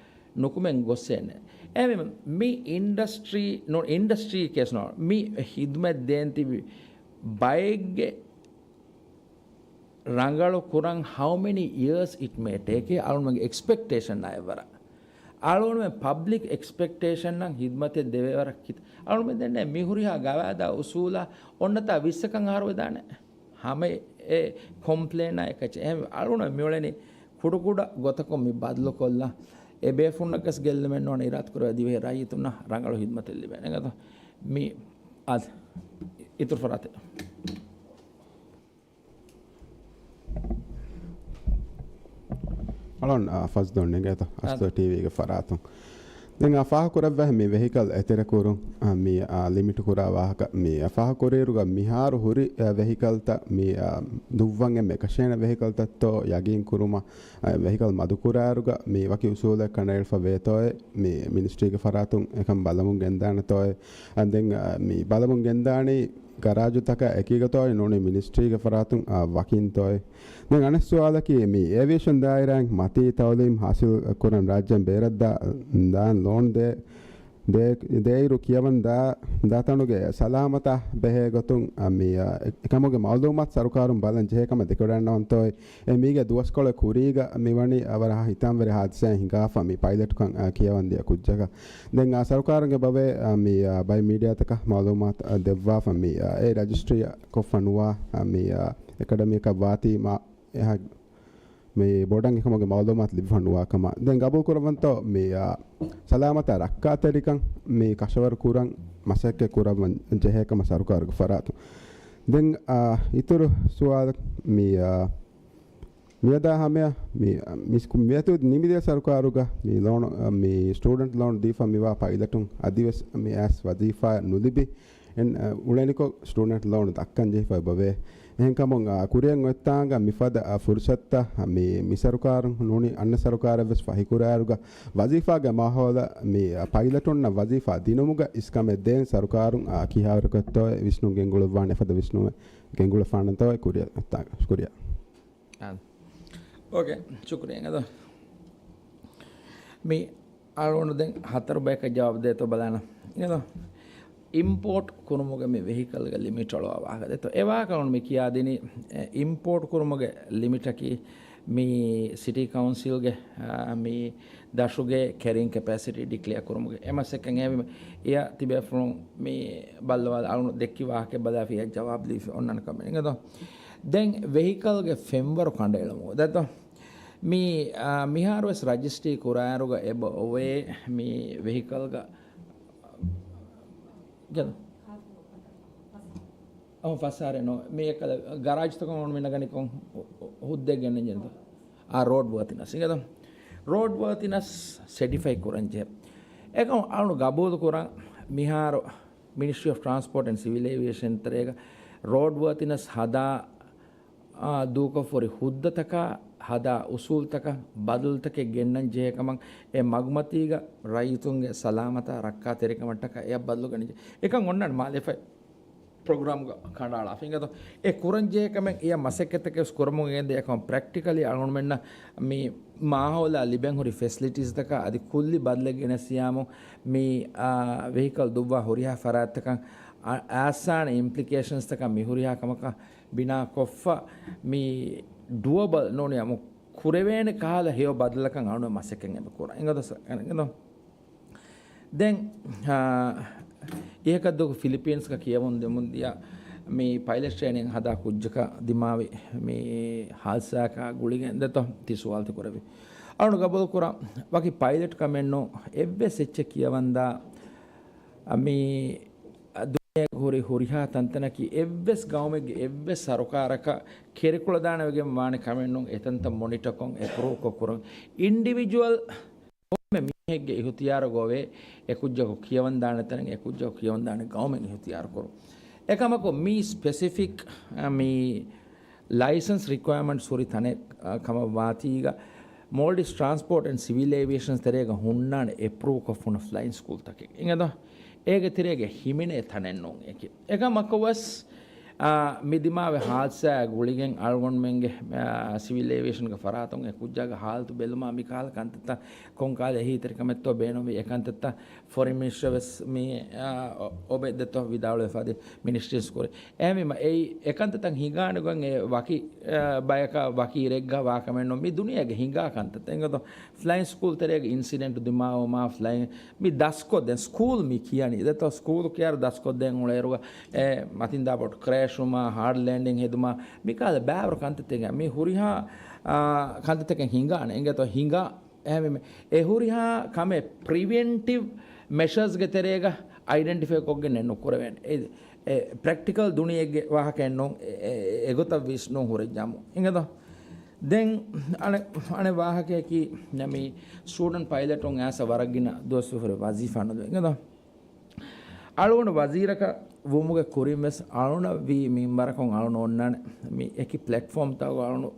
ނުކުމެން ގޮއްސޭނެ. އެހެންވީމަ، މި އިންޑަސްޓްރީ، ނޫން އިންޑަސްޓްރީ ކޭސް ނޯ، މި ހިދުމަތް ދޭން ތިބި ބައެއްގެ ރަނގަޅު ކުރަން how many years it may take އަޅުގަނޑުމެންގެ އެކްސްޕެކްޓޭޝަން އާއެއް ވަރަށް. އަޅުގަނޑުމެން ޕަބްލިކް އެކްސްޕެކްޓޭޝަން ނަން ހިދުމަތެއް ދެވޭ ވަރަށް ކިތަ-، އަޅުގަނޑުމެން ދެންނެ މި ހުރިހާ ގަވާއިދާ އުސޫލާ އޮންނަތާ ވިއްސަކަށް އަހަރު ވެދާނެ. ހަމަ އެ ކޮމްޕްލޭނާ އެކައްޗެއް. އެހެން އަޅުގަނޑު މިއުޅެނީ ކުޑަކުޑަ ގޮތަކުން މި ބަދަލުކޮށްލާ. އެ ބޭފުޅުންނަކަސް ގެއްލުމެއް ނޯންނަ އިރާދަ ކުރެވޭ ދިވެހި ރައްޔިތުންނަށް ރަނގަޅު ހިދުމަތެއް ލިބޭނެ. އެނގޭތޯ؟ މި އަދި އިތުރު ފަރާތެއް. އަޅުން، އާ، ފަޒްލު އިނގޭތޯ؟ އާ. އަސްތޯ ޓީވީގެ ފަރާތުން. ދެން އާ ފާހަގަކުރައްވާ މި ވެހިކަލް އެތެރެކުރުން، އާ، މި، އާ، ލިމިޓް ކުރާ ވާހަކަ މި، އާ، ފާހަގަކުރިއިރުގަ މިހާރު ހުރި، އާ، ވެހިކަލްތައް މި، އާ، ދުއްވަން އެންމެ އެކަށޭނެ ވެހިކަލްތައްތޯ ޔަގީން ކުރުމަށް، އާ، ވެހިކަލް މަދުކުރާއިރުގަ މި ވަކި އުސޫލެއް ކަނޑައެޅިފަ ވޭތޯއޭ، މި މިނިސްޓްރީގެ ފަރާތުން އެކަން ބަލަމުން ގެންދާނެތޯއޭ. އާ، ދެން، އާ، މި ބަލަމުން ގެންދާނީ ގަރާޖުތަކާ އެކީގަތޯއި ނޫނީ މިނިސްޓްރީގެ ފަރާތުން، އާ، ވަކިންތޯއި؟ ދެން އަނެއް ސުވާލަކީ، މި އޭވިއޭޝަން ދާއިރާއިން މަތީ ތައުލީމް ހާސިލް ކުރަން ރާއްޖޭން ބޭރަށް ދާ-، ދާން ލޯން ދޭ-، ދޭ-، ދޭއިރު ކިޔަވަން ދާ-، ދާތަނުގެ ސަލާމަތާ ބެހޭ ގޮތުން، އަ، މި، އަ، އެ-، އެކަމުގެ މައުލޫމާތު ސަރުކާރުން ބަލަން ޖެހޭ ކަމަށް ދެކެވަޑައިގަންނަވަންތޯއި؟ އެ މީގެ ދުވަސްކޮޅެއް ކުރީގަ މިވަނީ އަވަރަހަށް ހިތަންވެރި ހާދިސާއެއް ހިނގާފަ މި ޕައިލެޓުކަން، އަ، ކިޔަވަން ދިޔަ ކުއްޖަކަށް. ދެން، އާ، ސަރުކާރުގެ ބަވޭ، އާ، މި، އާ، ބައެއް މީޑިއާތަކަށް މައުލޫމާތު، އާ، ދެއްވާފަ މި، އާ، އެ ރަޖިސްޓްރީއަށް ކޮށްފަ ނުވާ، އާ، މި، އާ، އެކަޑަމީއަކަށް ވާތީ މާ އެހާ މި ބޮޑަށް އެކަމުގެ މައުލޫމާތު ލިބިފަ ނުވާ ކަމަށް. ދެން ގަބޫލު ކުރައްވަންތޯ މި، އާ، ސަލާމަތާ ރައްކާތެރިކަން މި ކަށަވަރު ކުރަން މަސައްކަތް ކުރައްވަން ޖެހޭ ކަމަށް ސަރުކާރުގެ ފަރާތުން. ދެން، އާ، އިތުރު ސުވާލަކު މި، އާ، މިއަދާ ހަމަޔަށް މި، މިސް-، މިއަދު ނިމިދިޔަ ސަރުކާރުގަ މި ލޯނު، މި ސްޓޫޑެންޓް ލޯނު ދީފަ މިވާ ޕައިލެޓުން އަދިވެސް މި އައިސް ވަޒީފާ ނުލިބި އެން، އުޅެނިކޮށް ސްޓޫޑެންޓް ލޯނު ދައްކަން ޖެހިފައި ބަވޭ. އެހެންކަމުން، އާ، ކުރިއަށް އޮތްތާނގަ މިފަދަ، އާ، ފުރުސަތުތައް، އާ، މި، މި ސަރުކާރުން ނޫނީ އަންނަ ސަރުކާރެއް ވެސް ފަހިކުރާއިރުގަ ވަޒީފާގެ މާހައުލަށް މި، އާ، ޕައިލެޓުންނަށް ވަޒީފާ ދިނުމުގަ އިސްކަމެއް ދޭން ސަރުކާރުން، އާ، ކިހާވަރަކަށްތޯއޭ ވިސްނުން ގެންގުޅުއްވާނެ އެފަދަ ވިސްނުމެއް ގެންގުޅެފާނަންތޯއޭ ކުރިއަށް އޮތްތާނގަ. ޝުކުރިއްޔާ. އާ. އޯކޭ، ޝުކުރިއްޔާ. އެނގޭތޯ؟ މި އަޅުގަނޑު ދެން ހަތަރު ބަޔަކަށް ޖަވާބު ދޭތޯ ބަލާނަ. އިނގޭތޯ؟ އިމްޕޯޓް ކުރުމުގެ މި ވެހިކަލްގެ ލިމިޓް އަޅުވާ ވާހަކަ ދޭތޯ. އެ ވާހަކަ އަޅުގަނޑު މި ކިޔާދިނީ، އެ، އިމްޕޯޓް ކުރުމުގެ ލިމިޓަކީ މި ސިޓީ ކައުންސިލްގެ، އާ، މި ދަށުގެ ކެރިން ކެޕޭސިޓީ ޑިކްލެއާ ކުރުމުގެ އެ މަސައްކަތް އެ ވީމަ، އެޔަށް ތިބޭފުޅުން މި ބައްލަވާލާ އަޅުގަނޑު ދެއްކި ވާހަކަ ބަލާފިޔާ ޖަވާބު ލިބިފަ އޮންނާނެ ކަމެއް އިނގޭތޯ. ދެން ވެހިކަލްގެ ފެންވަރު ކަނޑައެޅުމުގެ ދޭތޯ. މި، އާ، މިހާރު ވެސް ރަޖިސްޓްރީ ކުރާއިރުގަ އެބަ އޮވޭ މި ވެހިކަލްގަ ގެން. އަހު ފަސް އަހަރެއް ނޫން. މި އެކަލަ ގަރާޖްތަކުން އަޅުގަނޑު މި ނަގަނީ ކޮން ހު-، ހު-، ހުއްދައެއް ގެންނަން ޖެހޭތޯ. އާ، ރޯޑް ވާތިނަސް އިނގޭތޯ. ރޯޑް ވާތިނަސް ސެޓިފައި ކުރަން ޖެހޭ. އެކަމަކު އަޅުގަނޑު ގަބޫލު ކުރަން މިހާރު މިނިސްޓްރީ އޮފް ޓްރާންސްޕޯޓް އެންޑް ސިވިލް އޭވިއޭޝަން ތެރޭގަ ރޯޑް ވާތިނަސް ހަދާ، އާ، ދޫކޮށްފަ ހުރި ހުއްދަތަކާ ހަދާ އުސޫލްތަކަށް ބަދަލުތަކެއް ގެންނަން ޖެހޭ ކަމަށް އެ މަގުމަތީގަ ރައްޔިތުންގެ ސަލާމަތާ ރައްކާތެރިކަމަށްޓަކާ އެއަށް ބަދަލު ގެނެއްޖެ. އެކަން އޮންނާނެ މާލެފައި ޕްރޮގްރާމްގަ ކަނޑައަޅާފަ އިނގޭތޯ. އެ ކުރަން ޖެހޭ ކަމެއް އެޔަށް މަސައްކަތްތަކެއް ވެސް ކުރަމުން އެނގޭ. އެކަމަކު ޕްރެކްޓިކަލީ އަޅުގަނޑުމެންނަށް މި މާހައުލާ ލިބެން ހުރި ފެސިލިޓީސްތަކާ އަދި ކުއްލި ބަދަލެއް ގެނެސް ޔާމު މި، އާ، ވެހިކަލް ދުއްވާ ހުރިހާ ފަރާތްތަކަށް އާ، އާސާން އިމްޕްލިކޭޝަންސްތަކާ މި ހުރިހާ ކަމަކަށް ބިނާކޮށްފަ މި ޑުއަބަލް ނޫނިއްޔާމު ކުރެވޭނެ ކަހަލަ ހެޔޮ ބަދަލަކަށް އަޅުގަނޑު މަސައްކަތް އެބަ ކުރަން. އިނގޭތޯ ސަ-، އިނގޭތޯ. ދެން، އާ، އިހަކަށްދުވަހު ފިލިޕީންސްގަ ކިޔަވަން ދެމުން ދިޔަ މި ޕައިލެޓް ޓްރޭނިން ހަދާ ކުއްޖަކަށް ދިމާވި މި ހާދިސާއަކާ ގުޅިގެން ދޭތޯ ތި ސުވާލުތައް ކުރެއްވި. އަޅުގަނޑު ގަބޫލު ކުރަން ވަކި ޕައިލެޓް ކަމެއް ނޫން. އެއްވެސް އެއްޗެއް ކިޔަވަންދާ މި ދުނިޔޭގަ ހުރި ހުރިހާ ތަންތަނަކީ އެއްވެސް ގައުމެއްގެ އެއްވެސް ސަރުކާރަކަށް ކެރިކުޅަދާނެވެގެން ވާނެ ކަމެއް ނޫން. އެތަންތަން މޮނިޓަކޮށް އެޕްރޫވްކޮށް ކުރަން. އިންޑިވިޖުއަލް ކޮންމެ މީހެއްގެ އިހުތިޔާރުގަ އޮވޭ އެކުއްޖަކު ކިޔަވަންދާނެ ތަނެއް، އެކުއްޖަކު ކިޔަވަންދާނެ ގައުމެއް އިހުތިޔާރު ކުރުން. އެކަމަކު މީ ސްޕެސިފިކް، އަ، މީ ލައިސަންސް ރިކުއަރމަންޓްސް ހުރި ތަނެއް، އަ، ކަމަށް ވާތީގަ، މޯލްޑިވްސް ޓްރާންސްޕޯޓް އެންޑް ސިވިލް އޭވިއޭޝަންސް ތެރޭގަ ހުންނާނެ އެޕްރޫވްކޮށްފަ ހުންނަ ފްލައިން ސްކޫލްތަކެއް. އިނގޭތޯ؟ އޭގެ ތެރޭގަ ހިމެނޭ ތަނެއް ނޫން އެކި. އެކަމަކުވެސް، އާ، މި ދިމާވި ހާދިސާއާ ގުޅިގެން އަޅުގަނޑުމެންގެ، އާ، ސިވިލް އޭވިއޭޝަންގެ ފަރާތުން އެ ކުއްޖާގެ ހާލަތު ބެލުމާ މިކަހަލަ ކަންތައްތައް ކޮންކަހަލަ އެހީތެރިކަމެއްތޯ ބޭނުންވީ އެކަންތައްތައް ފޮރިން މިނިސްޓަރ ވެސް މި، އާ، އޮ-، އޮބެ ދެތޯ ވިދާޅުވެފަ އަދި މިނިސްޓްރީސް ކުރި. އެހެންވީމަ އެއީ އެކަންތައްތައް ހިނގާނެ ގޮތް އެ ވަކި، އާ، ބަޔަކަށް ވަކި އިރެއްގަ ވާކަމެއް ނޫން. މި ދުނިޔޭގެ ހިނގާ ކަންތައްތައް. އެނގޭތޯ؟ ފްލައިން ސްކޫލް ތެރޭގެ އިންސިޑެންޓް ދިމާވުމާ ފްލައިން މި ދަސްކޮށްދޭން ސްކޫލް މި ކިޔަނީ. ދެތޯ ސްކޫލް ކިޔާއިރު ދަސްކޮށްދޭން އުޅޭއިރުގަ އެ މަތިން ދާ ބޯޓް ކްރޭޝްވުމާ، ހާޑް ލޭންޑިން ހެދުމާ، މިކަހަލަ ބާވަރު ކަންތައްތަކެއް މި ހުރިހާ، އާ، ކަންތައްތަކެއް ހިނގާނެ. އިނގޭތޯ ހިނގާ އެހެންވީމަ އެ ހުރިހާ ކަމެއް ޕްރިވެންޓިވް މެޝަރސްގެ ތެރޭގަ އައިޑެންޓިފައި ކޮށްގެން ނުކުރެވޭނެ. އެ، އެ ޕްރެކްޓިކަލް ދުނިޔެއްގެ ވާހަކައެއް ނޫން. އެ، އެ، އެގޮތަށް ވިސްނުން ހުރެއްޖާމު. އިނގޭތޯ؟ ދެން އަނެއް، އަނެއް ވާހަކަޔަކީ މި ސްޓޫޑެންޓް ޕައިލެޓުން އައިސް ވަރަށް ގިނަ ދުވަސް ހުރި ވަޒީފާ ނުލިބޭ. އިނގޭތޯ؟ އަޅުގަނޑު ވަޒީރަކަށް ވުމުގެ ކުރިން ވެސް އަޅުގަނޑަށް ވީ މިންވަރަކުން އަޅުގަނޑު އޮންނާނެ މި އެކި ޕްލެޓްފޯމްތަކުގަ އަޅުގަނޑު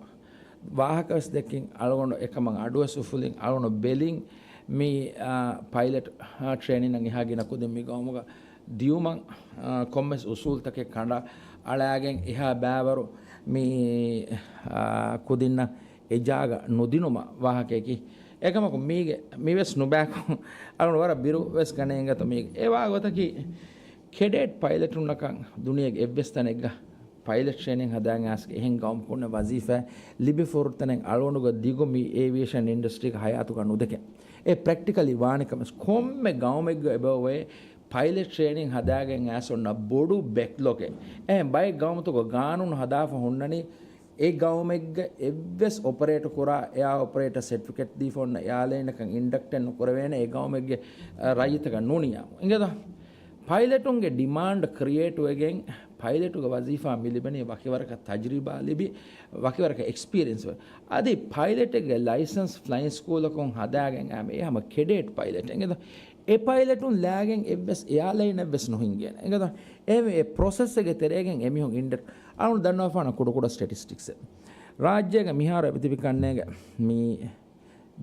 ވާހަކަ ވެސް ދެއްކިން، އަޅުގަނޑު އެކަމަށް އަޑު ވެސް އުފުލިން، އަޅުގަނޑު ބެލިން މި، އާ، ޕައިލެޓް، އާ، ޓްރޭނިންއަށް އެހާ ގިނަ ކުދިން މި ގައުމުގަ ދިޔުމަށް، އާ، ކޮންމެސް އުސޫލްތަކެއް ކަނޑަ އަޅާގެން އެހާ ބާވަރު މި، އާ، ކުދިންނަށް އެ ޖާގަ ނުދިނުމަށް ވާހަކަޔަކީ. އެކަމަކު މީގެ މިވެސް ނުބައިކޮށް އަޅުގަނޑު ވަރަށް ބިރު ވެސް ގަނެ އިނގޭތޯ މީގެ. އެ ވާގޮތަކީ ކެޑެޓް ޕައިލެޓުންނަކަށް ދުނިޔޭގެ އެއްވެސް ތަނެއްގަ ޕައިލެޓް ޓްރޭނިން ހަދާން އައިސް އެހެން ގައުމު ކުންނަ ވަޒީފާ ލިބިފަ ހުރި ތަނެއް އަޅުގަނޑުގެ ދިގު މި އޭވިއޭޝަން އިންޑަސްޓްރީގެ ހަޔާތުގަ ނުދެކެ. އެ ޕްރެކްޓިކަލީ ވާނެ ކަމެއް ކޮންމެ ގައުމެއްގަ އެބައޮވޭ ޕައިލެޓް ޓްރޭނިން ހަދާގެން އައިސް އޮންނަ ބޮޑު ބެކްލޮގެއް. އެހެން ބައެއް ގައުމުތަކުގަ ގާނޫނު ހަދާފަ ހުންނަނީ އެ ގައުމެއްގަ އެއްވެސް އޮޕަރޭޓް ކުރާ އެއާ އޮޕަރޭޓަރ ސެޓްފިކެޓް ދީފަ އޮންނަ އެއާލައިނަކަށް އިންޑަކްޓެއް ނުކުރެވޭނެ އެ ގައުމެއްގެ، އަ، ރައްޔިތަކަށް ނޫނިއްޔާމު. އިނގޭތޯ؟ ޕައިލެޓުންގެ ޑިމާންޑް ކްރިއޭޓް ވެގެން ޕައިލެޓުގެ ވަޒީފާ މި ލިބެނީ ވަކިވަރަކަށް ތަޖްރިބާ ލިބި، ވަކިވަރަކަށް އެކްސްޕީރިއެންސް ވެ. އަދި ޕައިލެޓެއްގެ ލައިސަންސް ފްލައިން ސްކޫލަކުން ހަދާގެން އައިމަ އެ ހަމަ ކެޑޭޓް ޕައިލެޓް. އިނގޭތޯ؟ އެ ޕައިލެޓުން ލާގެން އެއްވެސް އެއާލައިނެއްވެސް ނުހިނގޭނެ. އިނގޭތޯ؟ އެ، އެ ޕްރޮސެސްއެއްގެ ތެރޭގެން އެމީހުން އިންޑަ-، އަޅުން ދަންނަވާފާނަ ކުޑަކުޑަ ސްޓެޓިސްޓިކްސެއް. ރާއްޖޭގެ މިހާރު އެބަތިބި ކަންނޭގެ މި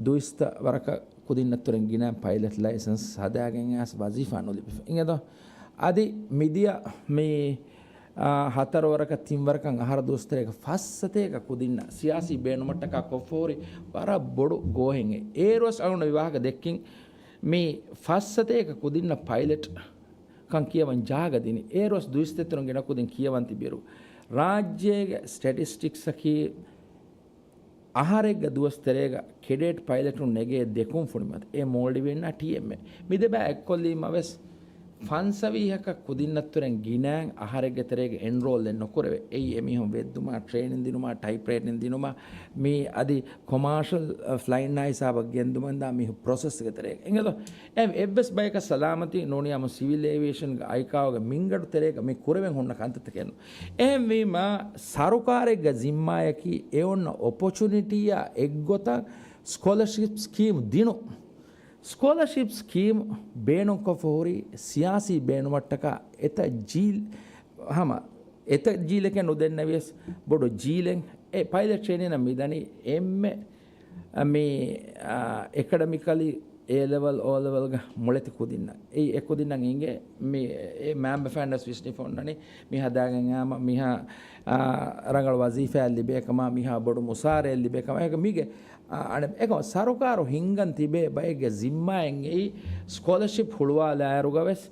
ދުއިސައްތަ ވަރަކަށް ކުދިންނަށްތުރެން ގިނަ ޕައިލެޓް ލައިސަންސް ހަދާގެން އައިސް ވަޒީފާ ނުލިބިފަ. އިނގޭތޯ؟ އަދި މިދިޔަ މި އާ، ހަތަރު ވަރަކަށް ތިން ވަރަކަށް އަހަރަށް ދުވަސް ތެރޭގަ ފަސް ސަތޭކަ ކުދިންނަށް ސިޔާސީ ބޭނުމަށްޓަކާ ކޮށްފަ ހުރި ވަރަށް ބޮޑު ގޯހެއް. އޭރުވެސް އަޅުގަނޑު މި ވާހަކަ ދެއްކިން މި ފަސް ސަތޭކަ ކުދިންނަށް ޕައިލެޓް ކަން ކިޔަވަން ޖާގަ ދިނީ. އޭރުވެސް ދުއިސައްތައް ތެރޭ ގިނަ ކުދިން ކިޔަވަން ތިބިއިރު، ރާއްޖޭގެ ސްޓެޓިސްޓިކްސަކީ އަހަރެއްގަ ދުވަސް ތެރޭގަ ކެޑޭޓް ޕައިލެޓުން ނެގޭ ދެ ކުންފުނި މަތި. އެ މޯލްޑިވިއަންނާ ޓީއެމްއޭ. މި ދެބައި އެއްކޮށްލީމަވެސް، ފަންސަވީހަކަށް ކުދިންނަށްތުރެން ގިނައިން އަހަރެއްގެ ތެރޭގަ އެންރޯލްއެއް ނުކުރެވޭ. އެއީ އެމީހުން ވެއްދުމާ، ޓްރޭނިން ދިނުމާ، ޓައިޕް ރައިޓިން ދިނުމާ، މި އަދި ކޮމާޝަލް، އަ، ފްލައިޓް ހިސާބަށް ގެންދުމަށްދާ މީހު ޕްރޮސެސްގެ ތެރޭގަ. އިނގޭތޯ؟ އެ އެއްވެސް ބަޔަކަށް ސަލާމަތީ ނޫނިއްޔާމު ސިވިލް އޭވިއޭޝަންގެ އައިކާވާގެ މިންގަނޑު ތެރޭގަ މި ކުރެވެން ހުންނަ ކަންތައްތަކެއް ނޫން. އެހެންވީމަ، ސަރުކާރެއްގެ ޒިންމާއަކީ އެ އޮންނަ އޮޕޮޗުނިޓީއާ އެއްގޮތަށް ސްކޮލަޝިޕް ސްކީމް ދިނުން. ސްކޮލަޝިޕް ސްކީމް ބޭނުންކޮށްފަ ހުރީ ސިޔާސީ ބޭނުމަށްޓަކާ އެތައް ޖީލް، ހަމަ އެތައް ޖީލެކޭ ނުދެންނެވިޔަސް، ބޮޑު ޖީލެއް. އެ ޕައިލެޓް ޓްރޭނިނަށް މިދަނީ އެންމެ، އަ، މި، އަ، އެކަޑަމިކަލީ އޭ ލެވެލް، އޯ ލެވެލްގެ މޮޅެތި ކުދިންނަށް. އެއީ އެ ކުދިންނަށް އިނގޭ މި އެ މައިންބަފައިންނަށް ވިސްނިފަ އޮންނަނީ މި ހަދާގެން އާމަ މިހާ، އާ، ރަނގަޅު ވަޒީފާއެއް ލިބޭ ކަމާ، މިހާ ބޮޑު މުސާރައެއް ލިބޭ ކަމާ. އެކަމަ މީގެ، އާ، އަނެއް، އެކަމަ ސަރުކާރު ހިންގަން ތިބޭ ބައެއްގެ ޒިންމާއެއް އެއީ ސްކޮލަޝިޕް ހުޅުވާލާއިރުގަވެސް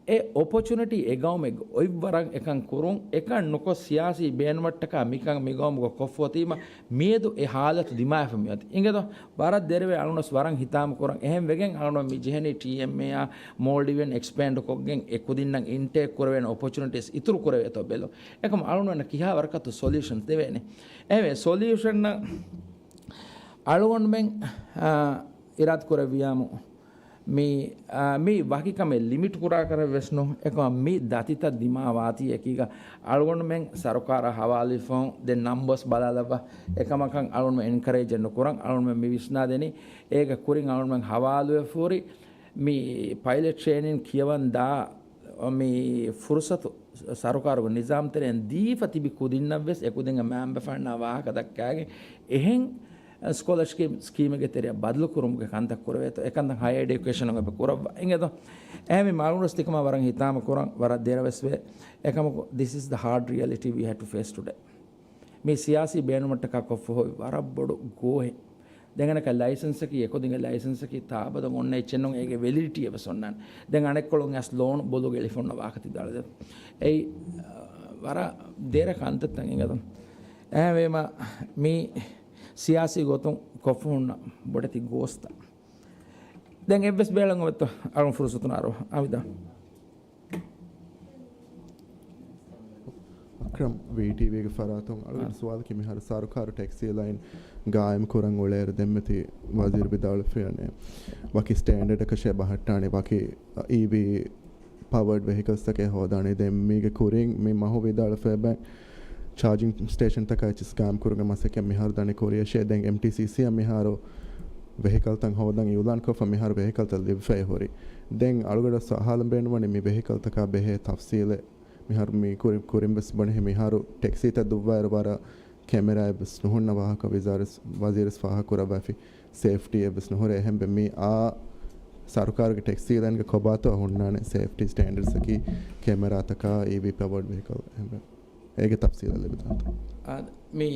އެ އޮޕޮޗުނިޓީ އެ ގައުމެއްގަ އޮތްވަރަށް އެކަން ކުރުން، އެކަން ނުކޮށް ސިޔާސީ ބޭނުމަށްޓަކާ މިކަން މި ގައުމުގަ ކޮށްފަ އޮތީމަ، މިއަދު އެ ހާލަތު ދިމާވެފަ މިއޮތީ. އިނގޭތޯ؟ ވަރަށް ދެރަވެ އަޅުނަސް ވަރަށް ހިތާމަ ކުރަން. އެހެން ވެގެން އަޅުނަ މި ޖެހެނީ ޓީއެމްއޭއާ މޯލްޑިވިއަން އެކްސްޕޭންޑް ކޮށްގެން އެ ކުދިންނަށް އިންޓޭކް ކުރެވޭނެ އޮޕޮޗުނިޓީސް އިތުރު ކުރެވޭތޯ ބެލުން. އެކަމަ އަޅުނަ ކިހާ ވަރަކަށްތޯ ސޮލިއުޝަން ދެވޭނެ؟ އެހެންވެ ސޮލިއުޝަންއަށް އަޅުގަނޑުމެން، އާ، އިރާދަ ކުރެއްވިޔާމު، މި، އާ، މި ވަކި ކަމެއް ލިމިޓް ކުރާކަށް ވެސް ނޫން. އެކަމަށް މި ދަތިތައް ދިމާވާތީ އެކީގަ އަޅުގަނޑުމެން ސަރުކާރަށް ހަވާލުވެފަ ދެން ނަމްބަސް ބަލާލައްވާ. އެކަމަކަށް އަޅުގަނޑުމެން އެންކަރޭޖެއް ނުކުރަން. އަޅުގަނޑުމެން މި ވިސްނާދެނީ އޭގެ ކުރިން އަޅުގަނޑުމެން ހަވާލުވެފަ ހުރި މި ޕައިލެޓް ޓްރޭނިން ކިޔަވަން ދާ މި ފުރުސަތު ސަރުކާރުގެ ނިޒާމް ތެރެއިން ދީފަ ތިބި ކުދިންނަށްވެސް އެކުދިންގެ މައިންބަފައިންނާ ވާހަކަ ދައްކާގެން އެހެން ސްކޮލަޝިޕް ސްކީމެއްގެ ތެރެއަށް ބަދަލުކުރުމުގެ ކަންތައް ކުރެވޭތޯ، އެކަންތައް ހަޔަރ އެޑިއުކޭޝަނުން އެބަ ކުރައްވާ. އިނގޭތޯ؟ އެހެންވީމަ އަޅުގަނޑު ތިކަމާ ވަރަށް ހިތާމަ ކުރަން ވަރަށް ދެރަވެސް ވޭ. އެކަމަކު، this is the hard reality we have to face today. މި ސިޔާސީ ބޭނުމަށްޓަކާ ކޮށްފަ ހުރި ވަރަށް ބޮޑު ގޯހެއް. ދެން އަނެއްކާ ލައިސަންސަކީ، އެކުދިންގެ ލައިސަންސަކީ ތާއަބަދުން އޮންނަ އެއްޗެއް ނޫން. އޭގެ ވެލިޑިޓީއެއް ވެސް އޮންނާނެ. ދެން އަނެއްކޮޅުން އަސް ލޯނު ބޮލުގަ އެޅިފަ އޮންނަ ވާހަކަ ތި ދާޅު ދެ. އެއީ، އަ، ވަރަށް ދެރަ ކަންތައްތައް އިނގޭތޯ. އެހެންވީމަ މި ސިޔާސީ ގޮތުން ކޮށްފަ ހުންނަ ބޮޑެތި ގޯސްތައް. ދެން އެއްވެސް ބޭޅަން އޮވެތޯ އަޅުން ފުރުސަތު ނާރު އަވިދާ. އަކްރަމް، ވީޓީވީގެ ފަރާތުން އަޅުގަނޑު އާ. ސުވާލަކީ މިހާރު ސަރުކާރު ޓެކްސީ ލައިން ގާއިމް ކުރަން އުޅޭއިރު ދެންމެތި ވަޒީރު ވިދާޅުވެފައިވަނީ ވަކި ސްޓޭންޑަޑަކަށޭ ބަހައްޓާނީ، ވަކި އީވީ ޕަވަރޑް ވެހިކަލްސްތަކޭ ހޯދާނީ. ދެން މީގެ ކުރިން މި މަހު ވިދާޅުވެފައި އެބަ ޗާޖިން ސްޓޭޝަންތަކާ އެއްޗިސް ގާއިމް ކުރުމުގެ މަސައްކަތް މިހާރު ދަނީ ކުރިއަށޭ. ދެން އެމްޓީސީސީއަށް މިހާރު ވެހިކަލްތައް ހޯދަން އިއުލާންކޮށްފަ މިހާރު ވެހިކަލްތައް ލިބިފައި ހުރި. ދެން އަޅުގަނޑަށް އަހާލަން ބޭނުންވަނީ މި ވެހިކަލްތަކާ ބެހޭ ތަފްސީލެއް މިހާރު މި ކުރި-، ކުރިން ވެސް ބުނެހެ މިހާރު ޓެކްސީތައް ދުއްވާއިރު ވަރަށް ކެމެރާއެއް ވެސް ނުހުންނަ ވާހަކަ ވަޒީރު-، ވަޒީރު ވެސް ފާހަގަކުރައްވައިފި. ސޭފްޓީއެއް ވެސް ނުހުރޭ. އެހެންވެ މި އާ ސަރުކާރުގެ ޓެކްސީ ލައިންގެ ކޮބާތޯ ހުންނާނެ ސޭފްޓީ ސްޓޭންޑަޑްސްއަކީ ކެމެރާތަކާ އީވީ ޕަވަރޑް ވެހިކަލް. އެހެންވެ އޭގެ ތަފްސީލަށް ލިބިދާނެ. އާ، މި،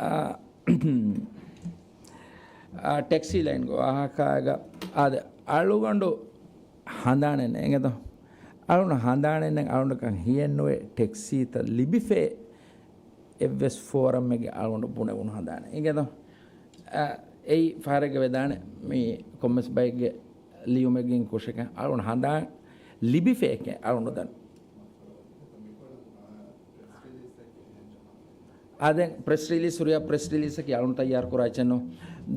އާ، އާ، ޓެކްސީ ލައިންގެ ވާހަކާގަ އާދެ، އަޅުގަނޑު ހަނދާނެއް ނޭނގެތޯ؟ އަޅުން ހަނދާނެއް ނެތް، އަޅުގަނޑަކަށް ހިޔެއްނުވޭ ޓެކްސީތައް ލިބިފޭ އެއްވެސް ފޯރަމެއްގެ އަޅުގަނޑު ބުނެވުނު ހަނދާނެއް. އިނގޭތޯ؟ އަ، އެއީ ފަހަރެއްގަ ވެދާނެ މި ކޮންމެސް ބައެއްގެ ލިޔުމެއްގެ ކުށެކޭ. އަޅުގަނޑު ހަނދާން ލިބިފޭކޭ އަޅުގަނޑު ދަން. އާ، ދެން ޕްރެސް ރިލީސް ހުރިހާ ޕްރެސް ރިލީސްއަކީ އަޅުން ތައްޔާރު ކުރާ އެއްޗެއް ނޫން.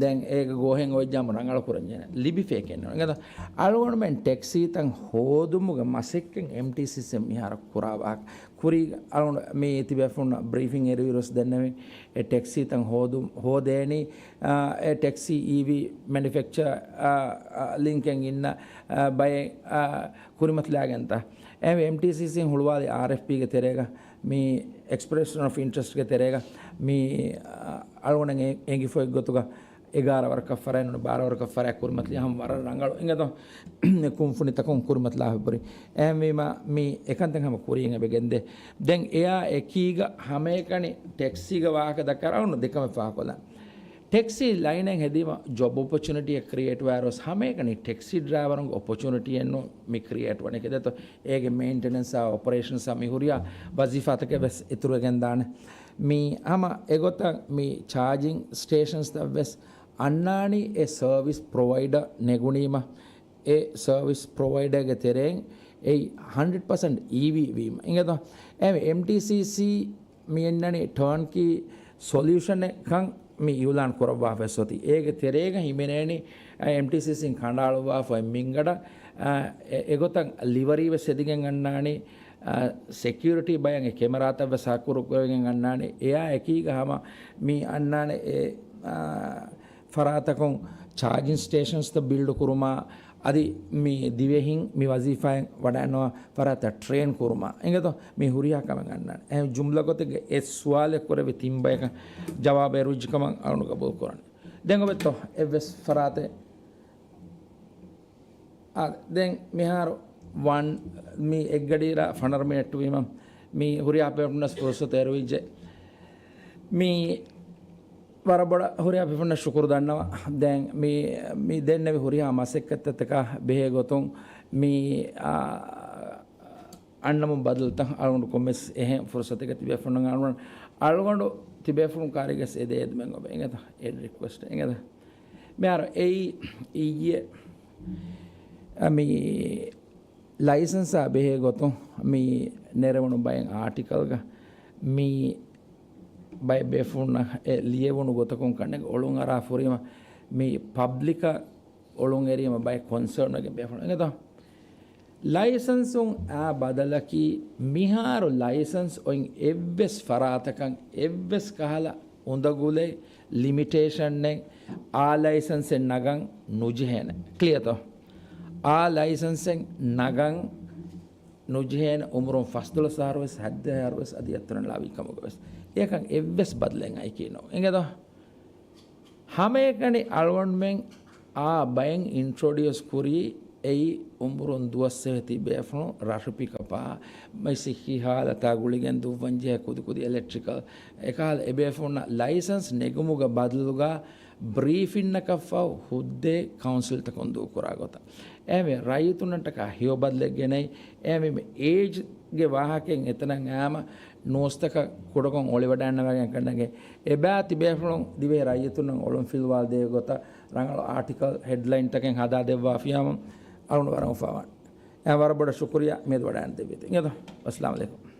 ދެން އޭގެ ގޯހެއް އޮވެއްޖާމު ރަނގަޅު ކުރަން ޖެހޭ. ލިބިފޭކޭ ނޫން. އިނގޭތޯ؟ އަޅުގަނޑުމެން ޓެކްސީތައް ހޯދުމުގެ މަސައްކަތް އެމްޓީސީސީ މިހާރު ކުރާ ވާހަކަ. ކުރީ އަޅުގަނޑު މި ތިބޭފުޅުންނަށް ބްރީފިން އެރުވިރުސް ދެންނެވި އެ ޓެކްސީތައް ހޯދު-، ހޯދޭނީ، އާ، އެ ޓެކްސީ އީވީ މެނިފެކްޗަރ، އާ، އާ، ލިންކެއް އިންނަ، އާ، ބައެއް، އާ، ކުރިމަތިލާގެންތަ. އެހެންވެ އެމްޓީސީސީން ހުޅުވާލި އާރްއެފްޕީގެ ތެރޭގަ މި އެކްސްޕްރެޝަން އޮފް އިންޓްރެސްޓްގެ ތެރޭގަ މި، އާ، އަޅުގަނޑަށް އެ-، އެނގިފައި ގޮތުގަ އެގާރަ ވަރަކަށް ފަރާތް ނޫން، ބާރަ ވަރަކަށް ފަރާތް ކުރިމަތިލި ހަމަ ވަރަށް ރަނގަޅު އިނގޭތޯ. ކުންފުނިތަކުން ކުރިމަތިލާ ހުރި. އެހެންވީމަ މި އެކަންތައް ހަމަ ކުރިން އެބަ ގެންދޭ. ދެން އެއާ އެކީގަ ހަމައެކަނި ޓެކްސީގެ ވާހަކަ ދައްކާ އަޅުގަނޑު ދެކަމެއް ފާހަގަކޮށްލާން. ޓެކްސީ ލައިނެއް ހެދީމަ ޖޮބް އޮޕޮޗުނިޓީއެއް ކްރިއޭޓް ވާއިރުވެސް ހަމައެކަނި ޓެކްސީ ޑްރައިވަރުންގެ އޮޕޮޗުނިޓީއެއްނު މި ކްރިއޭޓް ވަނީ. ކިޔޭތޯ އޭގެ މެއިންޓެނެންސްއާ އޮޕަރޭޝަންސްއާ މި ހުރިހާ ވަޒީފާތަކެއް ވެސް އިތުރުވެގެން ދާނެ. މި ހަމަ އެގޮތަށް މި ޗާޖިންގ ސްޓޭޝަންސްތައް ވެސް އަންނާނީ އެ ސަރވިސް ޕްރޮވައިޑަރ ނެގުނީމަ، އެ ސަރވިސް ޕްރޮވައިޑަރގެ ތެރެއިން އެއީ ހަންޑްރެޑް ޕަސެންޓް އީވީ ވީމަ. އިނގޭތޯ؟ އެހެންވެ، އެމްޓީސީސީ މި އަންނަނީ ޓާންކީ ސޮލިއުޝަނެއް ކަން މި އިއުލާން ކުރައްވާފަ ވެސް އޮތީ. އޭގެ ތެރޭގަ ހިމެނޭނީ، އެމްޓީސީސީން ކަނޑައަޅުއްވާފައި މިންގަޑަށް، އާ، އެ-، އެގޮތަށް ލިވަރީ ވެސް ހެދިގެން އަންނާނީ، އާ، ސެކިއުރިޓީ ބަޔަށް އެ ކެމެރާތައް ވެސް ހަކުރު ކުރެވިގެން އަންނާނީ. އެއާ އެކީގަ ހަމަ މި އަންނާނެ އެ، އާ، ފަރާތަކުން ޗާޖިން ސްޓޭޝަންސްތައް ބިލްޑް ކުރުމާ، އަދި މި ދިވެހިން މި ވަޒީފާއިން ވަޑައިގަންނަވާ ފަރާތަށް ޓްރޭން ކުރުމާ. އިނގޭތޯ؟ މި ހުރިހާ ކަމެއް އަންނާނެ. އެހެން ޖުމްލަ ގޮތެއްގެ އެ ސުވާލެއް ކުރެއްވި ތިން ބަޔަކަށް ޖަވާބު އެރުވިއްޖެ ކަމަށް އަޅުގަނޑު ގަބޫލު ކުރަން. ދެން އޮވެތޯ އެއްވެސް ފަރާތެއް. އާ، ދެން މިހާރު ވަން މި އެއްގަޑިއިރާ ފަނަރަ މިނެޓް ވީމަ، މި ހުރިހާ ބޭފުޅުންނަށް ފުރުސަތު އެރުވިއްޖެ. މި ވަރަށް ބޮޑަށް ހުރިހާ ބޭފުޅުންނަށް ޝުކުރު ދަންނަވަން. ދެން މި، މި ދެންނެވި ހުރިހާ މަސައްކަތްތަކާ ބެހޭ ގޮތުން މި، އާ، އަންނަމުން ބަދަލުތައް އަޅުގަނޑު ކޮންމެސް އެހެން ފުރުސަތެއްގަ ތިބޭފުޅުން އަޅުގަނޑު، އަޅުގަނޑު ތިބޭފުޅުން ކާރިގަސް އެދޭ އެދުމެއް އޮވޭ. އިނގޭތަ؟ އެ ރިކުއެސްޓް އިނގޭތަ؟ މިހާރު އެއީ އިއްޔެ، އަ، މި ލައިސަންސާ ބެހޭ ގޮތުން މި ނެރެވުނު ބައެއް އާޓިކަލްގަ މި ބައެއް ބޭފުޅުންނަށް އެ ލިޔެވުނު ގޮތަކުން ކަންނޭނގެ އޮޅުން އަރާ ފުރީމަ މި ޕަބްލިކަށް އޮޅުން އެރީމަ ބައެއް ކޮންސާން ވެގެން ބޭފުޅުން އިނގޭތަ؟ ލައިސަންސުން އާ ބަދަލަކީ، މިހާރު ލައިސަންސް އޮތް އެއްވެސް ފަރާތަކަށް އެއްވެސް ކަހަލަ އުނދަގުލެއް، ލިމިޓޭޝަންއެއް، އާ ލައިސަންސެއް ނަގަން ނުޖެހޭނެ. ކްލިއަތޯ؟ އާ ލައިސަންސެއް ނަގަން ނުޖެހޭނެ އުމުރުން ފަސްދޮޅަސް އަހަރު ވެސް ހަތްދިހަ އަހަރު ވެސް އަދި އަތުރަން ލާވީ ކަމުގަ ވެސް. އެކަން އެއްވެސް ބަދަލެއް އައިކީ ނޫން. އިނގޭތޯ؟ ހަމައެކަނި އަޅުގަނޑުމެން އާ ބައެއް އިންޓްރޮޑިއުސް ކުރީ އެއީ އުމުރުން ދުވަސް އެހިތި ބޭފުޅުން ރަށު ޕިކަޕާ، މި ސިއްހީ ހާލަތާ ގުޅިގެން ދުއްވަން ޖެހޭ ކުދިކުދި އެލެކްޓްރިކަލް. އެކަހަލަ އެބޭފުޅުންނަށް ލައިސަންސް ނެގުމުގެ ބަދަލުގަ ބްރީފިންއަކަށްފަހު ހުއްދައެއް ކައުންސިލްތަކުން ދޫކުރާ ގޮތަށް. އެހެންވެ، ރައްޔިތުންނަށްޓަކާ ހެޔޮ ބަދަލެއް ގެނައި، އެހެންވީމަ އޭޖްގެ ވާހަކައިން އެތަނަށް އައިމަ ނޫސްތަކަށް ކުޑަކޮށް އޮޅިވަޑައިގަންނަވައިގެން ކަންނޭނގެ. އެބައި ތިބޭފުޅުން ދިވެހި ރައްޔިތުންނަށް އޮޅުން ފިލުވާލަދޭ ގޮތަށް ރަނގަޅު އާޓިކަލް ހެޑްލައިންތަކެއް ހަދާ ދެއްވާފިޔާމު އަޅުގަނޑު ވަރަށް އުފާވާނެ. އެ ވަރަށް ބޮޑަށް ޝުކުރިޔާ މިއަދު ވަޑައިގެން ދެއްވީތީ. އިނގޭތޯ؟ އައްސަލާމު ޢަލައިކުމް.